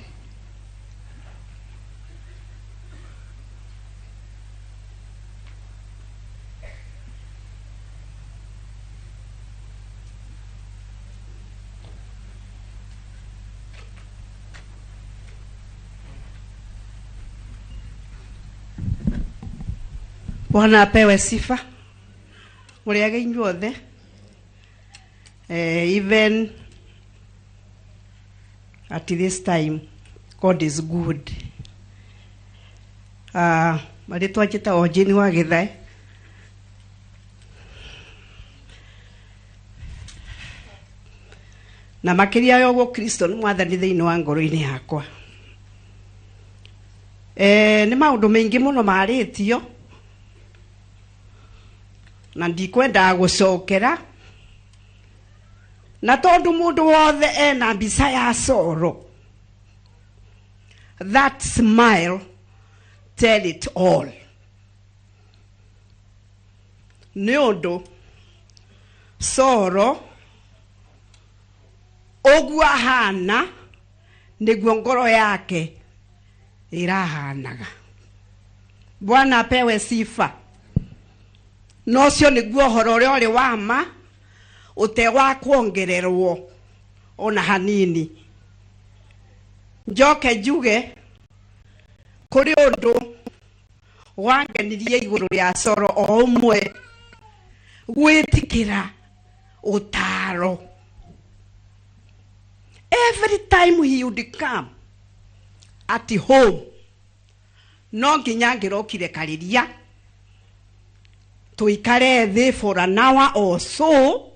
Bwana apewe sifa. Muriage inyuothe. Even at this time, God is good. Marĩtwa njĩtagwo Jane wa Gĩthae. Na makĩria ya ũguo Kristo nĩ mwathani thĩinĩ wa ngoro-inĩ yakwa. Nĩ maũndũ maingĩ mũno marĩtio na ndikwendaga gũcokera, na tondu mundu wothe ena mbica ya Soro, that smile tell it all. Nĩ ũndũ Soro ũguo ahana nĩguo ngoro yake ĩrahanaga. Bwana apewe sifa. No cio nĩguo ũhoro ũrĩa ũrĩ wa ma ũte wa kuongererwo ona hanini. Njoke njuge kũrĩ ũndũ wangenirie igũrũ rĩa Soro o ũmwe, gwĩtĩkĩra ũtaaro. Every time he would come at home, no nginya angĩrokire karĩria tuikare thĩ for an hour or so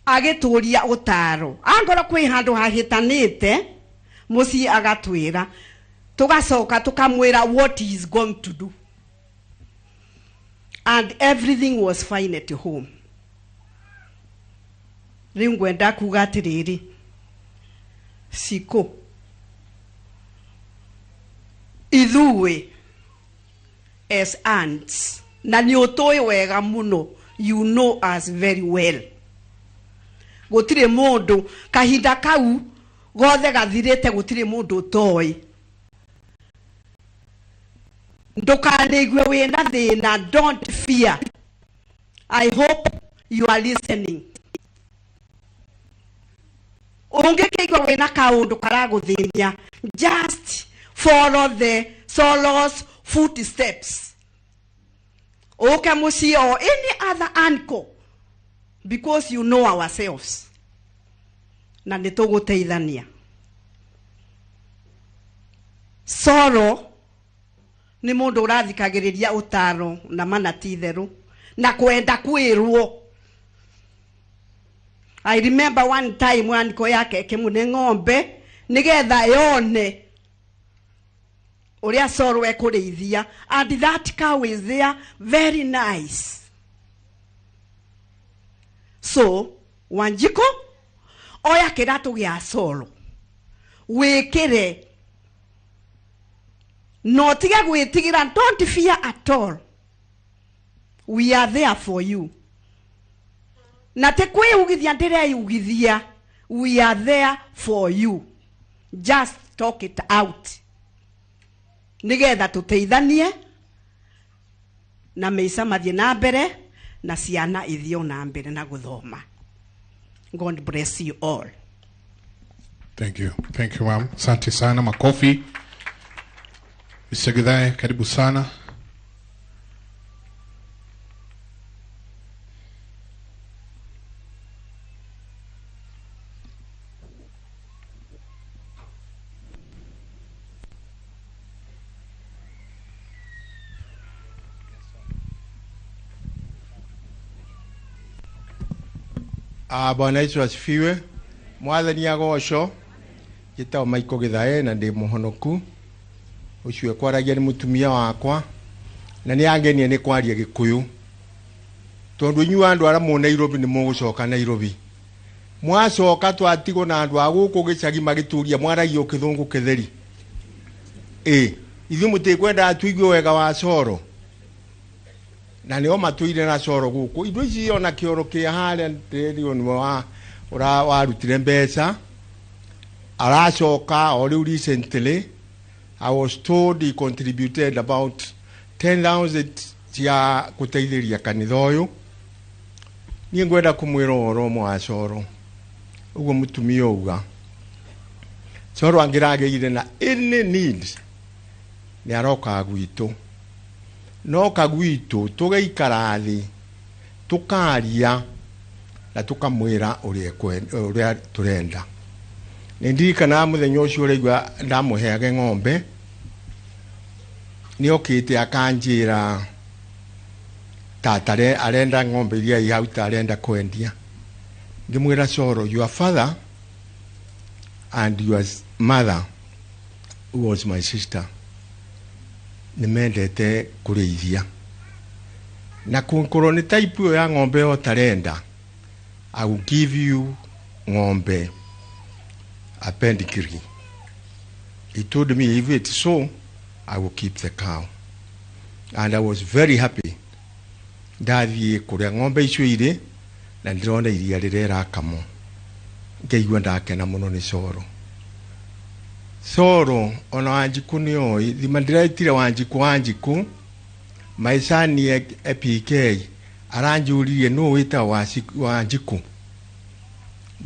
agĩtũria ũtaaro. Angorwo kwĩ handũ hahĩtanĩte mũciĩ agatwĩra, tũgacoka tũkamwĩra what he is going to do, and everything was fine at home. Rĩu ngwenda kuga atĩrĩrĩ, Shiko, ithuĩ as aunts, na nĩ ũtũĩ wega mũno, you know us very well. Gũtirĩ mũndũ kahinda kau gothe gathirĩte, gũtirĩ mũndũ ũtoĩ. Ndũkanaigue wĩna thĩna, don't fear. I hope you are listening. Ũngĩkĩigua wĩna kaũndũ karagũthĩnia, just follow the Solo's footsteps. Ũke mũciĩ or any other uncle, because you know ourselves. Na nĩ tũgũteithania. Soro nĩ mũndũ ũrathikagĩrĩria ũtaro na mana ti itherũ na kwenda kwĩrwo. I remember one time uncle yake ĩkĩmũne ng'ombe nĩgetha yone ũrĩa Soro ekũrĩithia, and that cow is there very nice. So Wanjiko, oya kĩratũ gĩa Soro wĩkĩre, no tige gwĩtigĩra, don't fear at all, we are there for you. Na te kwĩugithia ndĩreyugithia, we are there for you, just talk it out nĩgetha tũteithanie na maica mathiĩ na mbere na ciana ithiĩ na mbere na gũthoma. God bless you all. Thank you. Thank you, ma'am. Asante sana, makofi. Mr. Githai, karibu sana. Bwana Yesu asifiwe. Mwathani agocwo. Njĩtagwo Michael Githae na ndĩ mũhonoku. Ũcio ekwaragia nĩ mũtumia wakwa na nĩ angenia nĩ kwaria Gĩkũyũ tondũ inyuĩ andũ arĩa mwĩ Nairobi nĩ mũgũcoka Nairobi. Mwacoka twatigwo na andũ a gũkũ gĩcagi magĩtũria mwaragia kĩthũngũ kĩtheri. Ĩ ithuĩ mũtikwendaga tũigue wega wa coro na nĩo matũire na coro gũkũ. Indo ici ona kĩoro kĩa harĩa ndĩrĩo nĩwe wa ũra warutire mbeca aracoka o rĩu recently I was told he contributed about 10,000 cia gũteithĩria kanitha ũyũ. Niĩ ngwenda kũmwĩra ũhoro ũmwe wa coro ũguo mũtumia auga coro angĩragĩire na any need nĩ arokaga gwitũ noka gwitũ tũgaikara thĩ tũkaria na tũkamwĩra ũrĩa tũrenda. Nĩ ndirikanaga mũthenya ũcio ũraigua ndamũheage ng'ombe nĩ okĩte akanjĩra tata arenda ng'ombe iria i hau ta arenda kwendia. Ngĩmwĩra coro, your father and your mother who was my sister nĩ mendete kũrĩithia na kũngĩkorwo nĩ type ĩyo ya ng'ombe ĩyo ũtarenda, I will give you ng'ombe a pedigree. He told me if it's so, I will keep the cow. And I was very happy. Ndathiĩ kũrĩa ng'ombe icio irĩ na ndĩrona iria rĩrĩa ĩrakamwo ngaigua ndakena mũno nĩ coro. Coro ona Wanjikũ nĩ oĩ thima ndĩretire Wanjikũ Wanjikũ my son e PK aranjũririe nũ wĩtagwo Wanjikũ.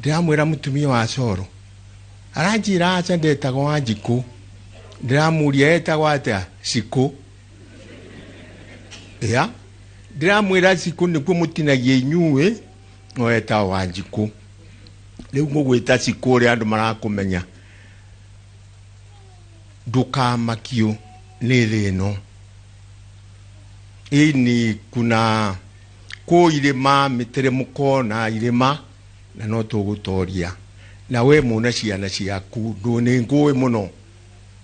Ndĩramwĩra mũtumia wa coro aranjĩra aca ndetagwo Wanjikũ. Ndĩramũria etagwo atĩa? Cikũ. Ya ndĩramwĩra Cikũ nĩkuo mũtinagia inyuĩ no etagwo Wanjikũ. Rĩu ngũgwĩta Cikũ ũrĩa andũ marakũmenya. Ndũkamakio nĩ thĩ ĩno. Ĩni kuna kũ irĩma mĩteremũko na irĩma na no tũgũtoria. Na we muna ciana ciaku ndũ nĩ ngũĩ mũno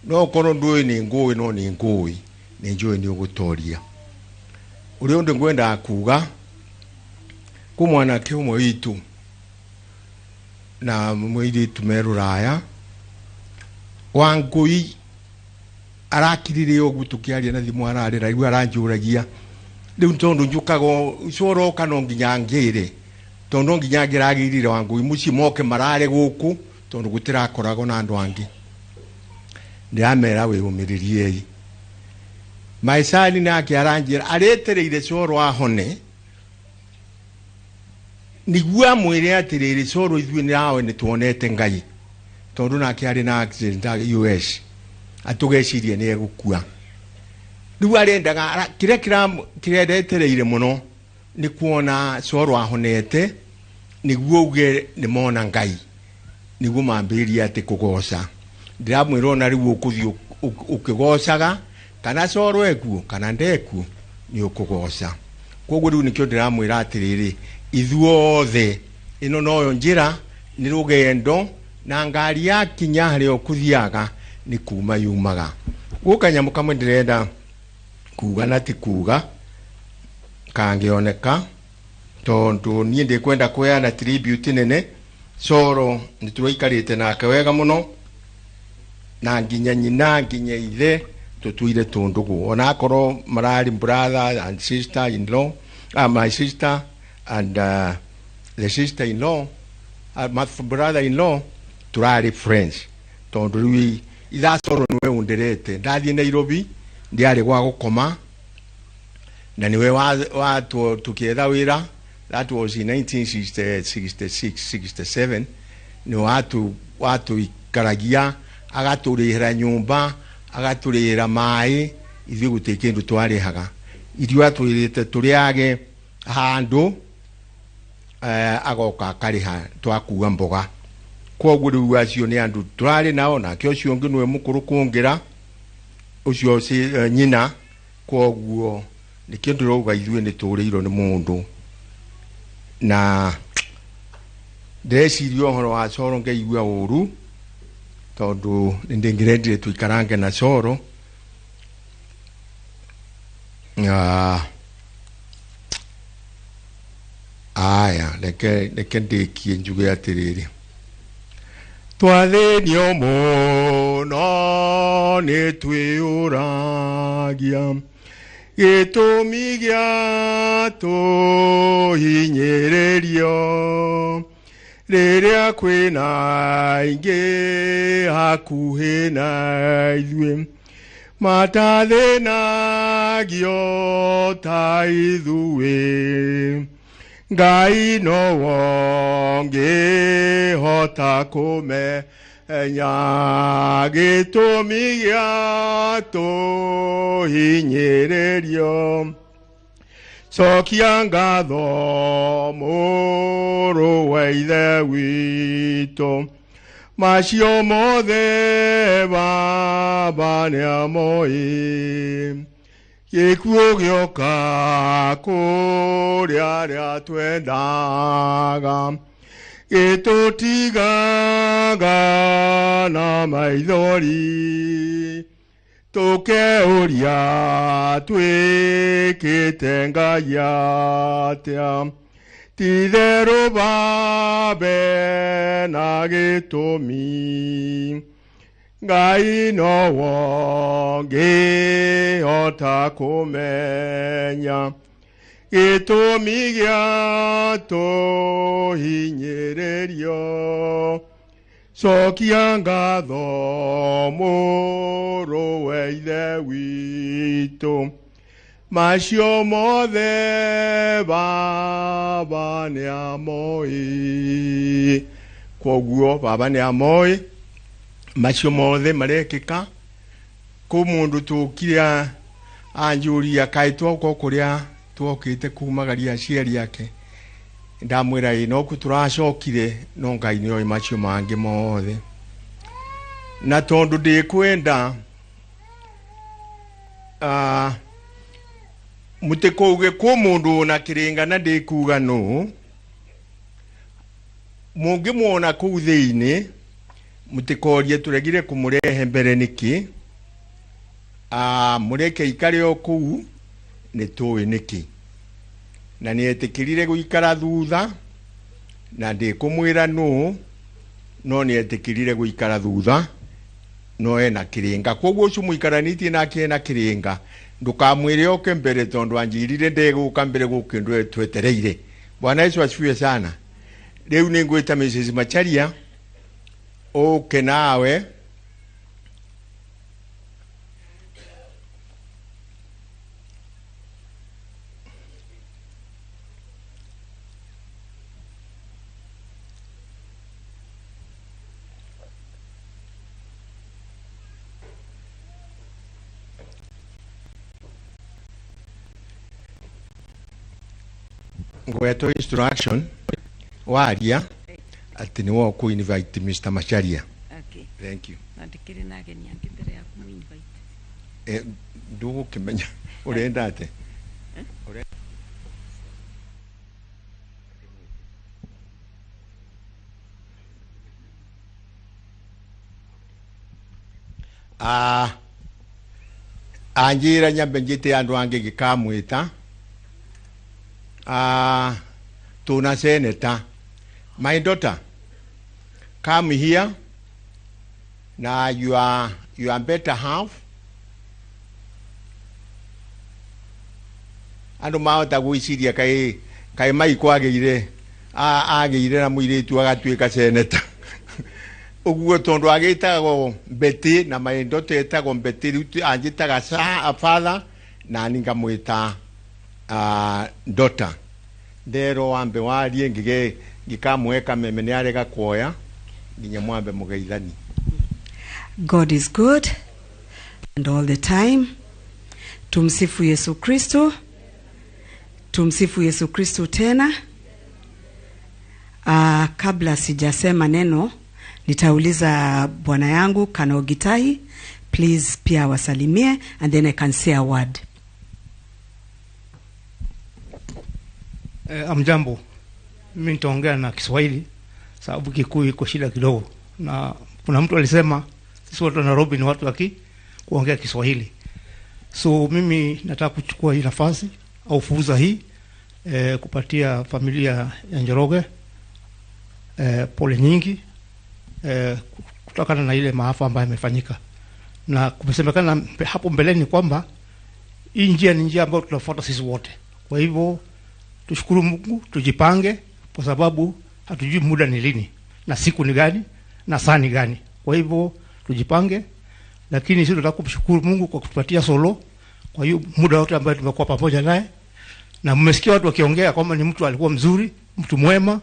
no korwo ndũĩ nĩ ngũĩ no nĩ ngũĩ nĩ njũĩ nĩ ũgũtoria. Ũrĩa ũndũ ngwendaga kuga kũ mwanake ũmwe witũ na mũirĩtu me rũraya Wangũi arakirire ũguo tũkĩaria na thimũ ararĩra rĩu aranjũragia rĩu tondũ njũkaga coroka no nginya ngĩre tondũ no nginya ngĩragĩrire Wangũi mũciĩ moke marare gũkũ tondũ gũtirakoragwo na andũ angĩ. Ndĩramera wĩyũmĩrĩriei. Maicani nake aranjĩra aretereire coro ahone nĩguo amwĩre atĩrĩrĩ coro ithuĩ nawe nĩ tuonete Ngai tondũ nake arĩ na accident US atũgeciria nĩ egũkua. Rĩu arendaga kĩrĩa kĩrendetereire mũno nĩ kuona coro ahonete nĩguo uge nĩ mona Ngai nĩguo mambĩrĩrie atĩ kũgoca. Ndĩramwĩra ona rĩu ũkũthiĩ ũkĩgocaga kana coro ekuo kana ndekuo nĩ ũkũgoca. Koguo rĩu nĩkĩo ndĩramwĩra atĩrĩrĩ ithuothe ĩno noyo njĩra nĩ rũgendo na ngari yakinya harĩa ũkũthiaga nĩ kuma yumaga. Gũka kanyamũ kamwe ndĩrenda kuga na ti kuga kangĩoneka tondũ niĩ ndĩkwenda kũheana tribute nene. Coro nĩ tũraikarĩte nake wega mũno na nginya nyina nginya ithe tũtũire tũndũgũ ona akorwo mararĩ brother and sister in law, my sister and the sister in law, my brother in law tũrarĩ friends tondũ rĩu itha coro nĩwe ũnderete. Ndathiĩ Nairobi ndiarĩ gwa gũkoma na nĩwe wa tũkĩetha wĩra. That was in 1966 67 nĩ watũikaragia agatũrĩhĩra nyũmba agatũrĩhĩra maĩ ithuĩ gũtirĩ kĩndũ twarĩhaga. Irio atwĩrĩte tũrĩage handũ agoka akarĩha twakua mboga. Koguo rĩu acio nĩ andũ tũrarĩ nao nake ũcio ũngĩ nĩwe mũkũrũ kũngĩra ũcio nyina. Koguo nĩkĩo ndĩrauga ithuĩ nĩ tũrĩirwo nĩ mũndũ na Ndeciria ũhoro wa Coro ngaigua ũru tondũ nĩndĩngĩrendire tũikarange na Coro. Aya, reke ndĩkie njuge atĩrĩrĩ, twathĩnio mũno nĩ twĩyũragia gĩtũmi gĩa tũhinyĩrĩrio rĩrĩa kwĩna aingĩ hakuhĩ na ithuĩ matathĩnagio ta ithuĩ. Ngai no wongĩhota kũmenya gĩtũmi gĩa tũhinyĩrĩrio. Cokia ngatho mũrũ wa Ithe witũ, macio mothe Baba nĩamoĩ. Gĩkuũ gĩoka kũrĩ arĩa twendaga, gĩtũtigaga na maithori, tũkeũria twĩkĩte Ngai atĩa. Ti-itherũ Baba na gĩtũmi, Ngai no wongĩhota kũmenya gĩtũmi gĩa tũhinyĩrĩrio. Cokia ngatho mũrũ wa Ithe witũ, macio mothe Baba nĩamoĩ. Kwoguo Baba nĩamoĩ macio mothe marekĩka. Kũ mũndũ tũkire anjũria kaĩ twoka kũrĩa twokĩte kumagaria aciari ake, ndamwĩra ĩ noku tũracokire, no Ngai nĩoĩ macio mangĩ mothe. Na tondũ ndĩkwenda mũtikauge kwĩ mũndũ ona kĩrĩnga na ndĩkuga nũ, mũngĩmuona kũu thĩinĩ mũtikorie tũregire kũmũrehe mbere nĩkĩ, mũreke ikare o kũu nĩ tũĩ nĩkĩ. Na nĩetĩkĩrire gũikara thutha, na ndĩkũmwĩra nũ, no nĩetĩkĩrire gũikara thutha no ena kĩrĩnga. Kwoguo ũcio mũikaranĩtie nake ena kĩrĩnga, ndũkamwĩre oke mbere tondũ anjĩrire ndegũka mbere gũkĩ twetereire. Bwana Yesu asifiwe sana. Rĩu nĩngwĩta Mrs. Macharia ũke nawe. Ngwetwo instruction waria atĩ nĩ woku invite Mr. Macharia. Okay. Thank you. Na ndĩkĩrĩ na ageni angĩ mbere ya kũmũ invite. Ndũgũkĩmenya ũrenda atĩ. Anjĩra nyambe njĩte andũ angĩ gĩkamwĩta. Tuna senator, my daughter, come here. Now you are better half. Andu mahota gwiciria kai maiko ageire ageire na muiritu agatuika senator. Uguo tondu agitagwo Betty na my daughter etagwo Betty, riu anjitaga father na ni ngamwita daughter. Ndero wambe warie ngige ngikamweka meme ni arega kuoya nginya mwambe mugeithani. God is good and all the time. Tumsifu Yesu Kristo. Tumsifu Yesu Kristo tena. Kabla sijasema neno, nitauliza bwana yangu Kano Gitahi, please pia wasalimie, and then I can say a word. Amjambo, mimi nitaongea na Kiswahili sababu Kikuyu iko shida kidogo, na kuna mtu alisema sisi watu wa Nairobi ni watu waki kuongea Kiswahili. So mimi nataka kuchukua hii nafasi au fursa hii kupatia familia ya Njoroge pole nyingi kutokana na ile maafa ambayo yamefanyika, na kumesemekana hapo mbeleni kwamba hii njia ni njia ambayo tunafuata sisi wote. Kwa hivyo tushukuru Mungu, tujipange, kwa sababu hatujui muda ni lini na siku ni gani na saa ni gani. Kwa hivyo tujipange, lakini sisi tunataka kumshukuru Mungu kwa kutupatia Solo kwa hiyo muda wote ambao tumekuwa pamoja naye, na mmesikia watu wakiongea kwamba ni mtu alikuwa mzuri, mtu mwema,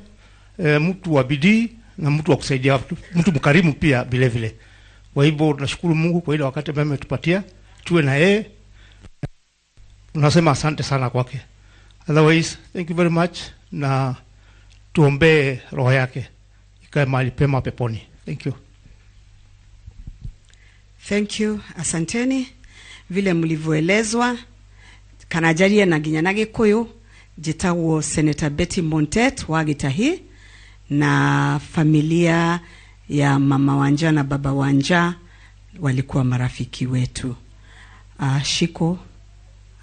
mtu wa bidii na mtu wa kusaidia watu, mtu mkarimu pia vile vile. Kwa hivyo tunashukuru Mungu kwa ile wakati ambaye ametupatia tuwe na yeye. Tunasema asante sana kwake. Otherwise, thank you very much, na tuombee roho yake ikae mahali pema peponi. Thank you. Thank you, asanteni vile mlivyoelezwa kana njarie na nginya na Gikuyu. Njitagwo Senator Betty Montet wa Gitahi, na familia ya Mama Wanja na Baba Wanja walikuwa marafiki wetu. Shiko,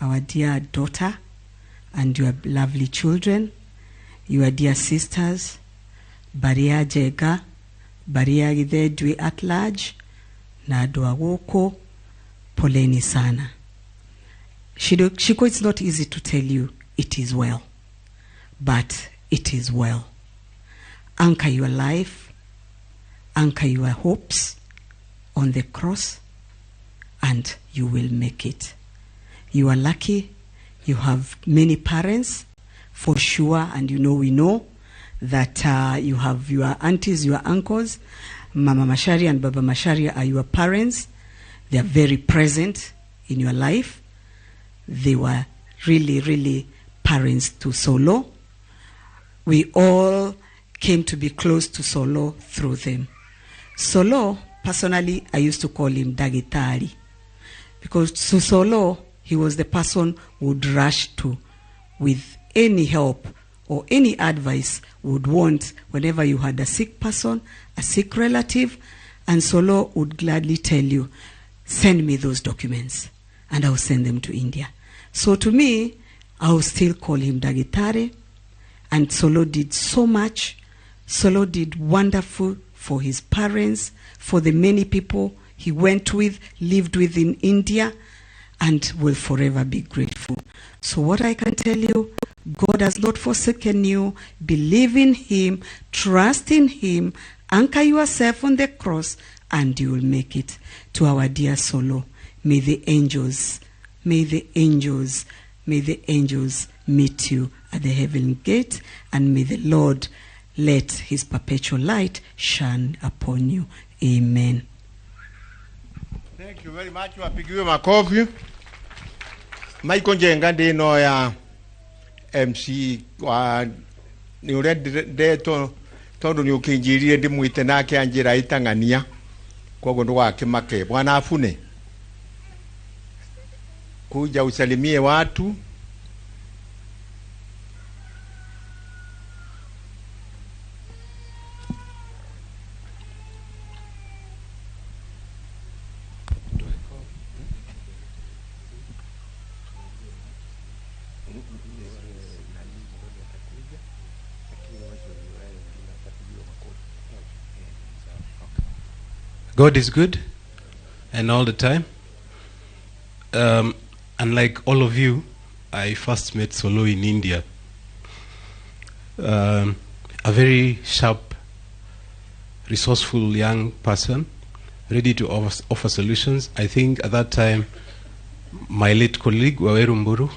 our dear daughter and your lovely children, your dear sisters, Baria Jega, Baria Githedwi at large, na andũ a gũkũ, poleni sana. Shiko, it's not easy to tell you it is well, but it is well. Anchor your life, anchor your hopes on the cross, and you will make it. You are lucky, you have many parents, for sure, and you know we know that you have your aunties, your uncles. Mama Mashari and Baba Mashari are your parents. They are very present in your life. They were really, really parents to Solo. We all came to be close to Solo through them. Solo, personally, I used to call him Dagitari, because to Solo, he was the person who would rush to with any help or any advice would want whenever you had a sick person, a sick relative, and Solo would gladly tell you, send me those documents and I'll send them to India. So to me, I will still call him Dagitare, and Solo did so much. Solo did wonderful for his parents, for the many people he went with, lived with in India, and will forever be grateful. So what I can tell you, God has not forsaken you. Believe in him, trust in him, anchor yourself on the cross, and you will make it. To our dear Solo, may the angels, may the angels, may the angels meet you at the heaven gate, and may the Lord let his perpetual light shine upon you. Amen. Thank you very much. Wapigiwe makofi. Michael Njenga ndino ya MC wa ni uria ndetwo tondu ni ukinjirire ndimwite nake anjira itang'ania koguo ndugakimake. Bwana Afune, kuja usalimie watu. God is good, and all the time. Unlike all of you, I first met Solo in India. A very sharp, resourceful young person, ready to offer solutions. I think at that time, my late colleague, Waweru Mburu,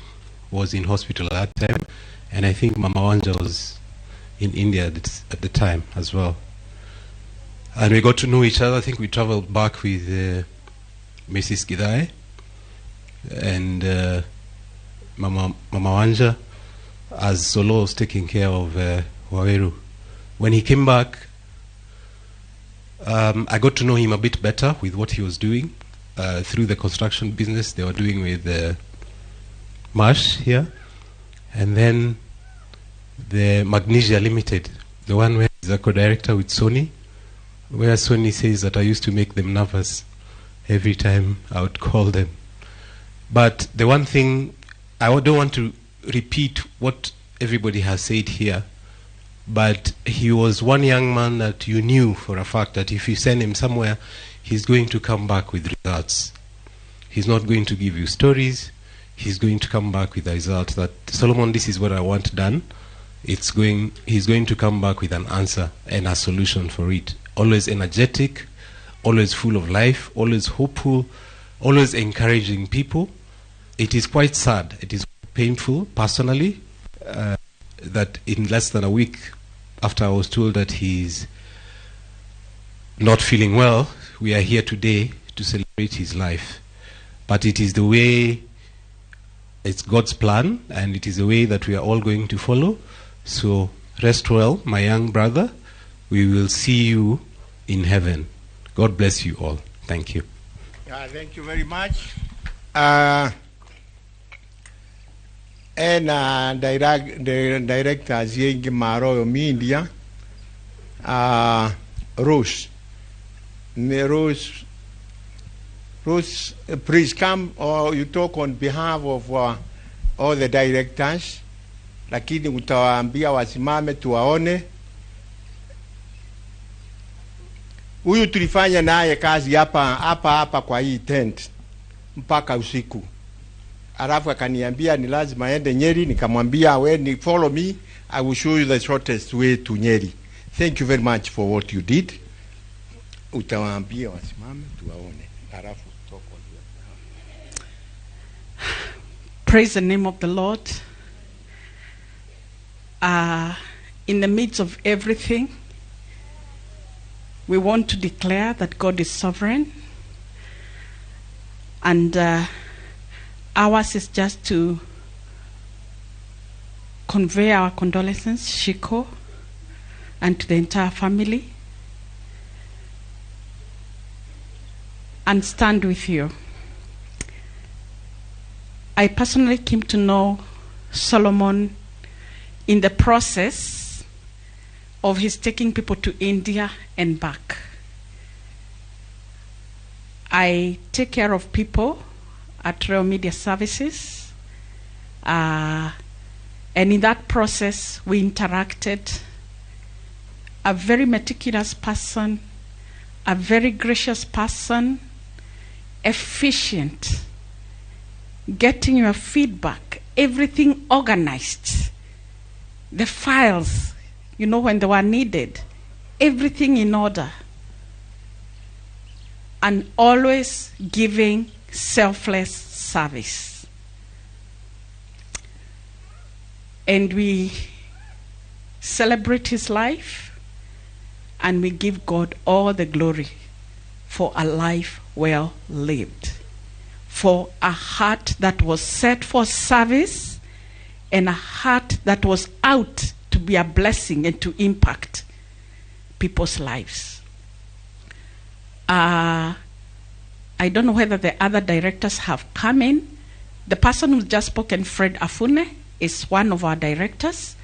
was in hospital at that time, and I think Mama Wanja was in India at the time as well. And we got to know each other. I think we traveled back with Mrs. Gidai and Mama Wanja, as Solo was taking care of Waweru. When he came back, I got to know him a bit better with what he was doing through the construction business they were doing with Marsh here, and then the Magnesia Limited, the one where He's a co-director with Sony, where Sony says that I used to make them nervous every time I would call them. But the one thing, I don't want to repeat what everybody has said here, but he was one young man that you knew for a fact that if you send him somewhere, he's going to come back with results. He's not going to give you stories. He's going to come back with a result that, Solomon, this is what I want done. He's going to come back with an answer and a solution for it. Always energetic, always full of life, always hopeful, always encouraging people. It is quite sad. It is painful, personally, that in less than a week after I was told that he's not feeling well, we are here today to celebrate his life. But it is the way, it's God's plan, and it is the way that we are all going to follow. So rest well, my young brother. We will see you in heaven. God bless you all. Thank you. Thank you very much. Ena directors yengi ma Royal Media, Rose. Rose, please come, or you talk on behalf of all the directors, lakini utawaambia wasimame tuwaone. Huyu tulifanya naye kazi hapa hapa hapa kwa hii tent mpaka usiku. Alafu akaniambia ni lazima aende Nyeri, nikamwambia we ni follow me, I will show you the shortest way to Nyeri. Thank you very much for what you did. Utawaambia wasimame tuwaone. Alafu talk on your behalf. Praise the name of the Lord. In the midst of everything, we want to declare that God is sovereign, and ours is just to convey our condolences, Shiko, and to the entire family, and stand with you. I personally came to know Solomon in the process of his taking people to India and back. I take care of people at Royal Media Services, and in that process we interacted. A very meticulous person, a very gracious person, efficient, getting your feedback, everything organized, the files, you know, when they were needed, everything in order, and always giving selfless service. And we celebrate his life, and we give God all the glory for a life well lived, for a heart that was set for service, and a heart that was out to be a blessing and to impact people's lives. I don't know whether the other directors have come in. The person who just spoken, Fred Afune, is one of our directors.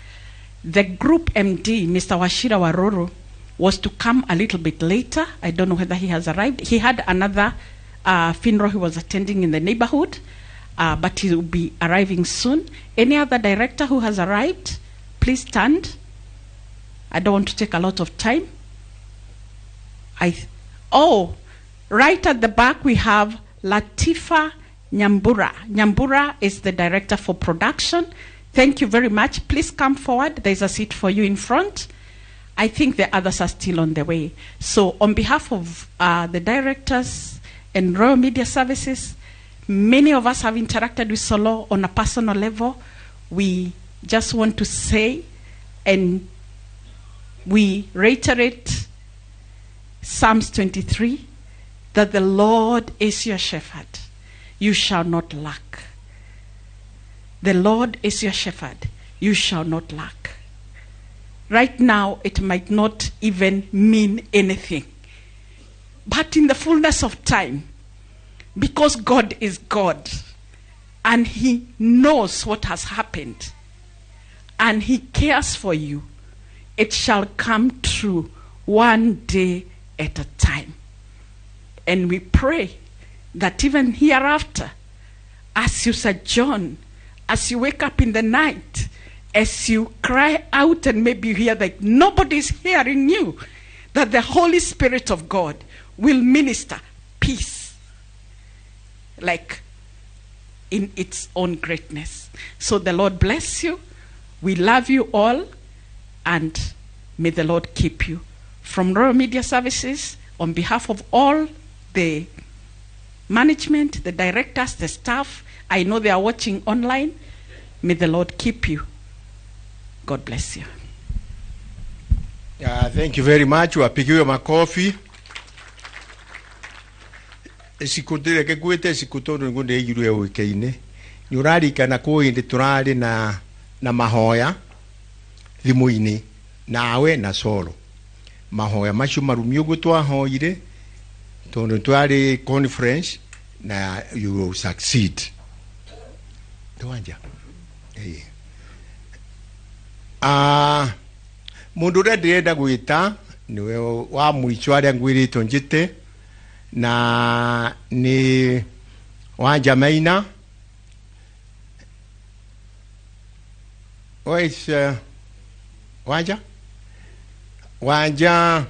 The group MD, Mr. Wachira Waruru, was to come a little bit later. I don't know whether he has arrived. He had another funeral he was attending in the neighborhood, but he will be arriving soon. Any other director who has arrived, please stand. I don't want to take a lot of time. Right at the back we have Latifa Nyambura. Nyambura is the director for production. Thank you very much. Please come forward. There's a seat for you in front. I think the others are still on the way. So on behalf of the directors and Royal Media Services, many of us have interacted with Solo on a personal level. We just want to say, and we reiterate Psalms 23, that the Lord is your shepherd. You shall not lack. The Lord is your shepherd. You shall not lack. Right now, it might not even mean anything. But in the fullness of time, because God is God, and He knows what has happened, and He cares for you, It shall come true one day at a time. And we pray that even hereafter, as you sojourn, as you wake up in the night, as you cry out and maybe you hear that nobody's hearing you, that the Holy Spirit of God will minister peace, like in its own greatness. So the Lord bless you. We love you all, and may the Lord keep you. From Royal Media Services, on behalf of all the management, the directors, the staff, I know they are watching online. May the Lord keep you. God bless you. Thank you very much. Wapigiwe makofi. Siku reke ngwite siku tondu niguo ndeigirwe uikaine ni urarikana kwi hindi turari na mahoya thimu-ini nawe na Solo mahoya macio marumi uguo twahoire tondu twari conference na you will succeed twanja mundu uria ndirenda gwita niwe wa mwicho aria ngwiritwo njite na ni Wanja Maina. Where is Wanja? Wanja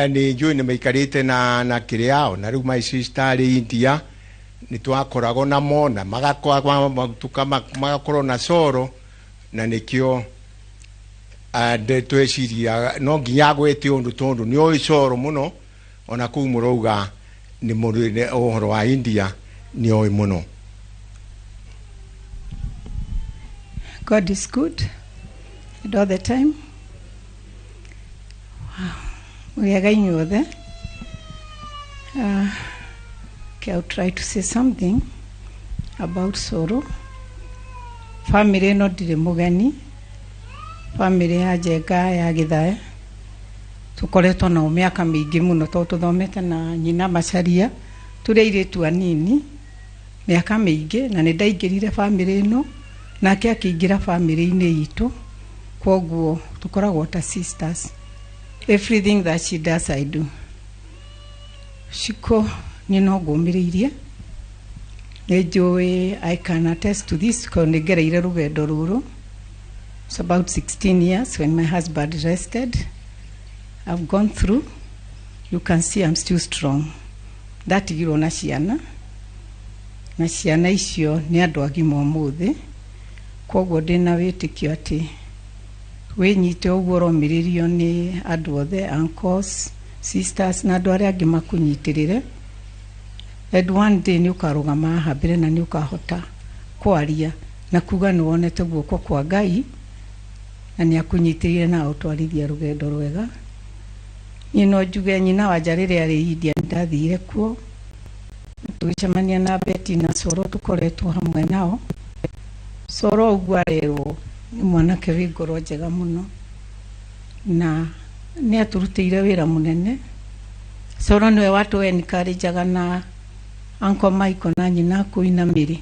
ni njui ni maikarite na kiriao na riu my sister ari India ni twakoragwo namo na magakorwo na Soro na nikio tweciria no nginya gwete undu tondu ni oi Soro muno ona kuu murauga ni mundu uhoro wa India ni oi muno. God is good and all the time. Wow. Okay, I'll try to say something about Soro. Family no ndire mugeni. Family ya Njenga ya Githae. Tukoretwo nao miaka mingi muno to tuthomete na nyina Macharia turi airitu anini miaka mingi na ni ndaingirire family ino nake akiingira family-inĩ itũ kwoguo tukoragwo ta sisters. Everything that she does I do. Shiko ni no ngũmĩrĩirie nĩ njũĩ I can attest to this ko nĩ ngereire rũgendo rũrũ. It's about 16 years when my husband rested. I've gone through. You can see I'm still strong. Ndatigirwo na ciana na ciana icio nĩ andũ agima ũmũthĩ kwoguo ndĩna wĩtĩkio atĩ wĩnyite ũguo ũromĩrĩrio nĩ andũ othe, uncles, sisters na andũ arĩa angĩ makũnyitĩrĩre. And one day nĩ ũkarũgama haha mbere na nĩ ũkahota kwaria na kuga nĩ wonete guoko kwa Ngai na nĩ akũnyitĩrĩire na agũtwarithia rũgendo rwega. Niĩ no njuge nyina wanja rĩrĩa arĩ India nĩndathire kuo tũgĩcemania na Betty na Soro tũkoretwo hamwe nao. Soro ũguo arerwo nĩ mwanake wĩ ngoro njega mũno na nĩ atũrutĩire wĩra mũnene. Soro nĩwe watũ encourageaga na Uncle Michael na nyina kũina mĩrĩ